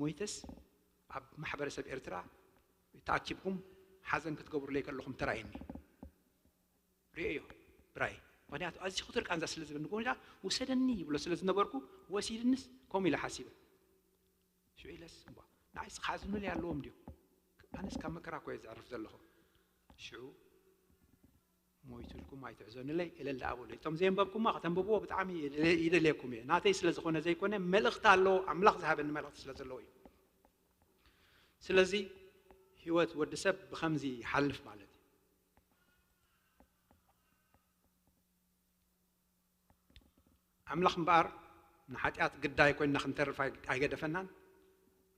ሞይተስ ኣብ ማሕበረሰብ ኤርትራ ተኣኪብኩም ሓዘን ክትገብሩለይ ከለኹም ተራእየኒ። ርእዮ ብራይ ምክንያቱ ኣዚ ክቱር ቃንዛ ስለ ዝብል ንጎዳ ውሰደኒ ይብሎ ስለ ዝነበርኩ ወሲድንስ ከምኡ ኢለ ሓሲበ። ሽዑ ኢለስ እምባ ንዓይስ ክሓዝኑለይ ኣለዎም ድዩ? ኣነስ ካብ መከራ እኮ እየ ዘዕርፍ ዘለኹ። ሽዑ ሞይቱልኩም ኣይትሕዘኑለይ እለል ደኣ በሉ። እቶም ዘየንበብኩማ ከተንብብዎ ብጣዕሚ ይደልየኩም እየ። ናተይ ስለ ዝኾነ ዘይኮነ መልእኽቲ ኣለዎ፣ ኣምላኽ ዝሃበኒ መልእኽቲ ስለ ዘለዎ እዩ። ስለዚ ህይወት ወዲ ሰብ ብኸምዚ ይሓልፍ ማለት እዩ። ኣምላኽ እምበኣር ንሓጢኣት ግዳይ ኮይንና ክንተርፍ ኣይ- ኣይገደፈናን።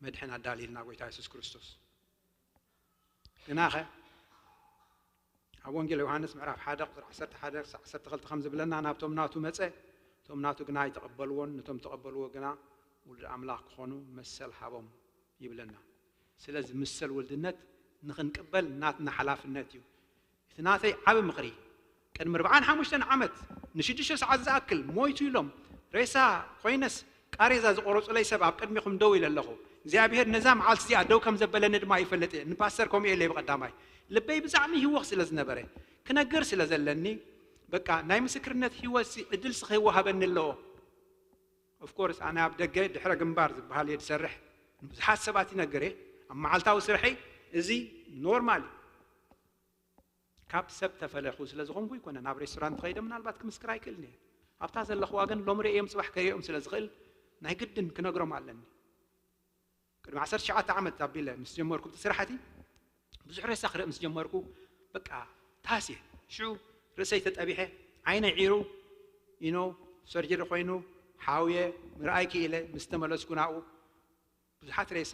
መድሕን ኣዳልይልና ጎይታ የሱስ ክርስቶስ። ግናኸ ኣብ ወንጌል ዮሃንስ ምዕራፍ ሓደ ቁፅሪ ዓሰርተ ሓደ ክሳዕ ዓሰርተ ክልተ ከም ዝብለና ናብቶም ናቱ መፀ፣ እቶም ናቱ ግና ኣይተቐበልዎን፣ ነቶም ተቐበልዎ ግና ውሉድ ኣምላኽ ክኾኑ መሰል ሃቦም ይብለና። ስለዚ ምሰል ውልድነት ንኽንቅበል ናትና ሓላፍነት እዩ። እቲ ናተይ ዓቢ ምኽሪ ቅድሚ ኣርብዓን ሓሙሽተን ዓመት ንሽዱሽተ ሰዓት ዝኣክል ሞይቱ ኢሎም ሬሳ ኮይነስ ቃሬዛ ዝቆረጹለይ ሰብ ኣብ ቅድሚኹም ደው ኢለ ኣለኹ። እግዚኣብሔር ነዛ መዓልቲ እዚኣ ደው ከም ዘበለኒ ድማ ይፈልጥ እየ። ንፓስተር ከምኡ ኢለ ብቐዳማይ ልበይ ብጣዕሚ ህወኽ ስለ ዝነበረ ክነግር ስለ ዘለኒ በቃ ናይ ምስክርነት ህይወት ዕድል ስኸ ይወሃበኒ ኣለዎ። ኦፍኮርስ ኣነ ኣብ ደገ ድሕረ ግንባር ዝበሃል እየ ዝሰርሕ። ንብዙሓት ሰባት ይነግር እየ ኣብ መዓልታዊ ስርሐይ። እዚ ኖርማል እዩ። ካብ ሰብ ተፈለኹ ስለ ዝኾንኩ ኣይኮነን። ኣብ ሬስቶራንት ከይደ ምናልባት ክምስክር ኣይክእልን እየ። ኣብታ ዘለኽዋ ግን ሎም ርእዮም ጽባሕ ከርእዮም ስለ ዝኽእል ናይ ግድን ክነግሮም ኣለኒ። ቅድሚ ዓሰርተ ትሽዓተ ዓመት ኣቢለ ምስ ጀመርኩ ብቲ ስራሕቲ ብዙሕ ሬሳ ክርኢ ምስ ጀመርኩ በቃ ታስየ። ሽዑ ርእሰይ ተጠቢሐ፣ ዓይነ ዒሩ፣ you know፣ ሰርጀሪ ኮይኑ ሓውየ ምርኣይ ክኢለ። ምስ ተመለስኩ ናብኡ ብዙሓት ሬሳ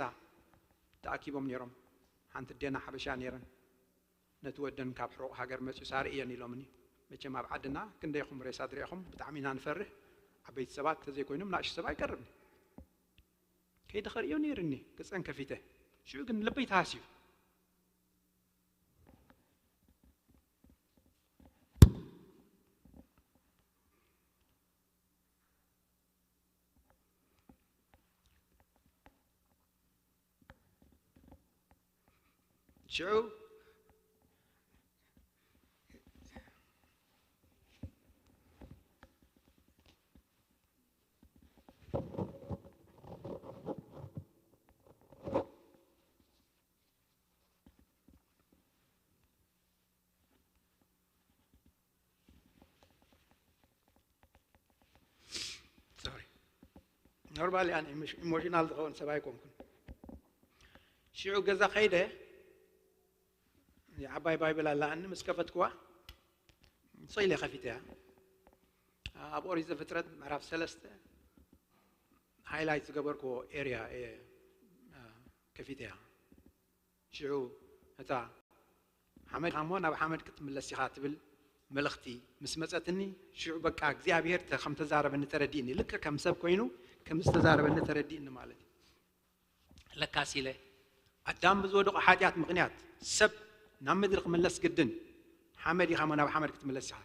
ተኣኪቦም ነይሮም። ሓንቲ ዴና ሓበሻ ነይረን። ነቲ ወደን ካብ ሕቑቕ ሃገር መፅዩ ሳርኢ እየን ኢሎምኒ። መቸም ኣብ ዓድና ክንደይኹም ሬሳ ትሪኢኹም? ብጣዕሚ ኢና ንፈርህ። ዓበይቲ ሰባት ተዘይኮይኖም ናእሽቱ ሰብ ኣይቀርብን። ከይደ ከርእዮ ነይርኒ ገፀን ከፊተ። ሽዑ ግን ልበይ ተሃስዩ። ሽዑ ኖርማሊ ኣነ ኢሞሽናል ዝኸውን ሰብ ኣይኮንኩን። ሽዑ ገዛ ከይደ ዓባይ ባይብል ኣላኣኒ ምስ ከፈትኩዋ ስኢለ ከፊተ እያ። ኣብ ኦሪት ዘፍጥረት ምዕራፍ ሰለስተ ሃይላይት ዝገበርኩዎ ኤርያ እየ ከፊተ እያ። ሽዑ እታ ሓመድ ኢኻ እሞ ናብ ሓመድ ክትምለስ ኢኻ ትብል መልእኽቲ ምስ መጸትኒ፣ ሽዑ በቃ እግዚኣብሔር ከም ተዛረበኒ ተረዲእኒ። ልክዕ ከም ሰብ ኮይኑ ከም ዝተዛረበኒ ተረዲእኒ ማለት እዩ። ለካስ ኢለ ኣዳም ብዝወደቆ ሓጢኣት ምኽንያት ሰብ ናብ ምድሪ ክምለስ ግድን ሓመድ ኢኻ እሞ ናብ ሓመድ ክትምለስ ኢኻ።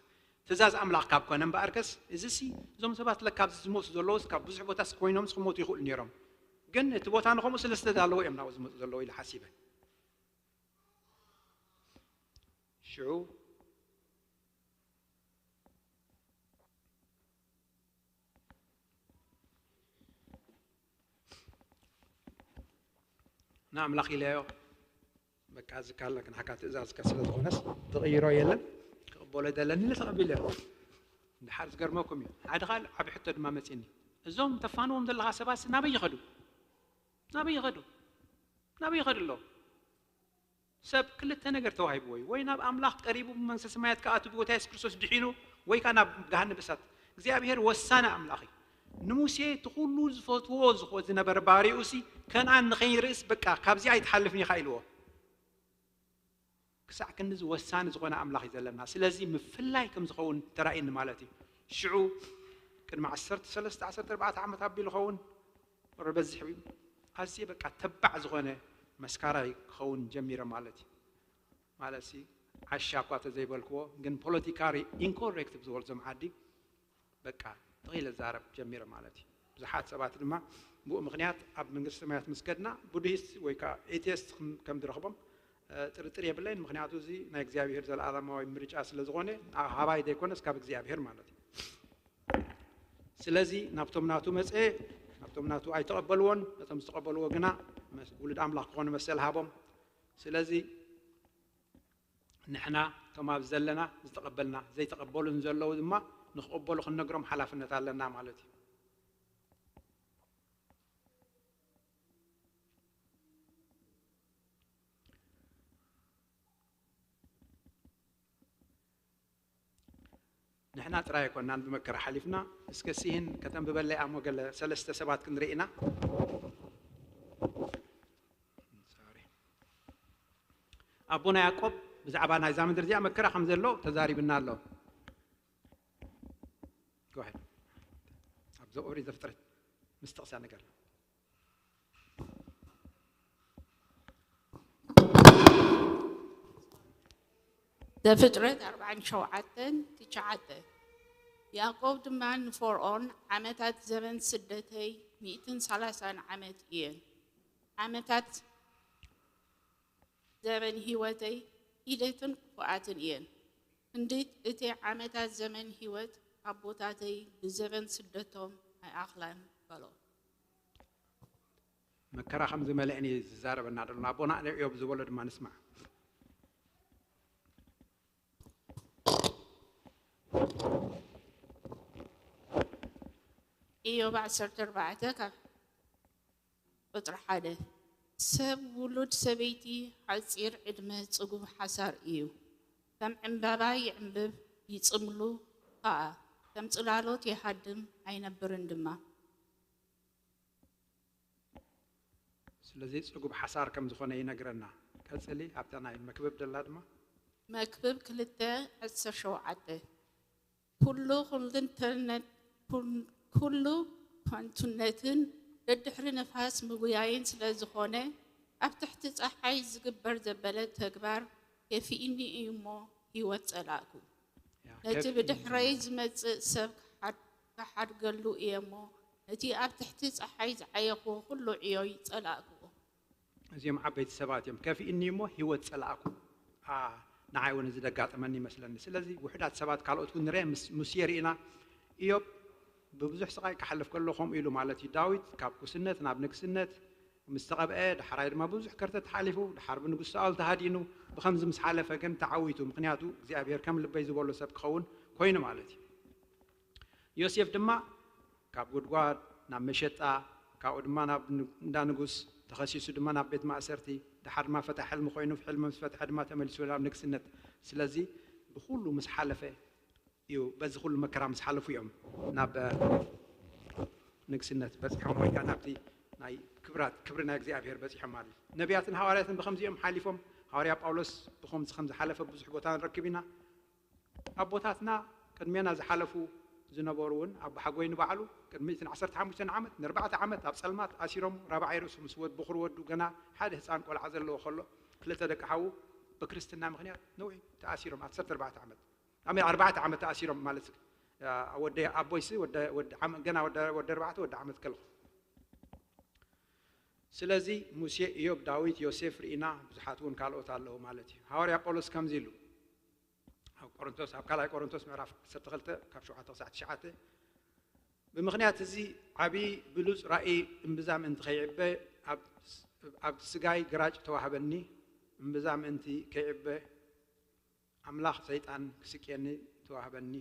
ትእዛዝ ኣምላኽ ካብ ኮነ እምበኣርከስ እዚሲ እዞም ሰባት ለካ ኣብዚ ዝሞቱ ዘለዉስ ካብ ብዙሕ ቦታስ ኮይኖምስ ክሞቱ ይኽእሉ ነይሮም። ግን እቲ ቦታ ንኸምኡ ስለ ዝተዳለወ እዮም ናብኡ ዝመፁ ዘለዉ ኢለ ሓሲበ። ሽዑ ንኣምላኽ ኢለዮ በቃ እዚ ካል ናካ ትእዛዝካ ስለ ዝኾነስ ትቕይሮ የለን ክቕበሎ ደለኒ ኢለ ተቐቢለዮ። ድሓር ዝገርመኩም እዩ ሓደ ካል ዓቢ ሕቶ ድማ መጺኒ እዞም ተፋንዎም ዘለኻ ሰባት ናበይ ይኸዱ ናበይ ይኸዱ ናበይ ይኸዱ ኣለዉ ሰብ ክልተ ነገር ተዋሂብዎ እዩ። ወይ ናብ ኣምላኽ ቀሪቡ ብመንግስተ ሰማያት ክኣቱ ብጎይታ የሱስ ክርስቶስ ድሒኑ ወይ ከዓ ናብ ገሃነብ እሳት። እግዚኣብሔር ወሳኒ ኣምላኽ እዩ። ንሙሴ እቲ ኩሉ ዝፈትዎ ዝነበረ ባሪኡ ሲ ከነኣን ንኸይርእስ በቃ ካብዚ ኣይትሓልፍን ኢኻ ኢልዎ። ክሳዕ ክንድዚ ወሳኒ ዝኾነ ኣምላኽ እዩ ዘለና። ስለዚ ምፍላይ ከም ዝኸውን ተራእየኒ ማለት እዩ። ሽዑ ቅድሚ ዓሰርተ ሰለስተ ዓሰርተ ኣርባዕተ ዓመት ኣቢሉ ኸውን ቁሪ በዚሕ እዩ። ኣዝየ በቃ ተባዕ ዝኾነ መስካራይ ክኸውን ጀሚረ ማለት እዩ። ማለት ሲ ዓሻ እኳ ተዘይበልክዎ ግን ፖለቲካሪ ኢንኮሬክት ብዝበልዞም ዓዲ በቃ ተኺለ ዛረብ ጀሚረ ማለት እዩ። ብዙሓት ሰባት ድማ ብኡ ምክንያት ኣብ መንግስቲ ሰማያት ምስ ከድና ቡድሂስት ወይ ከዓ ኤቲስት ከም ዝረኽቦም ጥርጥር የብለይን። ምክንያቱ እዚ ናይ እግዚኣብሔር ዘለኣለማዊ ምርጫ ስለ ዝኾነ ሃባይ ዘይኮነስ ካብ እግዚኣብሔር ማለት እዩ። ስለዚ ናብቶም ናቱ መፀ ናብቶም ናቱ ኣይተቐበልዎን ነቶም ዝተቐበልዎ ግና ውሉድ ኣምላኽ ክኾኑ መሰል ሃቦም። ስለዚ ንሕና እቶም ኣብ ዘለና ዝተቐበልና ዘይተቐበሉን ዘለዉ ድማ ንክቕበሉ ክንነግሮም ሓላፍነት ኣለና ማለት እዩ። ንሕና ጥራይ ኣይኮናን ብመከራ ሓሊፍና። እስከ ሲህን ከተንብበለይ ኣሞ ገለ ሰለስተ ሰባት ክንርኢ ኢና። ኣቦና ያዕቆብ ብዛዕባ ናይዛ ምድሪ እዚኣ መከራ ከም ዘሎ ተዛሪብና ኣሎ። ኣብዚ ኦሪት ዘፍጥረት ምስ ጥቕሳ ነገር ዘፍጥረት ኣርባዓን ሸውዓተን ትሽዓተ። ያዕቆብ ድማ ንፈርኦን ዓመታት ዘበን ስደተይ ሚእትን ሰላሳን ዓመት እየን። ዓመታት ዘበን ህይወተይ ሂደትን ክፉኣትን እየን። ክንዲ እቲ ዓመታት ዘመን ህይወት ኣቦታተይ ብዘበን ስደቶም ኣይኣኽላን በሎ። መከራ ከም ዝመልአን እዩ ዝዛረበና ዘሎ ኣቦና እዮብ ዝበሎ ድማ ንስማዕ። ኢዮብ ዓሰርተ ኣርባዕተ ካብ ቁጽሪ ሓደ፣ ሰብ ውሉድ ሰበይቲ ሓጺር ዕድመ ጽጉብ ሓሳር እዩ። ከም ዕምባባ ይዕምብብ ይጽምሉ ኸኣ፣ ከም ጽላሎት ይሃድም ኣይነብርን ድማ። ስለዚ ጽጉብ ሓሳር ከም ዝኾነ ይነግረና። ቀጽሊ ኣብታ ናይ መክብብ ደላ ድማ መክብብ ክልተ ዕስራ ሸውዓተ፣ ኩሉ ኩልንተነት ኩሉ ከንቱነትን ደድሕሪ ነፋስ ምጉያይን ስለ ዝኾነ፣ ኣብ ትሕቲ ጸሓይ ዝግበር ዘበለ ተግባር ከፊእኒ እዩ እሞ ህይወት ጸላእኩ። ነቲ ብድሕረይ ዝመጽእ ሰብ ክሓድገሉ እየ እሞ፣ ነቲ ኣብ ትሕቲ ጸሓይ ዝዓየኽዎ ኩሉ ዕዮይ ጸላእክዎ። እዚኦም ዓበይቲ ሰባት እዮም። ከፊእኒ እሞ ህይወት ጸላእኩ። ንዓይ እውን እዚ ደጋጠመኒ ይመስለኒ። ስለዚ ውሕዳት ሰባት ካልኦት እውን ንርአ፣ ምስ የርኢና። ኢዮብ ብብዙሕ ስቓይ ክሓልፍ ከሎ ከምኡ ኢሉ ማለት እዩ። ዳዊት ካብ ኩስነት ናብ ንግስነት ምስ ተቐብአ፣ ዳሕራይ ድማ ብዙሕ ከርተት ሓሊፉ፣ ድሓር ብንጉስ ሳኦል ተሃዲኑ፣ ብኸምዚ ምስ ሓለፈ ግን ተዓዊቱ። ምኽንያቱ እግዚኣብሔር ከም ልበይ ዝበሎ ሰብ ክኸውን ኮይኑ ማለት እዩ። ዮሴፍ ድማ ካብ ጉድጓድ ናብ መሸጣ፣ ካብኡ ድማ ናብ እንዳ ንጉስ፣ ተኸሲሱ ድማ ናብ ቤት ማእሰርቲ፣ ድሓር ድማ ፈታሒ ሕልሚ ኮይኑ፣ ሕልሚ ምስ ፈትሐ ድማ ተመሊሱ ናብ ንግስነት። ስለዚ ብኹሉ ምስ ሓለፈ እዩ፣ በዚ ኩሉ መከራ ምስ ሓለፉ እዮም ናብ ንግስነት በፂሖም፣ ወይ ከዓ ናብቲ ናይ ክብራት ክብሪ ናይ እግዚኣብሔር በፂሖም ማለት እዩ። ነቢያትን ሃዋርያትን ብከምዚኦም ሓሊፎም፣ ሃዋርያ ጳውሎስ ብከምዚ ከም ዝሓለፈ ብዙሕ ቦታ ንረክብ ኢና። ኣቦታትና ቅድሜና ዝሓለፉ ዝነበሩ እውን፣ ኣቦሓጎይ ንባዕሉ ቅድሚ ሚእትን ዓሰርተ ሓሙሽተን ዓመት ንኣርባዕተ ዓመት ኣብ ፀልማት ኣሲሮም፣ ራብዓይ ርእሱ ምስ ወድ ብኩር ወዱ ገና ሓደ ህፃን ቆልዓ ዘለዎ ከሎ፣ ክልተ ደቂ ሓዉ ብክርስትና ምክንያት ነዊሕ ተኣሲሮም፣ ዓሰርተ ኣርባዕተ ዓመት ኣርባዕተ ዓመት ተኣሲሮም ማለት እዩ። ወደ ኣቦይሲ ገና ወደ ኣርባዕተ ወደ ዓመት ከለኹ። ስለዚ ሙሴ፣ ኢዮብ፣ ዳዊት፣ ዮሴፍ ርኢና፣ ብዙሓት እውን ካልኦት ኣለዉ ማለት እዩ። ሃዋርያ ጳውሎስ ከምዚ ኢሉ ኣብ ቆሮንቶስ፣ ኣብ ካልኣይ ቆሮንቶስ ምዕራፍ ዓሰርተ ክልተ ካብ ሸውዓተ ክሳዕ ትሽዓተ፣ ብምኽንያት እዚ ዓብዪ ብሉጽ ራእይ እምብዛ ምእንቲ ከይዕበ፣ ኣብ ስጋይ ግራጭ ተዋህበኒ፣ እምብዛ ምእንቲ ከይዕበ ኣምላኽ ሰይጣን ክስቅየኒ ተዋህበኒ፣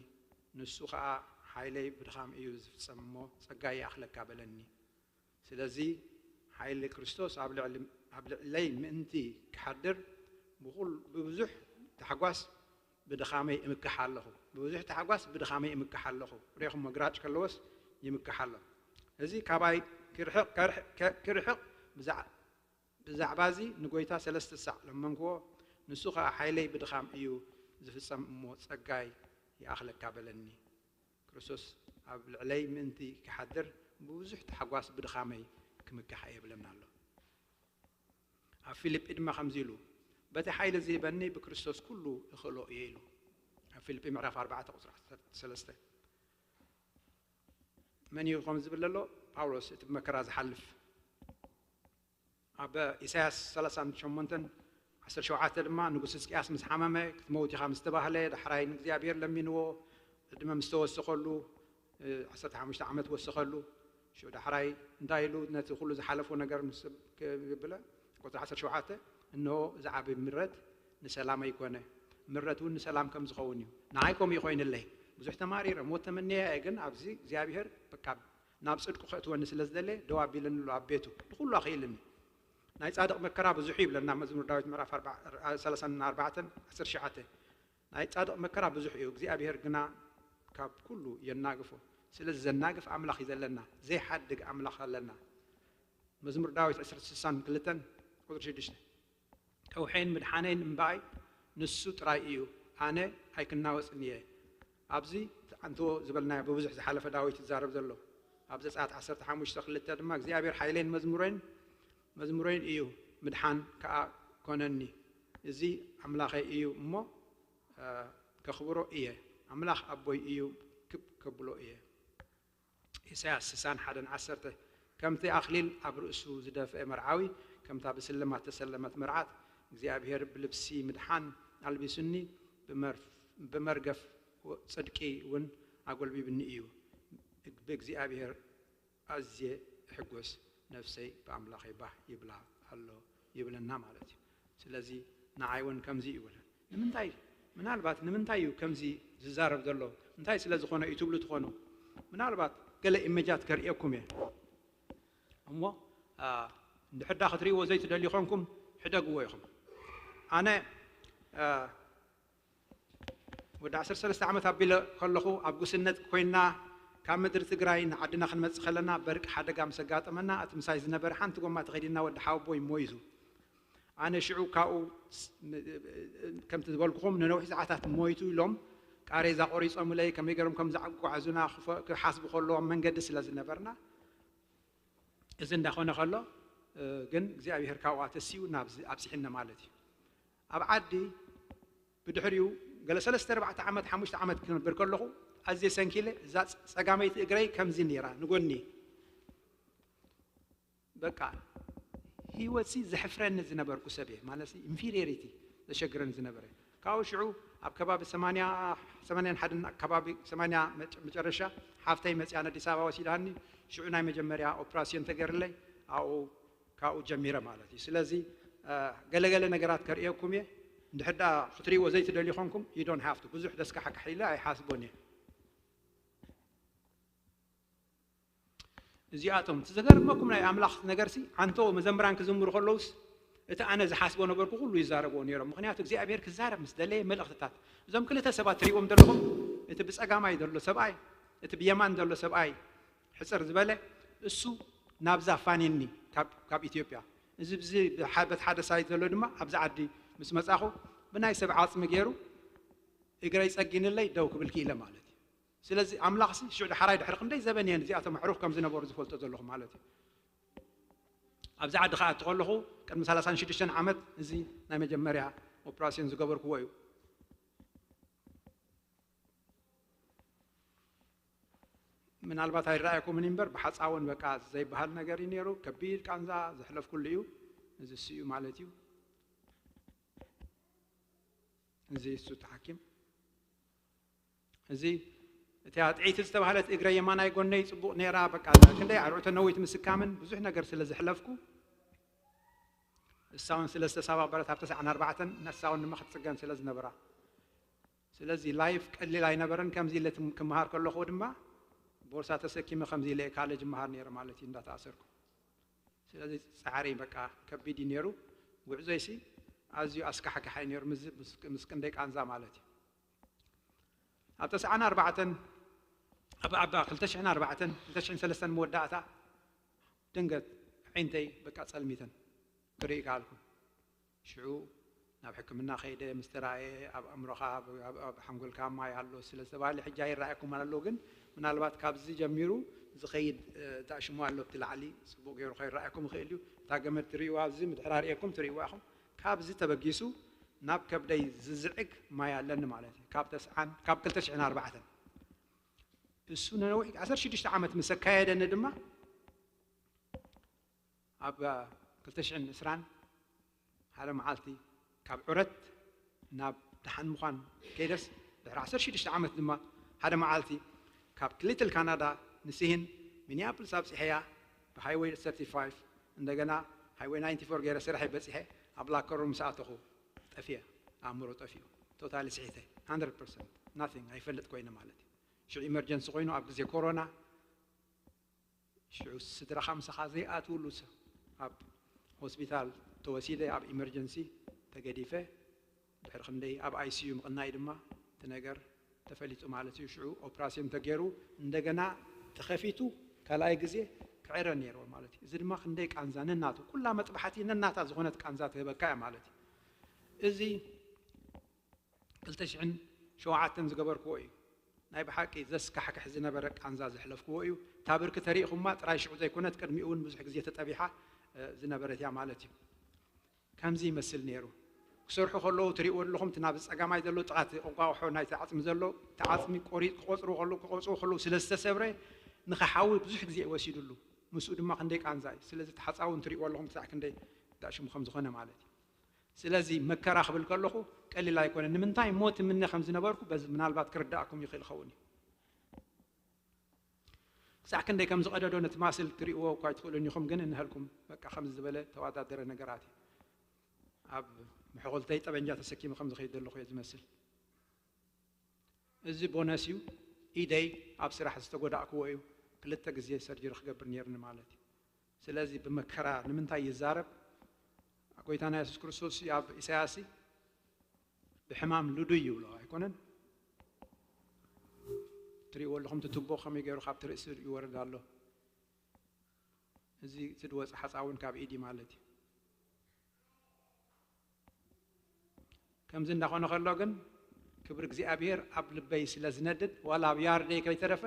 ንሱ ኸኣ ሓይለይ ብድኻም እዩ ዝፍጸም እሞ ጸጋይ ይኣኽለካ በለኒ። ስለዚ ሓይሊ ክርስቶስ ኣብ ልዕሊ ኣብ ልዕለይ ምእንቲ ክሓድር ብኹል ብብዙሕ ታሕጓስ ብድኻመይ እምክሕ ኣለኹ። ብብዙሕ ታሕጓስ ብድኻመይ እምክሕ ኣለኹ። ርኢኹሞ ግራጭ ከለዎስ ይምክሕ ኣሎ። እዚ ካባይ ክርሕቕ ክርሕቕ ብዛዕ ብዛዕባ እዚ ንጎይታ ሰለስተ ሳዕ ለመንክዎ፣ ንሱ ኸኣ ሓይለይ ብድኻም እዩ ዝፍጸም እሞ ጸጋይ ይኣኽለካ በለኒ። ክርስቶስ ኣብ ልዕለይ ምእንቲ ክሓድር ብብዙሕ ታሕጓስ ብድኻመይ ክምካሕ እየ ይብለና ኣሎ። ኣብ ፊልጲ ድማ ከምዚ ኢሉ፣ በቲ ሓይሊ ዝህበኒ ብክርስቶስ ኩሉ እኽእሎ እየ ኢሉ። ኣብ ፊልጲ ምዕራፍ ኣርባዕተ ቁጽሪ ዓሰርተ ሰለስተ። መን እዩ ከምዚ ዝብል ዘሎ? ጳውሎስ እቲ ብመከራ ዝሓልፍ። ኣብ ኢሳያስ ሰላሳን ሸሞንተን ዓሰርተ ሸውዓተ ድማ ንጉስ ህዝቅያስ ምስ ሓመመ ክትመውት ኢኻ ምስ ተባህለ ዳሕራይ ንእግዚኣብሔር ለሚንዎ ዕድመ ምስ ተወሰኸሉ ዓሰርተ ሓሙሽተ ዓመት ወሰኸሉ። ሽዑ ዳሕራይ እንታይ ኢሉ ነቲ ኩሉ ዝሓለፎ ነገር ምስ ክብለ ቁፅሪ ዓሰርተ ሸውዓተ እንሆ እዚ ዓቢ ምረት ንሰላመይ ኮነ፣ ምረት እውን ንሰላም ከም ዝኸውን እዩ። ንዓይ ከምኡ ይኮይንለይ። ብዙሕ ተማሪረ ሞት ተመንየ እየ፣ ግን ኣብዚ እግዚኣብሔር በቃ ናብ ጽድቁ ከእትወኒ ስለ ዝደለ ደው ኣቢለኒ ኣሎ ኣብ ቤቱ። ንኹሉ ኣኽኢልኒ። ናይ ጻድቕ መከራ ብዙሕ እዩ ይብለና መዝሙር ዳዊት ምዕራፍ ሰላሳን ኣርባዕተን ዓሰርተ ትሽዓተ። ናይ ጻድቕ መከራ ብዙሕ እዩ፣ እግዚኣብሔር ግና ካብ ኩሉ የናግፎ። ስለዚ ዘናግፍ ኣምላኽ እዩ ዘለና፣ ዘይሓድግ ኣምላኽ ኣለና። መዝሙር ዳዊት ዕስራ ስሳን ክልተን ቁጽሪ ሽዱሽተ። ከውሐይን ምድሓነይን እምበኣይ ንሱ ጥራይ እዩ፣ ኣነ ኣይክናወጽን እየ። ኣብዚ ኣንትዎ ዝበልናዮ ብብዙሕ ዝሓለፈ ዳዊት ይዛረብ ዘሎ። ኣብ ዘጸኣት ዓሰርተ ሓሙሽተ ክልተ ድማ እግዚኣብሔር ሓይለይን መዝሙረይን መዝሙረይን እዩ፣ ምድሓን ከኣ ኮነኒ። እዚ ኣምላኸይ እዩ እሞ ከኽብሮ እየ፣ ኣምላኽ ኣቦይ እዩ ክብ ከብሎ እየ። ኢሳያስ ስሳን ሓደን ዓሰርተ። ከምቲ ኣኽሊል ኣብ ርእሱ ዝደፍአ መርዓዊ፣ ከምታ ብስልማት ተሰለመት መርዓት፣ እግዚኣብሔር ብልብሲ ምድሓን ኣልቢሱኒ፣ ብመርገፍ ጽድቂ እውን ኣጎልቢብኒ እዩ። ብእግዚኣብሔር ኣዝየ እሕጎስ፣ ነፍሰይ ብኣምላኸይ ባህ ይብላ ኣሎ ይብለና ማለት እዩ። ስለዚ ንዓይ እውን ከምዚ እዩ ይብል። ንምንታይ ምናልባት ንምንታይ እዩ ከምዚ ዝዛረብ ዘሎ እንታይ ስለ ዝኾነ እዩ ትብሉ ትኾኑ። ምናልባት ገለ ኢሜጃት ከርእየኩም እየ እሞ፣ አ፣ እንድሕር ዳ ክትርእይዎ ዘይትደልዩ ኾንኩም ሕደግዎ ኢኹም። ኣነ፣ አ፣ ወዲ ዓሰርተ ሰለስተ ዓመት ኣቢለ ከለኹ ኣብ ጉስነት ኮይና ካብ ምድሪ ትግራይ ንዓድና ክንመጽእ ከለና በርቂ ሓደጋ ምስ ኣጋጠመና እቲ ምሳይ ዝነበረ ሓንቲ ጎማ ተኸዲና ወዲ ሓወቦይ ሞይቱ። ኣነ ሽዑ ካብኡ ስ-፣ ም-፣ ከምቲ ዝበልኩኹም ንነዊሕ ሰዓታት ሞይቱ ኢሎም ቃሬዛ ቆሪጾምለይ ከመይ ገይሮም ከም ዘጓዓዙና ክፈ-፣ ክሓስቡ ከለዎም መንገዲ ስለ ዝነበርና እዚ እንዳኾነ ከሎ፣ እ፣ ግን እግዚኣብሔር ካብኡ ኣተሲኡ ናብዚ ኣብጽሒኒ ማለት እዩ። ኣብ ዓዲ ብድሕሪኡ ገለ ሰለስተ ኣርባዕተ ዓመት ሓሙሽተ ዓመት ክነብር ከለኹ ኣዝየ ሰንኪለ እዛ ጸ-፣ ጸጋመይቲ እግረይ ከምዚ ነይራ ንጎኒ በቃ ህይወትሲ ዘሕፍረኒ ዝነበርኩ ሰብ እየ ማለት ኢንፌሪዮሪቲ ዘሸግረኒ ዝነበረ ካብኡ ሽዑ ኣብ ከባቢ ሰማንያ ሰማንያን ሓደን ከባቢ ሰማንያ መጨረሻ ሓፍተይ መፅያ ኣዲስ ኣበባ ወሲዳኒ ሽዑ ናይ መጀመርያ ኦፕራሲዮን ተገርለይ ኣብኡ ካብኡ ጀሚረ ማለት እዩ ስለዚ ገለገለ ነገራት ከርእየኩም እየ እንድሕር ዳ ክትርእይዎ ዘይትደልዩ ኾንኩም you don't have to ብዙሕ ደስካሕካሕ ኢለ ኣይሓስቦን እየ እዚኣቶም እቲ ዘገርመኩም ናይ ኣምላኽ ነገርሲ ዓንቶ መዘምራን ክዝምሩ ከለውስ እቲ ኣነ ዝሓስቦ ነበርኩ ኩሉ ይዛረብዎ ነይሮም ምክንያቱ እግዚኣብሔር ክዛረብ ምስ ደለየ መልእኽትታት እዞም ክልተ ሰባት ትሪእዎም ዘለኹም እቲ ብፀጋማይ ዘሎ ሰብኣይ እቲ ብየማን ዘሎ ሰብኣይ ሕፅር ዝበለ እሱ ናብዛ ፋኒኒ ካብ ኢትዮጵያ እዚ በቲ ሓደ ሳይድ ዘሎ ድማ ኣብዚ ዓዲ ምስ መፃኹ ብናይ ሰብ ዓፅሚ ገይሩ እግረይ ፀጊንለይ ደው ክብል ክኢለ ማለት እዩ ስለዚ ኣምላኽሲ ሽዑ ዳሕራይ ድሕሪ ክንደይ ዘበን እየን እዚኣቶም ኣዕሩኽ ከም ዝነበሩ ዝፈልጦ ዘለኹ ማለት እዩ ኣብዚ ዓዲ ክኣቱ ከለኹ ቅድሚ ሰላሳን ሽዱሽተን ዓመት እዚ ናይ መጀመርያ ኦፕራሲዮን ዝገበርክዎ እዩ ምናልባት ኣይረኣየኩምን እምበር ብሓፃውን በቃ ዘይበሃል ነገር እዩ ነይሩ ከቢድ ቃንዛ ዘሕለፍኩሉ እዩ እዚ እሱ እዩ ማለት እዩ እዚ እሱ ተሓኪም እዚ እቲያ ጥዒቲ ዝተባህለት እግረ የማናይ ጎነይ ፅቡቕ ነይራ በቃ ክንደይ ኣርዑተ ነዊት ምስካምን ብዙሕ ነገር ስለ ዘሕለፍኩ እሳውን ስለ ዝተሰባበረት ኣብ ተስዓን ኣርባዕተን ነሳውን ድማ ክትፅገን ስለ ዝነበራ ስለዚ ላይፍ ቀሊል ኣይነበረን ከምዚ ኢለ ክመሃር ከለኹ ድማ ቦርሳ ተሰኪመ ከምዚ ኢለ ካሌጅ መሃር ነይረ ማለት እዩ እንዳተኣሰርኩ ስለዚ ፃዕሪ በቃ ከቢድ እዩ ነይሩ ጉዕዞይሲ ኣዝዩ ኣስካሕካሓይ ነይሩ ምስ ክንደይ ቃንዛ ማለት እዩ ኣብ ተስዓን ኣርባዕተን ኣብ ኣብ ክልተ ሽሕን ኣርባዕተን ክልተ ሽሕን ሰለስተን መወዳእታ ድንገት ዓይንተይ በቃ ጸልሚተን ክርኢ ከኣልኩ ሽዑ ናብ ሕክምና ከይደ ምስ ተራእየ ኣብ ኣእምሮኻ ኣብ ሓንጎልካ ማይ ኣሎ ስለ ዝተባህለ ሕጂ ኣይረኣየኩም ኣሎ ግን ምናልባት ካብዚ ጀሚሩ ዝኸይድ ዳእሽሞ ኣሎ ኣብቲ ላዕሊ ጽቡቕ ገይሩ ከይረኣየኩም ይኽእል እዩ እታ ገመድ ትርእይዋ ኣብዚ ምድሕር ኣርእየኩም ትርእይዋ ኢኹም ካብዚ ተበጊሱ ናብ ከብደይ ዝዝዕግ ማይ ኣለኒ ማለት እዩ ካብ ተስዓን ካብ ክልተ ሽሕን ኣርባዕተን እሱ ነነዊሕ ዓሰርተ ሽዱሽተ ዓመት ምስ ኣካየደኒ ድማ ኣብ ክልተ ሽሕን ዕስራን ሓደ መዓልቲ ካብ ዑረት ናብ ደሓን ምዃን ከይደስ ድሕሪ ዓሰርተ ሽዱሽተ ዓመት ድማ ሓደ መዓልቲ ካብ ክሊትል ካናዳ ንስሂን ሚኒያፖሊስ ኣብፅሐያ ብሃይወይ ሰርቲ ፋይቭ እንደገና ሃይወይ ናይንቲ ፎር ገይረ ስርሐ በፂሐ ኣብ ላከሩ ምስ ኣተኹ ጠፊአ ኣእምሮ ጠፊኡ ቶታሊ ስሒተ hundred percent nothing ኣይፈልጥ ኮይነ ማለት እዩ ሽዑ ኢመርጀንሲ ኮይኑ ኣብ ግዜ ኮሮና ሽዑ ስድራኻ ምሳኻ ዘይኣትውሉ ሰብ ኣብ ሆስፒታል ተወሲደ ኣብ ኢመርጀንሲ ተገዲፈ ድሕሪ ክንደይ ኣብ ኣይሲዩ ምቕናይ ድማ እቲ ነገር ተፈሊጡ ማለት እዩ ሽዑ ኦፕራሲዮን ተገይሩ እንደገና ተኸፊቱ ካልኣይ ግዜ ክዕረ ነይርዎ ማለት እዩ እዚ ድማ ክንደይ ቃንዛ ነናቱ ኩላ መጥባሕቲ ነናታ ዝኾነት ቃንዛ ትህበካ እያ ማለት እዩ እዚ ክልተ ሽሕን ሸውዓተን ዝገበርክዎ እዩ ናይ ብሓቂ ዘስካሕክሕ ዝነበረ ቃንዛ ዘሕለፍክዎ እዩ እታ ብርኪ ተሪእኹማ ጥራይ ሽዑ ዘይኮነት ቅድሚኡ እውን ብዙሕ ግዜ ተጠቢሓ ዝነበረት እያ ማለት እዩ ከምዚ ይመስል ነይሩ ክሰርሑ ከለዉ ትሪእዎ ኣለኹም እቲ ናብ ፀጋማይ ዘሎ ጥቓት እንቋቑሖ ናይቲ ዓፅሚ ዘሎ እቲ ዓፅሚ ቆሪፅ ክቆፅሩ ከለዉ ክቆፅሩ ከለዉ ስለ ዝተሰብረ ንኽሓዊ ብዙሕ ግዜ ወሲዱሉ ምስኡ ድማ ክንደይ ቃንዛ እዩ ስለዚ ተሓፃውን ትሪእዎ ኣለኹም ክሳዕ ክንደይ ዳሽሙ ከም ዝኾነ ማለት እዩ ስለዚ መከራ ክብል ከለኹ ቀሊል ኣይኮነ ንምንታይ ሞት ምነ ከም ዝነበርኩ በዚ ምናልባት ክርዳእኩም ይኽእል ኸውን እዩ ክሳዕ ክንደይ ከም ዝቐደዶ ነቲ ማስል ትርእዎ እኳ ኣይትኽእሉን ኢኹም ግን እንሀልኩም በቃ ከም ዝበለ ተወዳደረ ነገራት እዩ ኣብ መሕቆልተይ ጠበንጃ ተሰኪመ ከም ዝኸይድ ዘለኹ እየ ዝመስል እዚ ቦነስ እዩ። ኢደይ ኣብ ስራሕ ዝተጎዳእክዎ እዩ። ክልተ ግዜ ሰርጀሪ ክገብር ነይርኒ ማለት እዩ። ስለዚ ብመከራ ንምንታይ ይዛረብ? ጎይታና የሱስ ክርስቶስ ኣብ ኢሳያስ ብሕማም ልዱይ ይብሎ ኣይኮነን? ትሪእዎ ኣለኹም፣ እቲ ቱቦ ከመይ ገይሩ ካብቲ ርእሲ ይወርድ ኣሎ። እዚ ዝድወፀ ሓፃ እውን ካብ ኢዲ ማለት እዩ። ከምዚ እንዳኾነ ከሎ ግን ክብሪ እግዚኣብሔር ኣብ ልበይ ስለ ዝነድድ፣ ዋላ ኣብ ያርደይ ከይተረፈ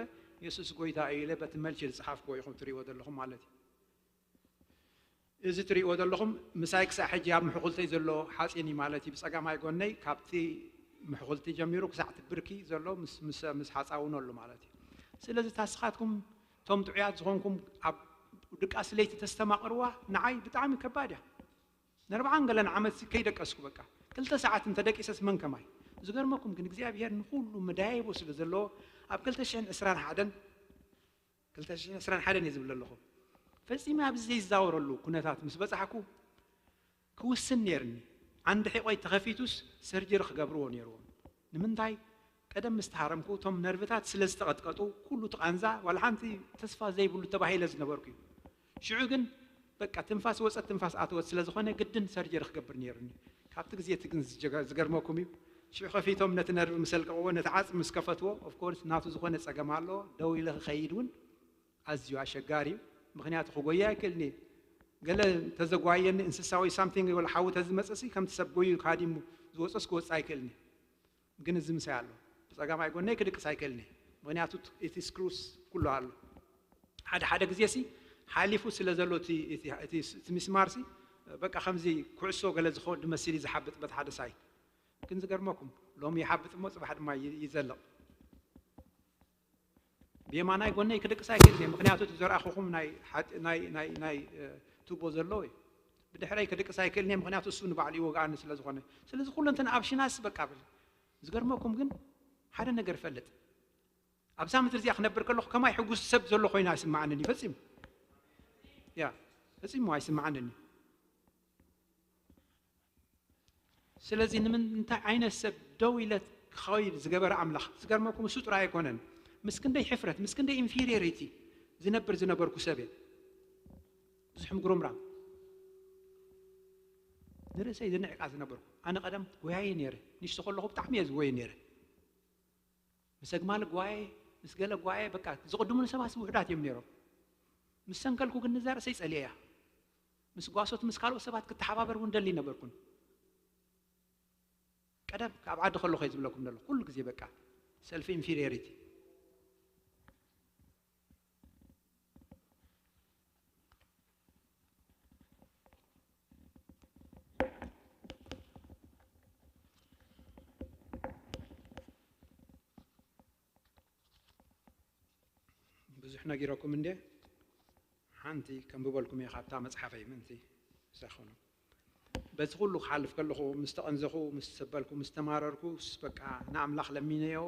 የሱስ ጎይታ እዩ ኢለ በቲ መልሲ ዝፀሓፍክዎ ኢኹም ትሪእዎ ዘለኹም ማለት እዩ። እዚ ትሪእዎ ዘለኹም ምሳይ ክሳዕ ሕጂ ኣብ ምሕኹልተይ ዘሎ ሓፂን እዩ ማለት እዩ። ብፀጋማይ ጎነይ ካብቲ ምሕኹልቲ ጀሚሩ ክሳዕ እቲ ብርኪ ዘሎ ምስ፣ ምስ፣ ምስ ሓፃውነሉ ማለት እዩ። ስለዚ ታስኻትኩም እቶም ጥዑያት ዝኾንኩም ኣብ ድቃስ ለይቲ ተስተማቕርዋ ንዓይ ብጣዕሚ ከባድ እያ። ንኣርባዓን ገለን ዓመት ከይደቀስኩ በቃ ክልተ ሰዓት እንተደቂሰስ መን ከማይ። ዝገርመኩም ግን እግዚኣብሔር ንኹሉ መዳይቦ ስለ ዘለዎ ኣብ ክልተ ሽሕን ዕስራን ሓደን ክልተ ሽሕን ዕስራን ሓደን እየ ዝብል ኣለኹ። ፈጺመ ኣብዚ ዘይዛወረሉ ኩነታት ምስ በጻሕኩ ክውስን ነይርኒ። ዓንዲ ሒቆይ ተኸፊቱስ ሰርጀሪ ክገብርዎ ነይርዎም። ንምንታይ? ቀደም ምስ ተሃረምኩ እቶም ነርቭታት ስለ ዝተቐጥቀጡ ኩሉ እቲ ቃንዛ ዋላ ሓንቲ ተስፋ ዘይብሉ ተባሂለ ዝነበርኩ እዩ። ሽዑ ግን በቃ ትንፋስ ወጸት ትንፋስ ኣተወት ስለ ዝኾነ ግድን ሰርጀሪ ክገብር ነይሩኒ። ካብቲ ግዜ እቲ ግን ዝጀጋ-፣ ዝገርመኩም እዩ ሽዑ ከፊቶም ነቲ ነርቭ ምስ ኣልቀቕዎ ነቲ ዓጽሚ ምስ ከፈትዎ ኦፍኮርስ ናቱ ዝኾነ ጸገም ኣለዎ። ደው ኢለ ክኸይድ እውን ኣዝዩ ኣሸጋሪ እዩ። ምኽንያቱ ክጎየ ኣይክእልን እየ። ገለ ተዘጓየኒ እንስሳ ወይ ሳምቲንግ ወላ ሓዊ ተዝመፅእ ሲ ከምቲ ሰብ ጎዩ ካዲሙ ዝወፀስ ክወፅእ ኣይክእልን እየ። ግን እዚ ምሳይ ኣሎ። ብፀጋማይ ጎነይ ክድቅስ ኣይክእልን እየ። ምኽንያቱ እቲ ስክሩስ ኩሉ ኣሎ። ሓደ ሓደ ግዜ ሲ ሓሊፉ ስለ ዘሎ እቲ፣ እቲ፣ እቲ፣ እቲ ሚስማር ሲ በቃ ከምዚ ኩዕሶ ገለ ዝኾ ድመስል እዩ ዝሓብጥ በቲ ሓደ ሳይት። ግን ዝገርመኩም ሎሚ ይሓብጥ እሞ ፅባሕ ድማ ይ-፣ ይዘልቕ። ብየማናይ ጎነይ ክድቅስ ኣይክእልን እየ፣ ምኽንያቱ እቲ ዘርኣኹኹም ናይ ሓጢ-፣ ናይ፣ ናይ፣ ናይ፣ እ፣ ቱቦ ዘለዎ እዩ። ብድሕረይ ክድቅስ ኣይክእልን እየ፣ ምኽንያቱ እሱ ንባዕሉ ይወግኣኒ ስለ ዝኾነ። ስለዚ ኩሉ እንትን ኣብ ሽናስ በቃ ብል። ዝገርመኩም ግን ሓደ ነገር እፈልጥ። ኣብዛ ምድሪ እዚኣ ክነብር ከለኹ ከማይ ሕጉስ ሰብ ዘሎ ኮይኑ ኣይስምዓንን እዩ፣ ፈጺሙ። ያ፣ ፈጺሙ ኣይስምዓንን እዩ። ስለዚ ንምንታይ ዓይነት ሰብ ደው ኢለ ክኸይድ ዝገበረ ኣምላኽ? ዝገርመኩም እሱ ጥራይ ኣይኮነን። ምስ ክንደይ ሕፍረት፣ ምስ ክንደይ ኢንፌሪዮሪቲ ዝነብር ዝነበርኩ ሰብ እየ። ብዙሕ ምጉርምራም። ንርእሰይ ዝንዕቃ ዝነበርኩ። ኣነ ቀደም ጎያየ ነይረ። ንእሽቶ ከለኹ ብጣዕሚ እየ ዝጎየ ነይረ። ምስ ኣግማል ጓየ፣ ምስ ገለ ጓየ፣ በቃ ዝቕድሙኒ ሰባት ውሑዳት እዮም ነይሮም። ምስ ሰንከልኩ ግን ንዛ ርእሰይ ጸሊኤያ። ምስ ጓሶት፣ ምስ ካልኦት ሰባት ክተሓባበር እውን ደሊ ነበርኩን። ቀደም ካብ ዓዲ ከለኹ እየ ዝብለኩም ዘለኹ፣ ኩሉ ግዜ በቃ ሰልፊ ኢንፌሪዮሪቲ። ብዙሕ ነጊረኩም እንዴ? ሓንቲ ከንብበልኩም እየ ካብታ መጽሓፈይ ምእንቲ ዝሳኸኑ። በዚ ኩሉ ክሓልፍ ከለኹ፣ ምስ ተቐንዘኹ፣ ምስ ተሰበልኩ፣ ምስ ተማረርኩ፣ ስ-፣ በቃ ንኣምላኽ ለሚነዮ፣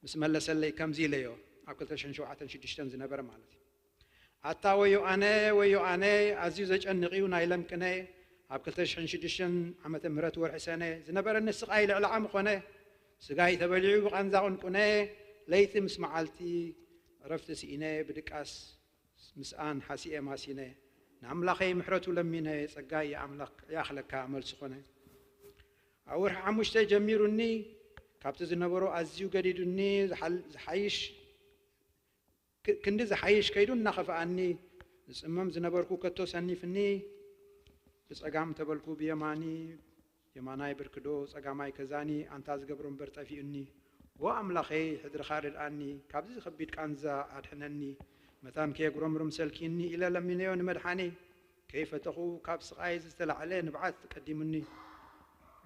ምስ መለሰለይ ከምዚ ኢለዮ፣ ኣብ ክልተ ሽሕን ሸውዓተን ሽዱሽተን ዝነበረ ማለት እዩ። ኣታ ወዮ ኣነ፣ ወዮ ኣነ፣ ኣዝዩ ዘጨንቕ እዩ ናይ ለም ቅነ። ኣብ ክልተ ሽሕን ሽዱሽተን ዓመተ ምህረት ወርሒ ሰነ ዝነበረኒ ስቓይ ልዕሊ ዓሚ ኾነ። ስጋይ ተበሊዑ ብቓንዛ ቁንቁነ፣ ለይቲ ምስ መዓልቲ ዕረፍቲ ስኢነ፣ ብድቃስ ምስኣን ሓሲኤ ማሲነ፣ ንኣምላኸይ ምሕረቱ ለሚነ፣ ጸጋይ ይኣምለኽ-፣ ይኣኽለካ መልሲ ኾነ። ኣብ ወርሒ ሓሙሽተ ጀሚሩኒ፣ ካብቲ ዝነበሮ ኣዝዩ ገዲዱኒ፣ ዝሓል-፣ ዝሓይሽ ክ-፣ ክንዲ ዝሓይሽ ከይዱ እናኸፍኣኒ፣ ዝጽመም ዝነበርኩ ከቶ ሰኒፍኒ፣ ብጸጋም ተበልኩ ብየማኒ፣ የማናይ ብርክዶ ጸጋማይ ከዛኒ፣ ኣንታ ዝገብሮ እምበር ጠፊኡኒ። ዎ ኣምላኸይ፣ ሕድርኻ ርድኣኒ፣ ካብዚ ከቢድ ቃንዛ ኣድሕነኒ፣ መታን ከየጉረምርም ሰልኪኒ ኢለ ለሚነዮ ንመድሓኒ። ከይፈተኹ ካብ ስቓይ ዝተላዕለ ንብዓት ቀዲሙኒ።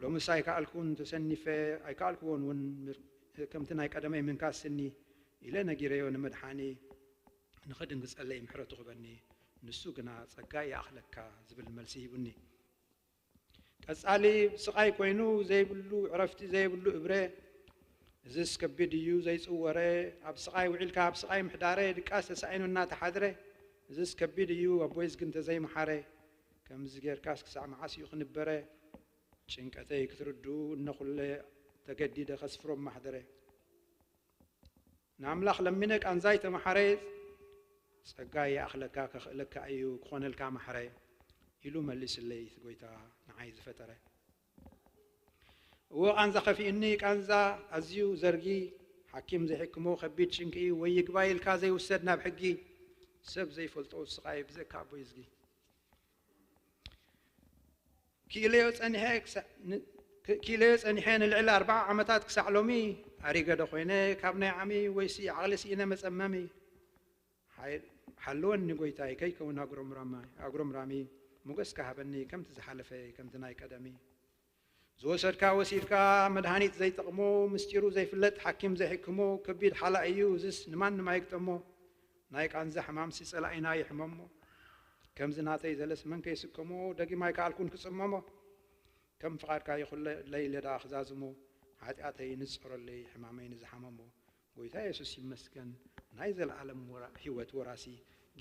ሎምስ ኣይከኣልኩን ተሰኒፈ፣ ኣይከኣልክዎን እውን ምር-፣ ከምቲ ናይ ቀደመይ ምንካስ ስኒ ኢለ ነጊረዮ ንመድሓኒ። ንኽድንግጸለይ ምሕረቱ ክበኒ፣ ንሱ ግና ጸጋ ይኣኽለካ ዝብል መልሲ ሂቡኒ። ቀጻሊ ስቓይ ኮይኑ ዘይብሉ ዕረፍቲ ዘይብሉ እብረ፣ እዝስ ከቢድ እዩ ዘይጽወረ፣ ኣብ ስቓይ ውዒልካ ኣብ ስቓይ ምሕዳረ፣ ድቃስ ተሳኢኑ እናተሓድረ፣ እዝስ ከቢድ እዩ ኣቦይስ ግን ተዘይመሓረ፣ ከምዚ ጌርካስ ክሳዕ መዓስ እዩ ክንበረ፣ ጭንቀተይ ክትርድኡ እነኹለ ተገዲደ ከስፍሮም ማሕደረ። ንኣምላኽ ለሚነ ቃንዛይ ተመሓረ፣ ጸጋ ይኣኽለካ ከኽእለካ እዩ ክኾነልካ ማሕረ፣ ኢሉ መሊስለይ እቲ ጎይታ ንዓይ ዝፈጠረ። እዎ ቃንዛ ከፊእኒ ቃንዛ ኣዝዩ ዘርጊ፣ ሓኪም ዘይሕክሞ ከቢድ ጭንቂ ወይ ይግባይ ኢልካ ዘይውሰድ ናብ ሕጊ፣ ሰብ ዘይፈልጦ ስቓይ ብዘካ ኣቦይ ዝጊ። ክኢለዮ ጸኒሐ ክሳ- ን- ክ- ክኢለዮ ጸኒሐ ንልዕሊ ኣርባዓ ዓመታት ክሳዕ ሎሚ ኣሪገ ዶ ኮይነ ካብ ናይ ዓሚ ወይሲ ዓቕሊ ስኢነ መጸመሚ ሓይ- ሓልወኒ ጎይታይ ከይከውን ኣጉረምራማይ ኣጉረምራሚ ሞገስ ካሃበኒ ከምቲ ዝሓለፈ ከምቲ ናይ ቀደሚ ዝወሰድካ ወሲድካ መድሃኒት ዘይጠቕሞ ምስጢሩ ዘይፍለጥ ሓኪም ዘይሕክሞ ከቢድ ሓላ እዩ እዝስ ንማንም ኣይግጠሞ ናይ ቃንዛ ሕማምሲ ጸላኢና ይሕመሞ ከምዚ ናተይ ዘለስ መን ከይስከሞ ደጊም ኣይከኣልኩን ክጽመሞ ከም ፍቓድካ ይኹለለይ ለዳ ክዛዝሞ ሓጢኣተይ ንጸረለይ ሕማመይ ንዝሓመሞ ጎይታ የሱስ ይመስገን ናይ ዘለኣለም ወራ- ህይወት ወራሲ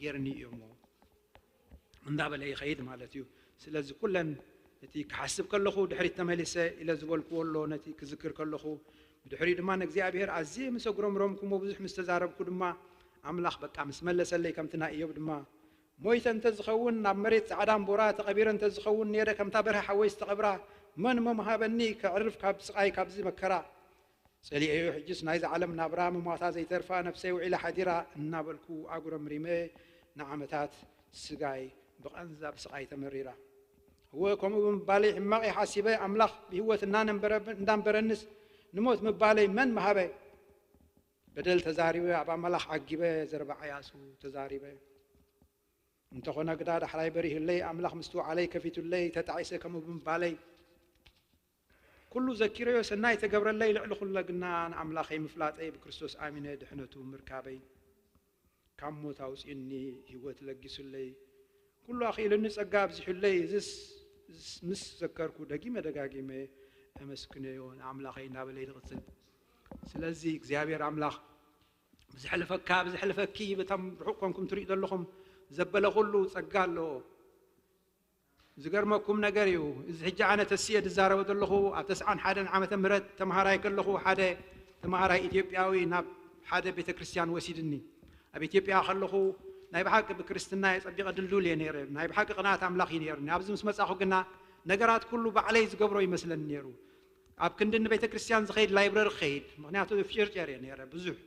ጌርኒ እዮሞ እንዳበለ ይኸይድ ማለት እዩ። ስለዚ ኩለን እቲ ክሓስብ ከለኹ ድሕሪት ተመሊሰ ኢለ ዝበልክዎ ኣሎ ነቲ ክዝክር ከለኹ ብድሕሪኡ ድማ ንእግዚኣብሔር ኣዝየ ምስ ኣጉረምረምኩሞ ብዙሕ ምስ ተዛረብኩ ድማ ኣምላኽ በቃ ምስ መለሰለይ ከምቲ ናይ እዮብ ድማ ሞይተ እንተዝኸውን ናብ መሬት ጻዕዳ እምቦራ ተቐቢረ እንተዝኸውን ነይረ ከምታ በርሀ ሓወይ ዝተቐብራ መን እሞ ምሃበኒ ከዕርፍ ካብ ስቓይ ካብዚ መከራ ጸሊኤዮ ሕጅስ ናይዛ ዓለም ናብራ ምሟታ ዘይተርፋ ነፍሰይ ውዒላ ሓዲራ እናበልኩ ኣጉረምሪመ ንዓመታት ስጋይ ብቐንዛ ብስቓይ ተመሪራ። እወ ከምኡ ብምባለይ ሕማቕ እየ ሓሲበ ኣምላኽ ብህይወት እናነበረንስ ንሞት ምባለይ መን ምሃበ? በደል ተዛሪበ ኣብ ኣምላኽ ዓጊበ ዘረባ ዓያሱ ተዛሪበ። እንተኾነ ግዳ ዳሕራይ በሪህለይ ኣምላኽ ምስትውዓለይ ከፊቱለይ ተጣዒሰ ከምኡ ብምባለይ ኩሉ ዘኪረዮ ሰናይ ተገብረለይ ልዕሊ ኩለ ግና ንኣምላኸይ ምፍላጠይ ብክርስቶስ ኣሚነ ድሕነቱ ምርካበይ ካብ ሞት ኣውፅዩኒ ህይወት ለጊሱለይ ኩሉ ኣኽኢሉኒ ጸጋ ኣብዚሑለይ እዝስ ምስ ዘከርኩ ደጊመ ደጋጊመ ኣመስግነዮ ንኣምላኸይ እናበለ ይቕጽል። ስለዚ እግዚኣብሔር ኣምላኽ ብዘሕልፈካ ብዘሕልፈኪ በቶም ርሑቕ ኮንኩም ትሪኡ ዘለኹም ዘበለ ኩሉ ጸጋ ኣለዎ። ዝገርመኩም ነገር እዩ። እዚ ሕጂ ኣነ ተስየ ዝዛረበ ዘለኹ ኣብ ተስዓን ሓደን ዓመተ ምህረት ተምሃራይ ከለኹ ሓደ ተምሃራይ ኢትዮጵያዊ ናብ ሓደ ቤተ ክርስቲያን ወሲድኒ። ኣብ ኢትዮጵያ ከለኹ ናይ ብሓቂ ብክርስትና የጸቢቐ ድልዱል እየ ነይረ። ናይ ብሓቂ ቅንኣት ኣምላኽ እዩ ነይሩኒ። ኣብዚ ምስ መጻኹ ግና ነገራት ኩሉ ባዕለይ ዝገብሮ ይመስለኒ ነይሩ። ኣብ ክንዲ ንቤተ ክርስቲያን ዝኸይድ ላይብረሪ ክኸይድ ምክንያቱ ፍጭርጨር እየ ነይረ ብዙሕ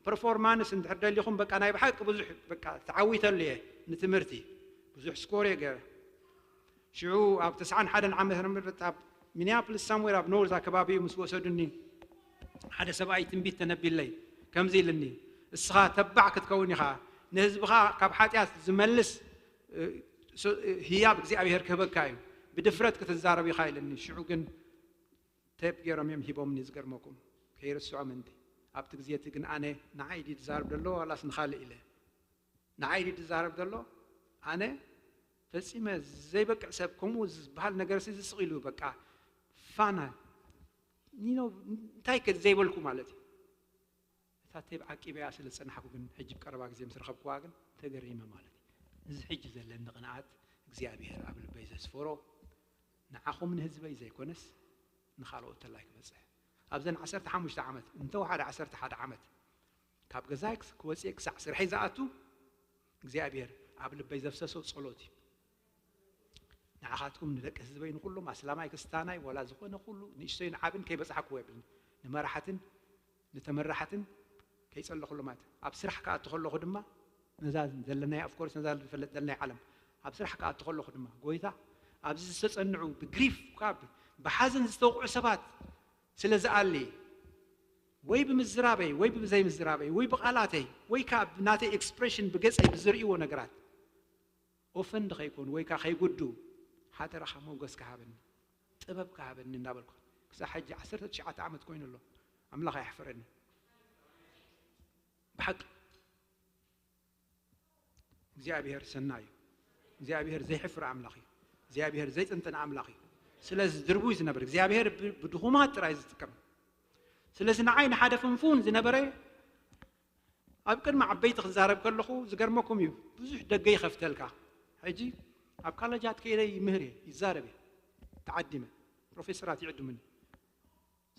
ፐርፎርማንስ እንድሕር ደሊኹም በቃ ናይ ብሓቂ ብዙሕ በቃ ተዓዊተሉ እየ ንትምህርቲ ብዙሕ ስኮር እየ ገይረ ሽዑ ኣብ ተስዓን ሓደን ዓመተ ምህረት ኣብ ሚኒያፖሊስ ሳምዌር ኣብ ኖርዝ ኣከባቢ እዩ ምስ ወሰዱኒ ሓደ ሰብኣይ ትንቢት ተነቢለይ ከምዚ ኢልኒ እስኻ ተባዕ ክትከውን ኢኻ ንህዝብኻ ካብ ሓጢኣት ዝመልስ ህያብ እግዚኣብሔር ክህበካ እዩ ብድፍረት ክትዛረብ ኢኻ ኢልኒ ሽዑ ግን ቴፕ ገይሮም እዮም ሂቦምኒ ዝገርመኩም ከይርስዖ ምእንቲ ኣብቲ ግዜ እቲ ግን ኣነ ንዓይ ድዩ ዝዛረብ ዘሎ ዋላስ ንኻልእ ኢለ ንዓይ ድዩ ዝዛረብ ዘሎ ኣነ ፈጺመ ዘይበቅዕ ሰብ ከምኡ ዝበሃል ነገር ሲ ዝስቕ ኢሉ በቃ ፋና you know እንታይ ከ ዘይበልኩ ማለት እዩ እታ ቴብ ዓቂበያ ስለ ዝጸናሕኩ ግን ሕጂ ብቀረባ ግዜ ምስ ረኸብኩዋ ግን ተገሪመ ማለት እዩ። እዚ ሕጂ ዘለኒ ቅንኣት እግዚኣብሔር ኣብ ልበይ ዘስፈሮ ንዓኹም ንህዝበይ ዘይኮነስ ንኻልኦት ተላይ ክበጽሕ ኣብዘን ዓሰርተ ሓሙሽተ ዓመት እንተወሓደ ዓሰርተ ሓደ ዓመት ካብ ገዛይ ክወጽእ ክሳዕ ስርሐይ ዝኣቱ እግዚኣብሔር ኣብ ልበይ ዘፍሰሶ ጸሎት እዩ። ንዓኻትኩም ንደቂ ህዝበይ ንኹሎም ኣስላማይ ክስታናይ ዋላ ዝኾነ ኩሉ ንእሽተይ ንዓብን ከይበጽሓክዎ የብልን ንመራሕትን ንተመራሕትን ከይጸለኹሎም ማለት ኣብ ስራሕ ክኣቱ ከለኹ ድማ ነዛ ዘለናይ of course ነዛ ዝፈለጥ ዘለናይ ዓለም ኣብ ስራሕ ክኣቱ ከለኹ ድማ ጎይታ ኣብዚ ዝተጸንዑ ብግሪፍ ካብ ብሓዘን ዝተወቕዑ ሰባት ስለ ዝኣሊ ወይ ብምዝራበይ ወይ ብዘይምዝራበይ ወይ ብቓላተይ ወይ ከዓ ናተይ ኤክስፕሬሽን ብገጸይ ብዝርእይዎ ነገራት ኦፈንድ ከይኮኑ ወይ ከዓ ከይጉዱ ሓደራኻ ሞገስ ክሃበኒ ጥበብ ክሃበኒ እናበልኩ ክሳብ ሕጂ ዓሰርተ ትሽዓተ ዓመት ኮይኑ ኣሎ ኣምላኽ ኣየሕፈረኒ ብሓቂ እግዚኣብሔር ሰናይ እዩ እግዚኣብሔር ዘይሕፍር ኣምላኽ እዩ እግዚኣብሔር ዘይጥንጥን ኣምላኽ እዩ ስለዚ ድርቡ እዩ ዝነብር እግዚኣብሔር ብድኹማት ጥራይ ዝጥቀም ስለዚ ንዓይ ንሓደ ፍንፉን ዝነበረ ኣብ ቅድሚ ዓበይቲ ክዛረብ ከለኹ ዝገርመኩም እዩ ብዙሕ ደገ ይኸፍተልካ ሕጂ ኣብ ካለጃት ከይደ ይምህር እየ ይዛረብ እየ ተዓዲመ ፕሮፌሰራት ይዕድሙኒ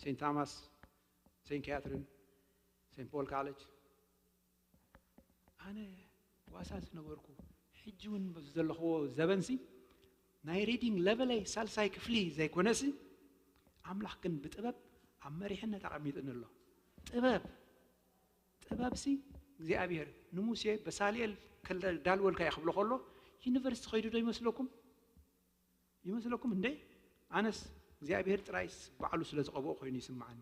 ሴንት ታማስ ሴንት ካትሪን ሴንት ፖል ካለጅ ኣነ ጓሳ ዝነበርኩ፣ ሕጂ እውን ዘለኽዎ ዘበንሲ ናይ ሪዲንግ ለቨለይ ሳልሳይ ክፍሊ ዘይኮነሲ፣ ኣምላኽ ግን ብጥበብ ኣብ መሪሕነት ኣቐሚጥኒ ኣሎ። ጥበብ ጥበብሲ እግዚኣብሔር ንሙሴ በሳልኤል ከዳልወልካ እየ ክብሎ ከሎ፣ ዩኒቨርሲቲ ኸይዱ ዶ ይመስለኩም? ይመስለኩም እንዴ? ኣነስ እግዚኣብሔር ጥራይስ ባዕሉ ስለ ዝቐብኦ ኮይኑ ይስምዓኒ።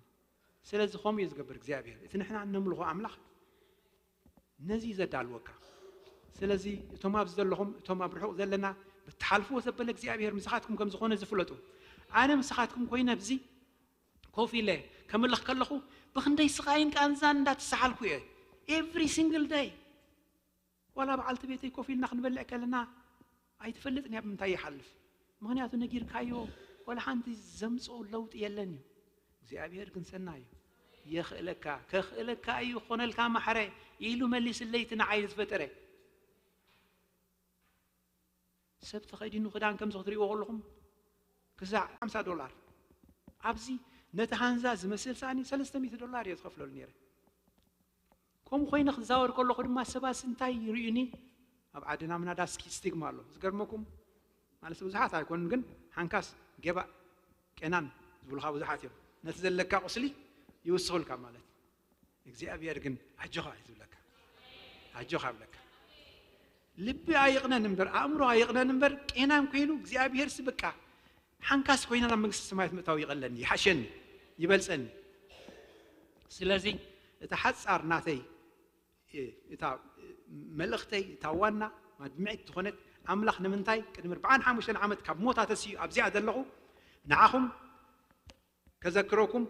ስለዚ ከምኡ እዩ ዝገብር እግዚኣብሔር። እቲ ንሕና እነምልኾ ኣምላኽ ነዚ እዩ ዘዳልወካ። ስለዚ እቶም ኣብዚ ዘለኹም፣ እቶም ኣብ ርሑቕ ዘለና፣ ብትሓልፍዎ ዘበለ እግዚኣብሔር ምሳኻትኩም ከም ዝኾነ ዝፍለጡ። ኣነ ምሳኻትኩም ኮይነ ኣብዚ ኮፍ ኢለ ከምልኽ ከለኹ ብኽንደይ ስቓይን ቃንዛን እንዳተሰሓልኩ እየ። ኤቭሪ ሲንግል ደይ ዋላ በዓልቲ ቤተይ ኮፍ ኢልና ክንበልዕ ከለና ኣይትፈልጥን እያ ብምንታይ ይሓልፍ። ምኽንያቱ ነጊርካዮ ዋላ ሓንቲ ዘምፅኦ ለውጢ የለን እዩ። እግዚኣብሔር ግን ሰናይ እዩ። የኽእለካ፣ ከኽእለካ እዩ፣ ክኾነልካ ማሕረ ኢሉ መሊስለይ እቲ ንዓይ ዝፈጠረ። ሰብ ተኸዲኑ ክዳን ከምዚ ክትሪእዎ ከለኹም ክሳዕ ሓምሳ ዶላር ኣብዚ ነቲ ሃንዛ ዝመስል ሳእኒ ሰለስተ ሚእቲ ዶላር እየ ዝኸፍለሉ ነይረ። ከምኡ ኮይነ ክዛወር ከለኹ ድማ ሰባት እንታይ ይርእዩኒ? ኣብ ዓድና ምናዳ ስኪ-፣ ስቲግማ ኣሎ። ዝገርመኩም ማለት ብዙሓት ኣይኮኑን፣ ግን ሓንካስ ጌባእ ቄናን ዝብሉኻ ብዙሓት እዮም። ነቲ ዘለካ ቁስሊ ይውስኹልካ ማለት። እግዚኣብሔር ግን ኣጆኻ እዩ ዝብለካ። ኣጆኻ ይብለካ። ልቢ ኣይቕነን እምበር፣ ኣእምሮ ኣይቕነን እምበር፣ ቄናን ኮይኑ እግዚኣብሔር ሲ በቃ ሓንካስ ኮይና ናብ መንግስቲ ሰማያት ምእታው ይቐለኒ፣ ይሓሸኒ፣ ይበልጸኒ። ስለዚ እታ ሓጻር ናተይ፣ እ፣ እታ፣ እ፣ መልእኽተይ፣ እታ ዋና ማድምዒት ዝኾነት ኣምላኽ ንምንታይ ቅድሚ ኣርባዓን ሓሙሽተን ዓመት ካብ ሞት ኣተሲኡ ኣብዚኣ ዘለኹ ንዓኹም ከዘክረኩም፣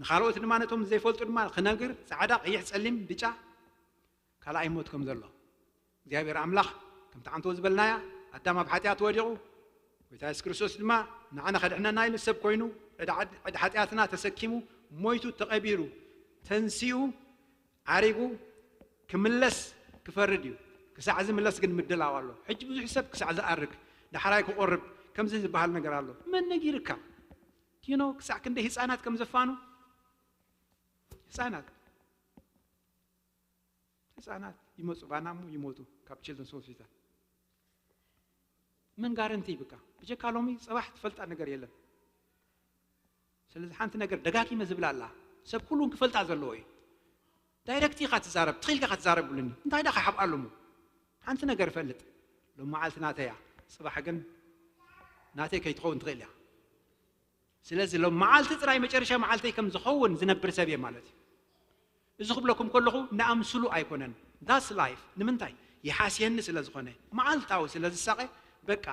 ንኻልኦት ድማ ነቶም ዘይፈልጡ ድማ ክነግር፣ ጻዕዳ፣ ቀይሕ፣ ጸሊም፣ ብጫ ካልኣይ ሞት ከም ዘሎ። እግዚኣብሔር ኣምላኽ ከምቲ ዓንቶ ዝበልናያ፣ ኣዳም ኣብ ሓጢኣት ወዲቑ፣ ጎይታ የሱስ ክርስቶስ ድማ ንዓና ከድሕነና ኢሉ ሰብ ኮይኑ፣ ዕዳ፣ ዕዳ ሓጢኣትና ተሰኪሙ፣ ሞይቱ፣ ተቐቢሩ፣ ተንሲኡ፣ ዓሪጉ፣ ክምለስ፣ ክፈርድ እዩ። ክሳዕ ዝምለስ ግን ምድላው ኣሎ። ሕጂ ብዙሕ ሰብ ክሳዕ ዝኣርግ፣ ዳሕራይ ክቆርብ፣ ከምዚ ዝበሃል ነገር ኣሎ። መን ነጊርካ? ኪኖ ክሳዕ ክንደይ ህፃናት ከም ዘፋኑ? ህፃናት፣ ህፃናት ይመፁ፣ ባናሙ ይሞቱ ካብ ችልድረንስ ሆስፒታል። መን ጋረንቲ ይብካ? ብጀካ ሎሚ፣ ፅባሕ ትፈልጣ ነገር የለን። ስለዚ ሓንቲ ነገር ደጋጊመ ዝብላ ኣላ፣ ሰብ ኩሉ ክፈልጣ ዘለዎ እዩ። ዳይረክት ኢኻ ትዛረብ፣ ትኽኢልካ ኢኻ ትዛረብ ብሉኒ። እንታይ ደኣ ክሓብኣሉሙ? ሓንቲ ነገር እፈልጥ፣ ሎም መዓልቲ ናተይ እያ፣ ጽባሕ ግን ናተይ ከይትኸውን ትኽእል እያ። ስለዚ ሎም መዓልቲ ጥራይ መጨረሻ መዓልተይ ከም ዝኸውን ዝነብር ሰብ እየ ማለት እዩ። እዚ ክብለኩም ከለኹ ንኣምስሉ ኣይኮነን። ዳስ ላይፍ። ንምንታይ? ይሓስየኒ ስለ ዝኾነ፣ መዓልታዊ ስለ ዝሳቐ፣ በቃ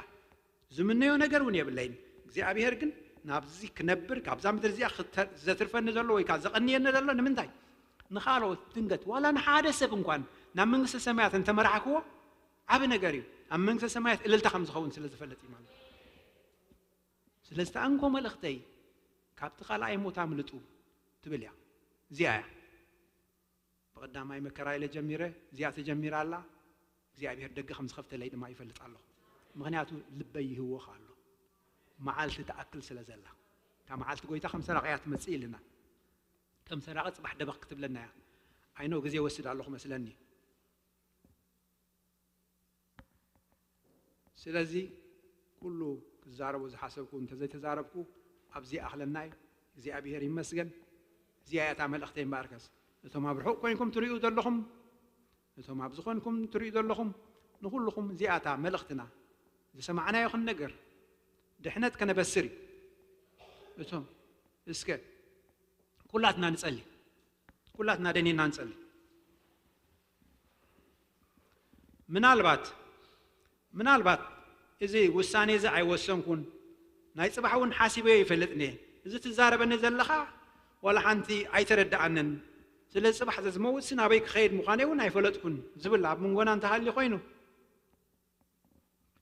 ዝምነዮ ነገር እውን የብለይን። እግዚኣብሔር ግን ናብዚ ክነብር፣ ካብዛ ምድሪ እዚኣ ክተ-፣ ዘትርፈኒ ዘሎ ወይ ከዓ ዘቐንየኒ ዘሎ ንምንታይ? ንኻልኦት ድንገት ዋላ ንሓደ ሰብ እንኳን ናብ መንግስተ ሰማያት እንተመራሕክዎ ዓቢ ነገር እዩ። ኣብ መንግስተ ሰማያት እልልታ ከም ዝኸውን ስለ ዝፈልጥ እዩ ማለት እዩ። ስለዚ እታ እንኮ መልእኽተይ ካብቲ ካልኣይ ሞት ኣምልጡ ትብል እያ። እዚኣ እያ። ብቐዳማይ መከራ ኢለ ጀሚረ፣ እዚኣ ተጀሚራ ኣላ። እግዚኣብሔር ደገ ከም ዝኸፍተለይ ድማ ይፈልጥ ኣለኹ። ምኽንያቱ ልበይ ይህወኽ ኣሎ። መዓልቲ ትኣክል ስለ ዘላ። እታ መዓልቲ ጎይታ ከም ሰራቒ እያ ትመጽእ ኢልና። ከም ሰራቒ ጽባሕ ደበኽ ክትብለና እያ። ኣይኖ ግዜ ወስድ ኣለኹ መስለኒ። ስለዚ ኩሉ ክዛረቦ ዝሓሰብኩ እንተዘይተዛረብኩ ኣብዚ ኣኽለናይ እግዚኣብሔር ይመስገን። እዚኣ እያ እታ መልእኽተይ እምበኣርከስ እቶም ኣብ ርሑቕ ኮይንኩም ትርእዩ ዘለኹም፣ እቶም ኣብ ዝኾንኩም ትርእዩ ዘለኹም ንኹልኹም እዚኣ እታ መልእኽትና ዝሰማዕናዮ ክንነግር ድሕነት ከነበስር እዩ። እቶም እስከ ኩላትና ንጸሊ። ኩላትና ደኒና ንጸሊ። ምናልባት ምናልባት እዚ ውሳኔ እዚ ኣይወሰንኩን፣ ናይ ጽባሕ እውን ሓሲበዮ ይፈልጥን እየ። እዚ ትዛረበኒ ዘለኻ ዋላ ሓንቲ ኣይተረድኣንን። ስለ ጽባሕ ዘዝመውትሲ ናበይ ክኸይድ ምዃነይ እውን ኣይፈለጥኩን ዝብል ኣብ መንጎና እንተሃልዩ ኮይኑ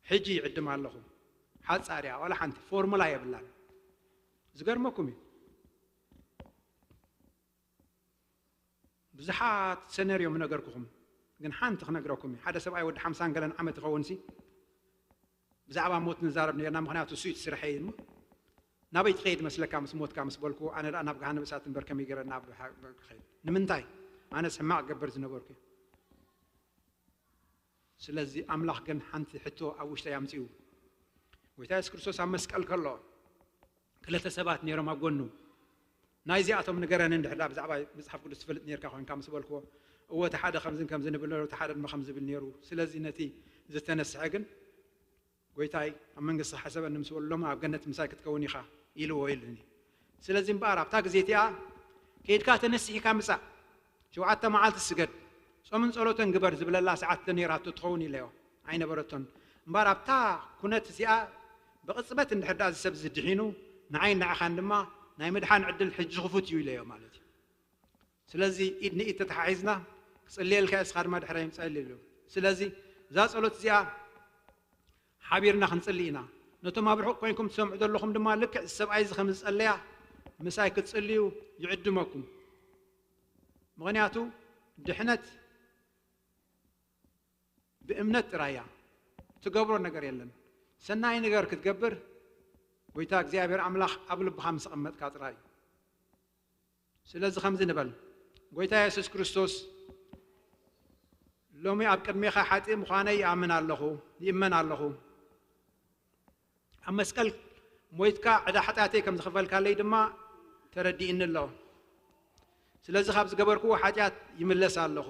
ሕጂ ይዕድም ኣለኹ። ሓጻር እያ፣ ዋላ ሓንቲ ፎርሙላ የብላን። ዝገርመኩም እዩ። ብዙሓት ሰነርዮ ምነገርኩኹም፣ ግን ሓንቲ ክነግረኩም እዩ። ሓደ ሰብኣይ ወዲ ሓምሳን ገለን ዓመት ይኸውን ሲ ብዛዕባ ሞት ንዛረብ ነርና፣ ምኽንያቱ እሱ እዩ እቲ ስርሐይ እሞ። ናበይ ትኸይድ መስለካ ምስ ሞትካ ምስ በልኩ፣ ኣነ ደኣ ናብ ገሃነብ እሳት እምበር ከመይ ገይረ ናብ ሓ-፣ ክኸይድ? ንምንታይ? ኣነስ ሕማቕ ገበር ዝነበርኩ እየ። ስለዚ ኣምላኽ ግን ሓንቲ ሕቶ ኣብ ውሽጠይ ኣምጺኡ። ጎይታ የሱስ ክርስቶስ ኣብ መስቀል ከሎ ክልተ ሰባት ነይሮም ኣብ ጎኑ። ናይዚኣቶም ንገረኒ እንድሕር ደኣ ብዛዕባ መጽሓፍ ቅዱስ ትፈልጥ ነርካ ኮይንካ ምስ በልክዎ፣ እወ እቲ ሓደ ከምዝን ከምዝን ይብል ነይሩ፣ እቲ ሓደ ድማ ከምዚ ይብል ነይሩ። ስለዚ ነቲ ዝተነስሐ ግን ጎይታይ ኣብ መንግስቲ ሓሰበኒ ምስ በሉ፣ ሎሚ ኣብ ገነት ምሳይ ክትከውን ኢኻ ኢልዎ ኢሉኒ። ስለዚ እምበኣር ኣብታ ግዜ እቲኣ ከይድካ ተነሲሕካ ምጻእ፣ ሸውዓተ መዓልቲ ስገድ፣ ጾምን ጸሎትን ግበር ዝብለላ ሰዓት ነይራቶ ትኸውን ኢለዮ። ኣይነበረቶን። እምበኣር ኣብታ ኩነት እዚኣ ብቕጽበት እንድሕር ደኣ እዚ ሰብ እዚ ድሒኑ፣ ንዓይን ንዓኻን ድማ ናይ ምድሓን ዕድል ሕጂ ክፉት እዩ ኢለዮ ማለት እዩ። ስለዚ ኢድ ንኢድ ተተሓሒዝና ክጽልየልካ እየ፣ እስኻ ድማ ድሕረይ ምጻእ ኢሉ። ስለዚ እዛ ጸሎት እዚኣ ሓቢርና ክንጽሊ ኢና። ነቶም ኣብ ርሑቕ ኮይንኩም ትሰምዑ ዘለኹም ድማ ልክዕ እዚ ሰብኣይ እዚ ከም ዝጸለያ ምሳይ ክትጽልዩ ይዕድመኩም። ምኽንያቱ ድሕነት ብእምነት ጥራይ እያ። ትገብሮ ነገር የለን። ሰናይ ነገር ክትገብር ጎይታ እግዚኣብሔር ኣምላኽ ኣብ ልብኻ ምስ ኣቐመጥካ ጥራይ እዩ። ስለዚ ከምዚ ንበል፣ ጎይታ የሱስ ክርስቶስ፣ ሎሚ ኣብ ቅድሜኻ ሓጢእ ምዃነይ ይኣምን ኣለኹ፣ ይእመን ኣለኹ። ኣብ መስቀል ሞይትካ ዕዳ ሓጢኣተይ ከም ዝኸፈልካለይ ድማ ተረዲእኒ ኣሎ። ስለዚ ካብ ዝገበርክዎ ሓጢኣት ይምለስ ኣለኹ።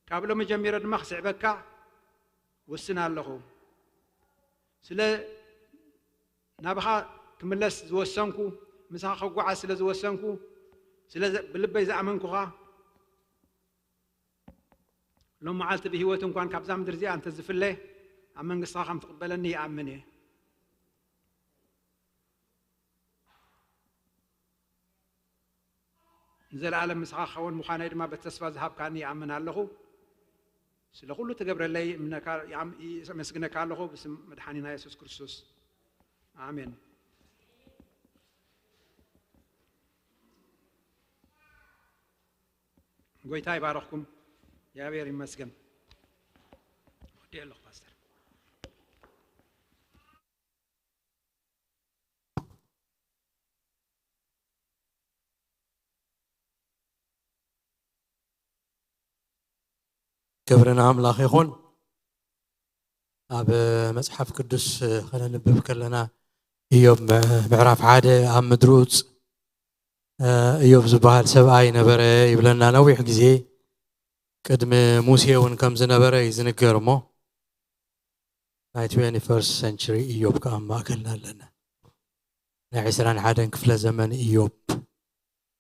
ካብ ሎሚ ጀሚረ ድማ ክስዕበካ ውስን ኣለኹ። ስለ ናብኻ ክምለስ ዝወሰንኩ፣ ምሳኻ ክጓዓዝ ስለ ዝወሰንኩ፣ ስለ ዘ-፣ ብልበይ ዝኣመንኩኻ፣ ሎም መዓልቲ ብህይወት እንኳን ካብዛ ምድሪ እዚኣ እንተዝፍለ፣ ኣብ መንግስትኻ ከም ትቕበለኒ ይኣምን እየ። ንዘለኣለም ምሳኻ ክኸውን ምዃነይ ድማ በቲ ተስፋ ዝሃብካኒ ይኣምን ኣለኹ። ስለ ኩሉ ትገብረለይ እምነካ-፣ ይኣም-፣ የመስግነካ ኣለኹ ብስም መድሓኒና የሱስ ክርስቶስ። ኣሜን። ጎይታ ይባረኽኩም። እግዚኣብሔር ይመስገን። ወዲኤ ኣለኹ ፓስተር። ክብሪ ንኣምላኽ ይኹን። ኣብ መጽሓፍ ቅዱስ ከነንብብ ከለና፣ ኢዮብ ምዕራፍ ሓደ ኣብ ምድሪ ኡጽ፣ ኢዮብ ዝበሃል ሰብኣይ ነበረ ይብለና። ነዊሕ ግዜ ቅድሚ ሙሴ እውን ከም ዝነበረ እዩ ዝንገር። እሞ ናይ ትዌንቲ ፈርስት ሰንቸሪ ኢዮብ ከኣ ኣብ ማእከልና ኣለና። ናይ ዕስራን ሓደን ክፍለ ዘመን ኢዮብ፣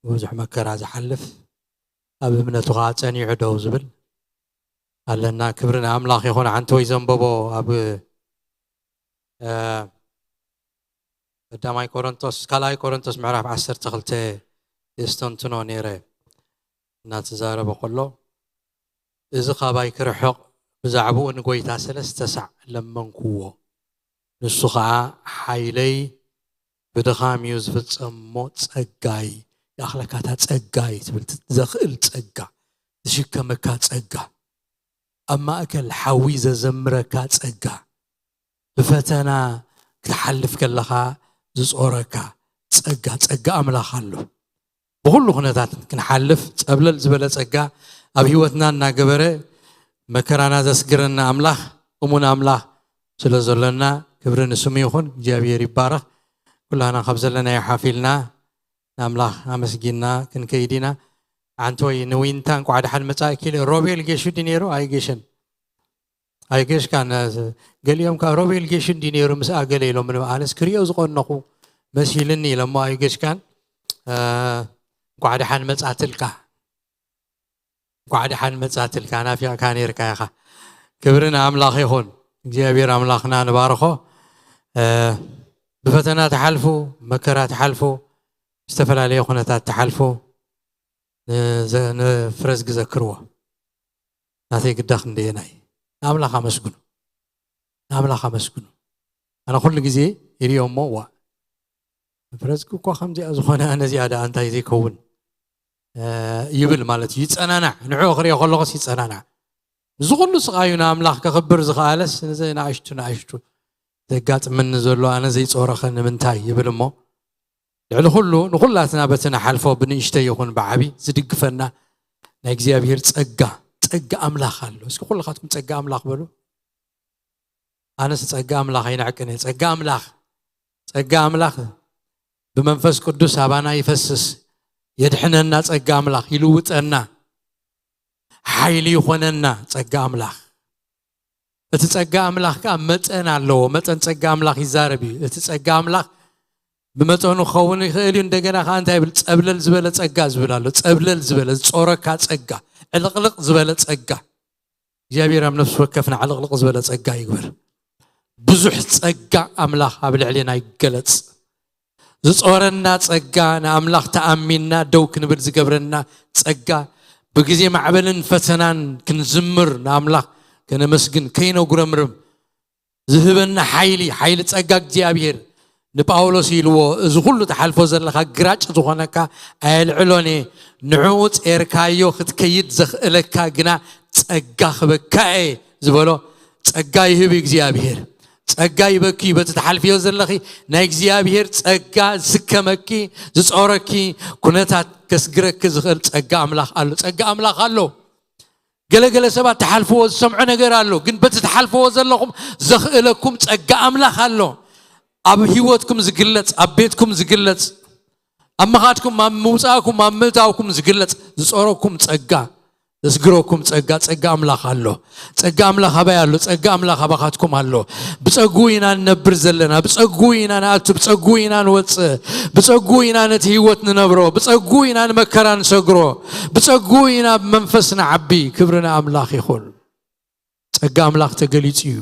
ብዙሕ መከራ ዝሓልፍ፣ ኣብ እምነቱ ከኣ ጸኒዑ ደው ዝብል ኣለና። ክብሪ ንኣምላኽ ይኹን። ሓንቲ ወይ ዘንበቦ ኣብ፣ እ፣ ቀዳማይ ቆሮንቶስ፣ ካልኣይ ቆሮንቶስ ምዕራፍ ዓሰርተ ክልተ የስተንትኖ ነይረ እናተዛረበ ከሎ፣ እዚ ካባይ ክርሕቕ ብዛዕባኡ ንጎይታ ሰለስተ ሳዕ ለመንኩዎ። ንሱ ኸኣ ሓይለይ ብድኻም እዩ ዝፍጸም እሞ ጸጋይ ይኣኽለካ። እታ ጸጋይ ትብል ዘኽእል ጸጋ፣ ዝሽከመካ ጸጋ፣ ኣብ ማእከል ሓዊ ዘዘምረካ ጸጋ፣ ብፈተና ክትሓልፍ ከለኻ ዝጾረካ ጸጋ፣ ጸጋ ኣምላኽ ኣሎ። ብኹሉ ኩነታት ክንሓልፍ ጸብለል ዝበለ ጸጋ ኣብ ህይወትና እናገበረ መከራና ዘስግረና ኣምላኽ፣ እሙን ኣምላኽ ስለ ዘሎና ክብሪ ንስሙ ይኹን። እግዚኣብሔር ይባረኽ። ኩላና ካብ ዘለናዮ ሓፊልና ንኣምላኽ ኣመስጊንና ክንከይድ ኢና። ሓንቲ ወይ ንዊንታ እንቋዕ ደሓን መጻእኪ ኢለ፣ ሮቤል ጌሹ ድዩ ነይሩ? ኣይጌሸን። ኣይገሽካን። ገሊኦም ከኣ ሮቤል ጌሹ እንዲ ነይሩ ምስኣ ገለ ኢሎም፣ ኣነስ ክሪኦ ዝቐነኹ መሲልኒ ኢለ እሞ ኣይገሽካን። እ፣ እንኳዕ ደሓን መጻትልካ፣ እንኳዕ ደሓን መጻትልካ። ናፊቕካ ነይርካ ኢኻ። ክብሪ ንኣምላኽ ይኹን። እግዚኣብሔር ኣምላኽና ንባርኾ። እ፣ ብፈተና ትሓልፉ፣ መከራ ትሓልፉ፣ ዝተፈላለየ ኩነታት ትሓልፉ፣ ንዘ-፣ ንፍረዝጊ ዘክርዎ። ናተይ ግዳ ክንደየናይ። ንኣምላኽ ኣመስግኑ። ንኣምላኽ ኣመስግኑ። ኣነ ኩሉ ግዜ ይርእዮ እሞ፣ "ዋ፣ ፍረዝጊ እኳ ከምዚኣ ዝኾነ፣ ኣነ እዚኣ ደኣ እንታይ ዘይከውን?" እ፣ ይብል ማለት እዩ። ይጸናናዕ። ንዕኡ ክርእዮ ከለኹስ ይጸናናዕ። እዚ ኩሉ ስቓዩ ንኣምላኽ ከኽብር ዝኸኣለስ፣ ነዚ ንኣሽቱ ንኣሽቱ ዘጋጥመኒ ዘሎ፣ ኣነ ዘይጾረኸ ንምንታይ ይብል እሞ፣ ልዕሊ ኩሉ ንኹላትና በቲ ንሓልፎ ብንእሽተይ ይኹን ብዓቢ ዝድግፈና ናይ እግዚኣብሔር ጸጋ፣ ጸጋ ኣምላኽ ኣሎ። እስኪ ኩልኻትኩም ጸጋ ኣምላኽ በሉ። ኣነስ ጸጋ ኣምላኽ ኣይንዕቅን እየ። ጸጋ ኣምላኽ፣ ጸጋ ኣምላኽ ብመንፈስ ቅዱስ ኣባና ይፈስስ፣ የድሕነና። ጸጋ ኣምላኽ ይልውጠና፣ ሓይሊ ይኾነና። ጸጋ ኣምላኽ፣ እቲ ጸጋ ኣምላኽ ከኣ መጠን ኣለዎ። መጠን ጸጋ ኣምላኽ ይዛረብ እዩ። እቲ ጸጋ ኣምላኽ ብመጠኑ ክኸውን ይኽእል እዩ። እንደገና ከኣ እንታይ ይብል? ጸብለል ዝበለ ጸጋ ዝብል ኣሎ። ጸብለል ዝበለ፣ ዝጾረካ ጸጋ፣ ዕልቕልቕ ዝበለ ጸጋ። እግዚኣብሔር ኣብ ነፍሲ ወከፍና ዕልቕልቕ ዝበለ ጸጋ ይግበር። ብዙሕ ጸጋ ኣምላኽ ኣብ ልዕሌና ይገለጽ። ዝጾረና ጸጋ፣ ንኣምላኽ ተኣሚንና ደው ክንብል ዝገብረና ጸጋ፣ ብግዜ ማዕበልን ፈተናን ክንዝምር፣ ንኣምላኽ ከነመስግን፣ ከይነጉረምርም ዝህበና ሓይሊ፣ ሓይሊ ጸጋ እግዚኣብሔር። ንጳውሎስ ኢልዎ፣ እዚ ኩሉ ትሓልፎ ዘለኻ ግራጭ ዝኾነካ ኣየልዕሎን እየ፣ ንዕኡ ጼርካዮ ክትከይድ ዘኽእለካ ግና ጸጋ ክበካ እየ ዝበሎ። ጸጋ ይህብ እዩ እግዚኣብሔር። ጸጋ ይበኪ እዩ። በቲ ትሓልፍዮ ዘለኺ ናይ እግዚኣብሔር ጸጋ ዝስከመኪ፣ ዝጾረኪ፣ ኩነታት ከስግረኪ ዝኽእል ጸጋ ኣምላኽ ኣሎ። ጸጋ ኣምላኽ ኣሎ። ገለገለ ሰባት ትሓልፍዎ ዝሰምዖ ነገር ኣሎ፣ ግን በቲ ትሓልፍዎ ዘለኹም ዘኽእለኩም ጸጋ ኣምላኽ ኣሎ። ኣብ ህይወትኩም ዝግለጽ፣ ኣብ ቤትኩም ዝግለጽ፣ ኣብ ምኻድኩም፣ ኣብ ምውጻእኩም፣ ኣብ ምእታውኩም ዝግለጽ፣ ዝጾረኩም ጸጋ፣ ዘስግረኩም ጸጋ፣ ጸጋ ኣምላኽ ኣሎ። ጸጋ ኣምላኽ ኣባይ ኣሎ? ጸጋ ኣምላኽ ኣባኻትኩም ኣሎ። ብጸጉ ኢና ንነብር ዘለና፣ ብጸጉ ኢና ንኣቱ፣ ብጸጉ ኢና ንወጽእ፣ ብጸጉ ኢና ነቲ ህይወት ንነብሮ፣ ብጸጉ ኢና ንመከራ ንሰግሮ፣ ብጸጉ ኢና ብመንፈስ ንዓቢ። ክብሪ ንኣምላኽ ይኹን። ጸጋ ኣምላኽ ተገሊጹ እዩ።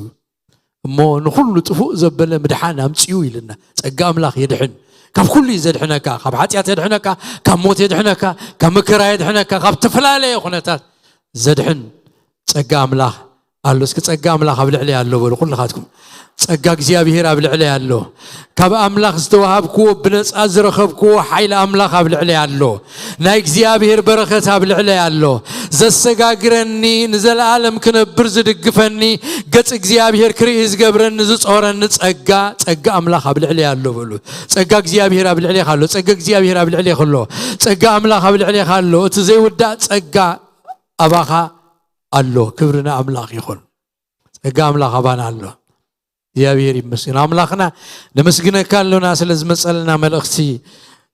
እሞ ንኹሉ ጥፉእ ዘበለ ምድሓን ኣምጺኡ ኢልና። ጸጋ ኣምላኽ የድሕን። ካብ ኩሉ እዩ ዘድሕነካ። ካብ ሓጢኣት የድሕነካ፣ ካብ ሞት የድሕነካ፣ ካብ መከራ የድሕነካ፣ ካብ ተፈላለየ ኩነታት ዘድሕን ጸጋ ኣምላኽ ኣሎ። እስኪ ጸጋ ኣምላኽ ኣብ ልዕለይ ኣሎ በሉ ኩልኻትኩም። ጸጋ እግዚኣብሔር ኣብ ልዕለይ ኣሎ። ካብ ኣምላኽ ዝተዋሃብክዎ፣ ብነጻ ዝረኸብክዎ ሓይሊ ኣምላኽ ኣብ ልዕለይ ኣሎ። ናይ እግዚኣብሔር በረኸት ኣብ ልዕለይ ኣሎ። ዘሰጋግረኒ፣ ንዘለኣለም ክነብር ዝድግፈኒ፣ ገጽ እግዚኣብሔር ክርኢ ዝገብረኒ፣ ዝጾረኒ ጸጋ፣ ጸጋ ኣምላኽ ኣብ ልዕለይ ኣሎ በሉ። ጸጋ እግዚኣብሔር ኣብ ልዕሌኻ ኣሎ። ጸጋ እግዚኣብሔር ኣብ ልዕሌኺ ኣሎ። ጸጋ ኣምላኽ ኣብ ልዕሌኻ ኣሎ። እቲ ዘይውዳእ ጸጋ ኣባኻ ኣሎ። ክብሪ ንኣምላኽ ይኹን። ጸጋ ኣምላኽ ኣባና ኣሎ። እግዚኣብሔር ይመስገን። ኣምላኽና ነመስግነካ ኣሎና ስለ ዝመጸልና መልእኽቲ፣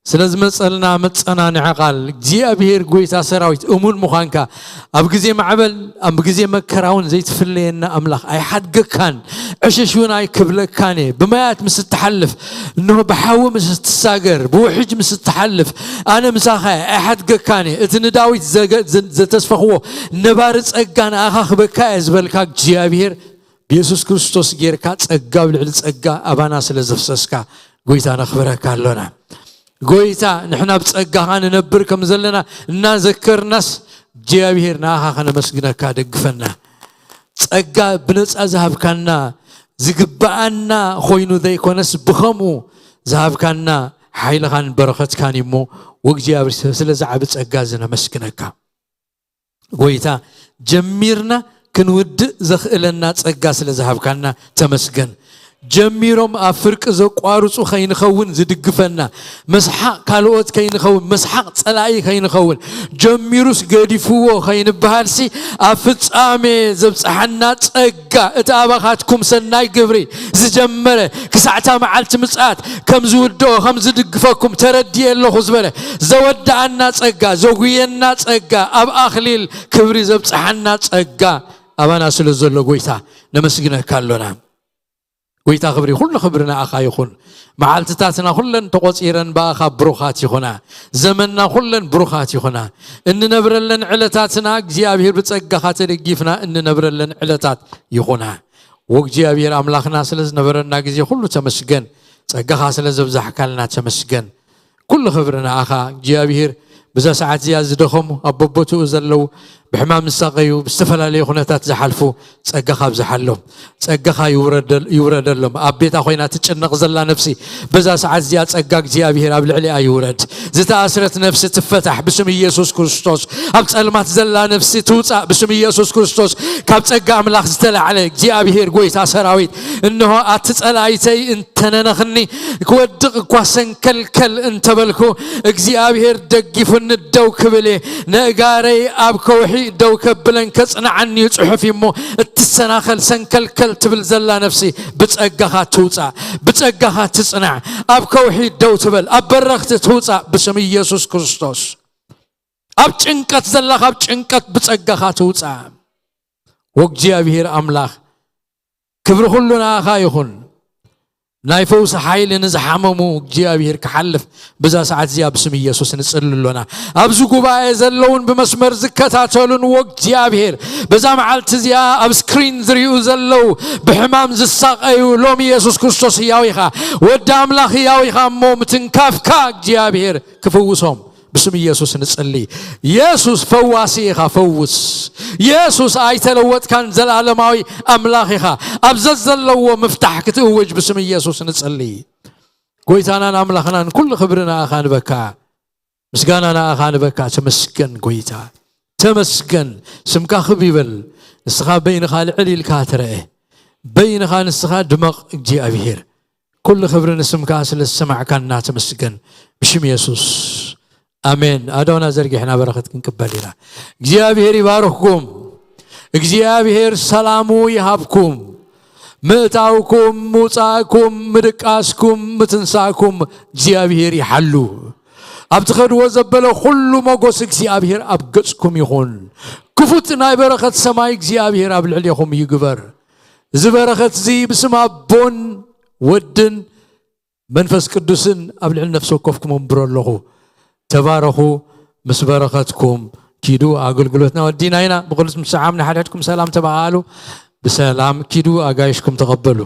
ስለ ዝመጸልና መጸናንዒ ቃል። እግዚኣብሔር ጐይታ ሰራዊት እሙን ምዃንካ፣ ኣብ ግዜ ማዕበል፣ ኣብ ግዜ መከራ እውን ዘይትፍለየና ኣምላኽ፣ ኣይሓድገካን፣ ዕሽሽ እውን ኣይክብለካን እየ። ብማያት ምስ እትሓልፍ፣ እንሆ ብሓዊ ምስ እትሳገር፣ ብውሕጅ ምስ እትሓልፍ፣ ኣነ ምሳኻ እየ፣ ኣይሓድገካን እየ። እቲ ንዳዊት ዘገ-፣ ዘ-፣ ዘተስፈኽዎ ነባሪ ጸጋ ንኣኻ ክበካ እየ ዝበልካ እግዚኣብሔር፣ ብየሱስ ክርስቶስ ጌርካ ጸጋ ኣብ ልዕሊ ጸጋ ኣባና ስለ ዘፍሰስካ፣ ጐይታ ነኽብረካ ኣሎና። ጐይታ፣ ንሕና ብጸጋኻ ንነብር ከም ዘለና እናዘከርናስ፣ እግዚኣብሔር ንኣኻ ከነመስግነካ ደግፈና። ጸጋ ብነጻ ዝሃብካና፣ ዝግብኣና ኾይኑ ዘይኮነስ ብኸምኡ ዝሃብካና ሓይልኻን በረኸትካን እዩ እሞ፣ ወእግዚኣብሔር፣ ስለዚ ዓቢ ጸጋ እዚ ነመስግነካ። ጐይታ፣ ጀሚርና ክንውድእ ዘኽእለና ጸጋ ስለ ዝሃብካና ተመስገን። ጀሚሮም ኣብ ፍርቂ ዘቋርጹ ከይንኸውን ዝድግፈና፣ መስሓቕ ካልኦት ከይንኸውን፣ መስሓቕ ጸላኢ ከይንኸውን፣ ጀሚሩስ ገዲፍዎ ከይንበሃልሲ፣ ኣብ ፍጻሜ ዘብጽሓና ጸጋ፣ እቲ ኣባኻትኩም ሰናይ ግብሪ ዝጀመረ፣ ክሳዕታ መዓልቲ ምጽኣት ከም ዝውድኦ፣ ከም ዝድግፈኩም ተረዲኤ ኣለኹ ዝበለ፣ ዘወድኣና ጸጋ፣ ዘጉየና ጸጋ፣ ኣብ ኣኽሊል ክብሪ ዘብጽሓና ጸጋ ኣባና ስለ ዘሎ፣ ጐይታ፣ ነመስግነካ ኣሎና። ጐይታ ክብሪ፣ ኩሉ ክብሪ ንኣኻ ይኹን። መዓልትታትና ኩለን ተቖጺረን ብኣኻ ብሩኻት ይኹና። ዘመንና ኩለን ብሩኻት ይኹና። እንነብረለን ዕለታትና እግዚኣብሔር ብጸጋኻ ተደጊፍና እንነብረለን ዕለታት ይኹና። ወእግዚኣብሔር ኣምላኽና ስለ ዝነበረና ግዜ ኩሉ ተመስገን። ጸጋኻ ስለ ዘብዛሕካልና ተመስገን። ኩሉ ክብሪ ንኣኻ እግዚኣብሔር። ብዛ ሰዓት እዚኣ ዝደኸሙ ኣብ በቦትኡ ዘለዉ ብሕማም ዝሳቐዩ ብዝተፈላለየ ኩነታት ዝሓልፉ ጸጋኻ ኣብዝሓሎም። ጸጋኻ ይውረደል-፣ ይውረደሎም። ኣብ ቤታ ኮይና ትጭነቕ ዘላ ነፍሲ በዛ ሰዓት እዚኣ ጸጋ እግዚኣብሔር ኣብ ልዕሊኣ ይውረድ። ዝተኣስረት ነፍሲ ትፈታሕ ብስም ኢየሱስ ክርስቶስ። ኣብ ጸልማት ዘላ ነፍሲ ትውጻእ ብስም ኢየሱስ ክርስቶስ። ካብ ጸጋ ኣምላኽ ዝተላዕለ እግዚኣብሔር ጐይታ ሰራዊት፣ እንሆ ኣቲ ጸላኢተይ እንተነነኽኒ፣ ክወድቕ እኳ ሰንከልከል እንተበልኩ፣ እግዚኣብሔር ደጊፉኒ ደው ክብል እየ። ነእጋረይ ኣብ ከውሒ ደው ከብለን ከጽንዓኒ እዩ ጽሑፍ እዩ እሞ፣ እትሰናኸል ሰንከልከል ትብል ዘላ ነፍሲ ብጸጋኻ ትውጻእ፣ ብጸጋኻ ትጽናዕ። ኣብ ከውሒ ደው ትበል፣ ኣብ በረኽቲ ትውጻእ ብስም ኢየሱስ ክርስቶስ። ኣብ ጭንቀት ዘላ ካብ ጭንቀት ብጸጋኻ ትውጻእ። ወእግዚኣብሔር ኣምላኽ ክብሪ ኩሉ ንኣኻ ይኹን። ናይ ፈውሲ ሓይሊ ንዝሓመሙ እግዚኣብሔር ክሓልፍ ብዛ ሰዓት እዚኣ ብስም ኢየሱስ ንጽሊ ኣሎና። ኣብዚ ጉባኤ ዘለውን ብመስመር ዝከታተሉን ወእግዚኣብሔር በዛ መዓልቲ እዚኣ ኣብ ስክሪን ዝሪኡ ዘለዉ ብሕማም ዝሳቐዩ ሎሚ ኢየሱስ ክርስቶስ ህያው ኢኻ። ወዲ ኣምላኽ ህያው ኢኻ እሞ ምትንካፍካ እግዚኣብሔር ክፍውሶም ብስም ኢየሱስ ንጽሊ። ኢየሱስ ፈዋሲ ኢኻ፣ ፈውስ። ኢየሱስ ኣይተለወጥካን፣ ዘላለማዊ ኣምላኽ ኢኻ። ኣብ ዘዘለዎ ምፍታሕ ክትእውጅ ብስም ኢየሱስ ንጽሊ። ጎይታናን ኣምላኽናን ኩሉ ክብሪ ንኣኻ ንበካ፣ ምስጋና ንኣኻ ንበካ። ተመስገን ጎይታ፣ ተመስገን። ስምካ ክብ ይበል። ንስኻ በይንኻ ልዕል ኢልካ ትረአ፣ በይንኻ ንስኻ ድመቕ እግዚኣብሔር። ኩሉ ክብሪ ንስምካ ስለ ዝሰማዕካና ተመስገን። ብሽም የሱስ ኣሜን። ኣእዳውና ዘርጊሕና በረኸት ክንቅበል ኢና። እግዚኣብሔር ይባርኽኩም። እግዚኣብሔር ሰላሙ ይሃብኩም። ምእታውኩም፣ ምውጻእኩም፣ ምድቃስኩም፣ ምትንሳእኩም እግዚኣብሔር ይሓሉ። ኣብ ትኸድዎ ዘበለ ኩሉ ሞጎስ እግዚኣብሔር ኣብ ገጽኩም ይኹን። ክፉት ናይ በረኸት ሰማይ እግዚኣብሔር ኣብ ልዕሌኹም ይግበር። እዚ በረኸት እዚ ብስም ኣቦን ወድን መንፈስ ቅዱስን ኣብ ልዕሊ ነፍሲ ወከፍኩም ኣንብሮ ኣለኹ። ተባረኹ። ምስ በረኸትኩም ኪዱ። ኣገልግሎትና ወዲና ኢና። ብቕዱስ ምሰዓም ንሓድሕድኩም ሰላም ተባሃሉ። ብሰላም ኪዱ፣ ኣጋይሽኩም ተቐበሉ።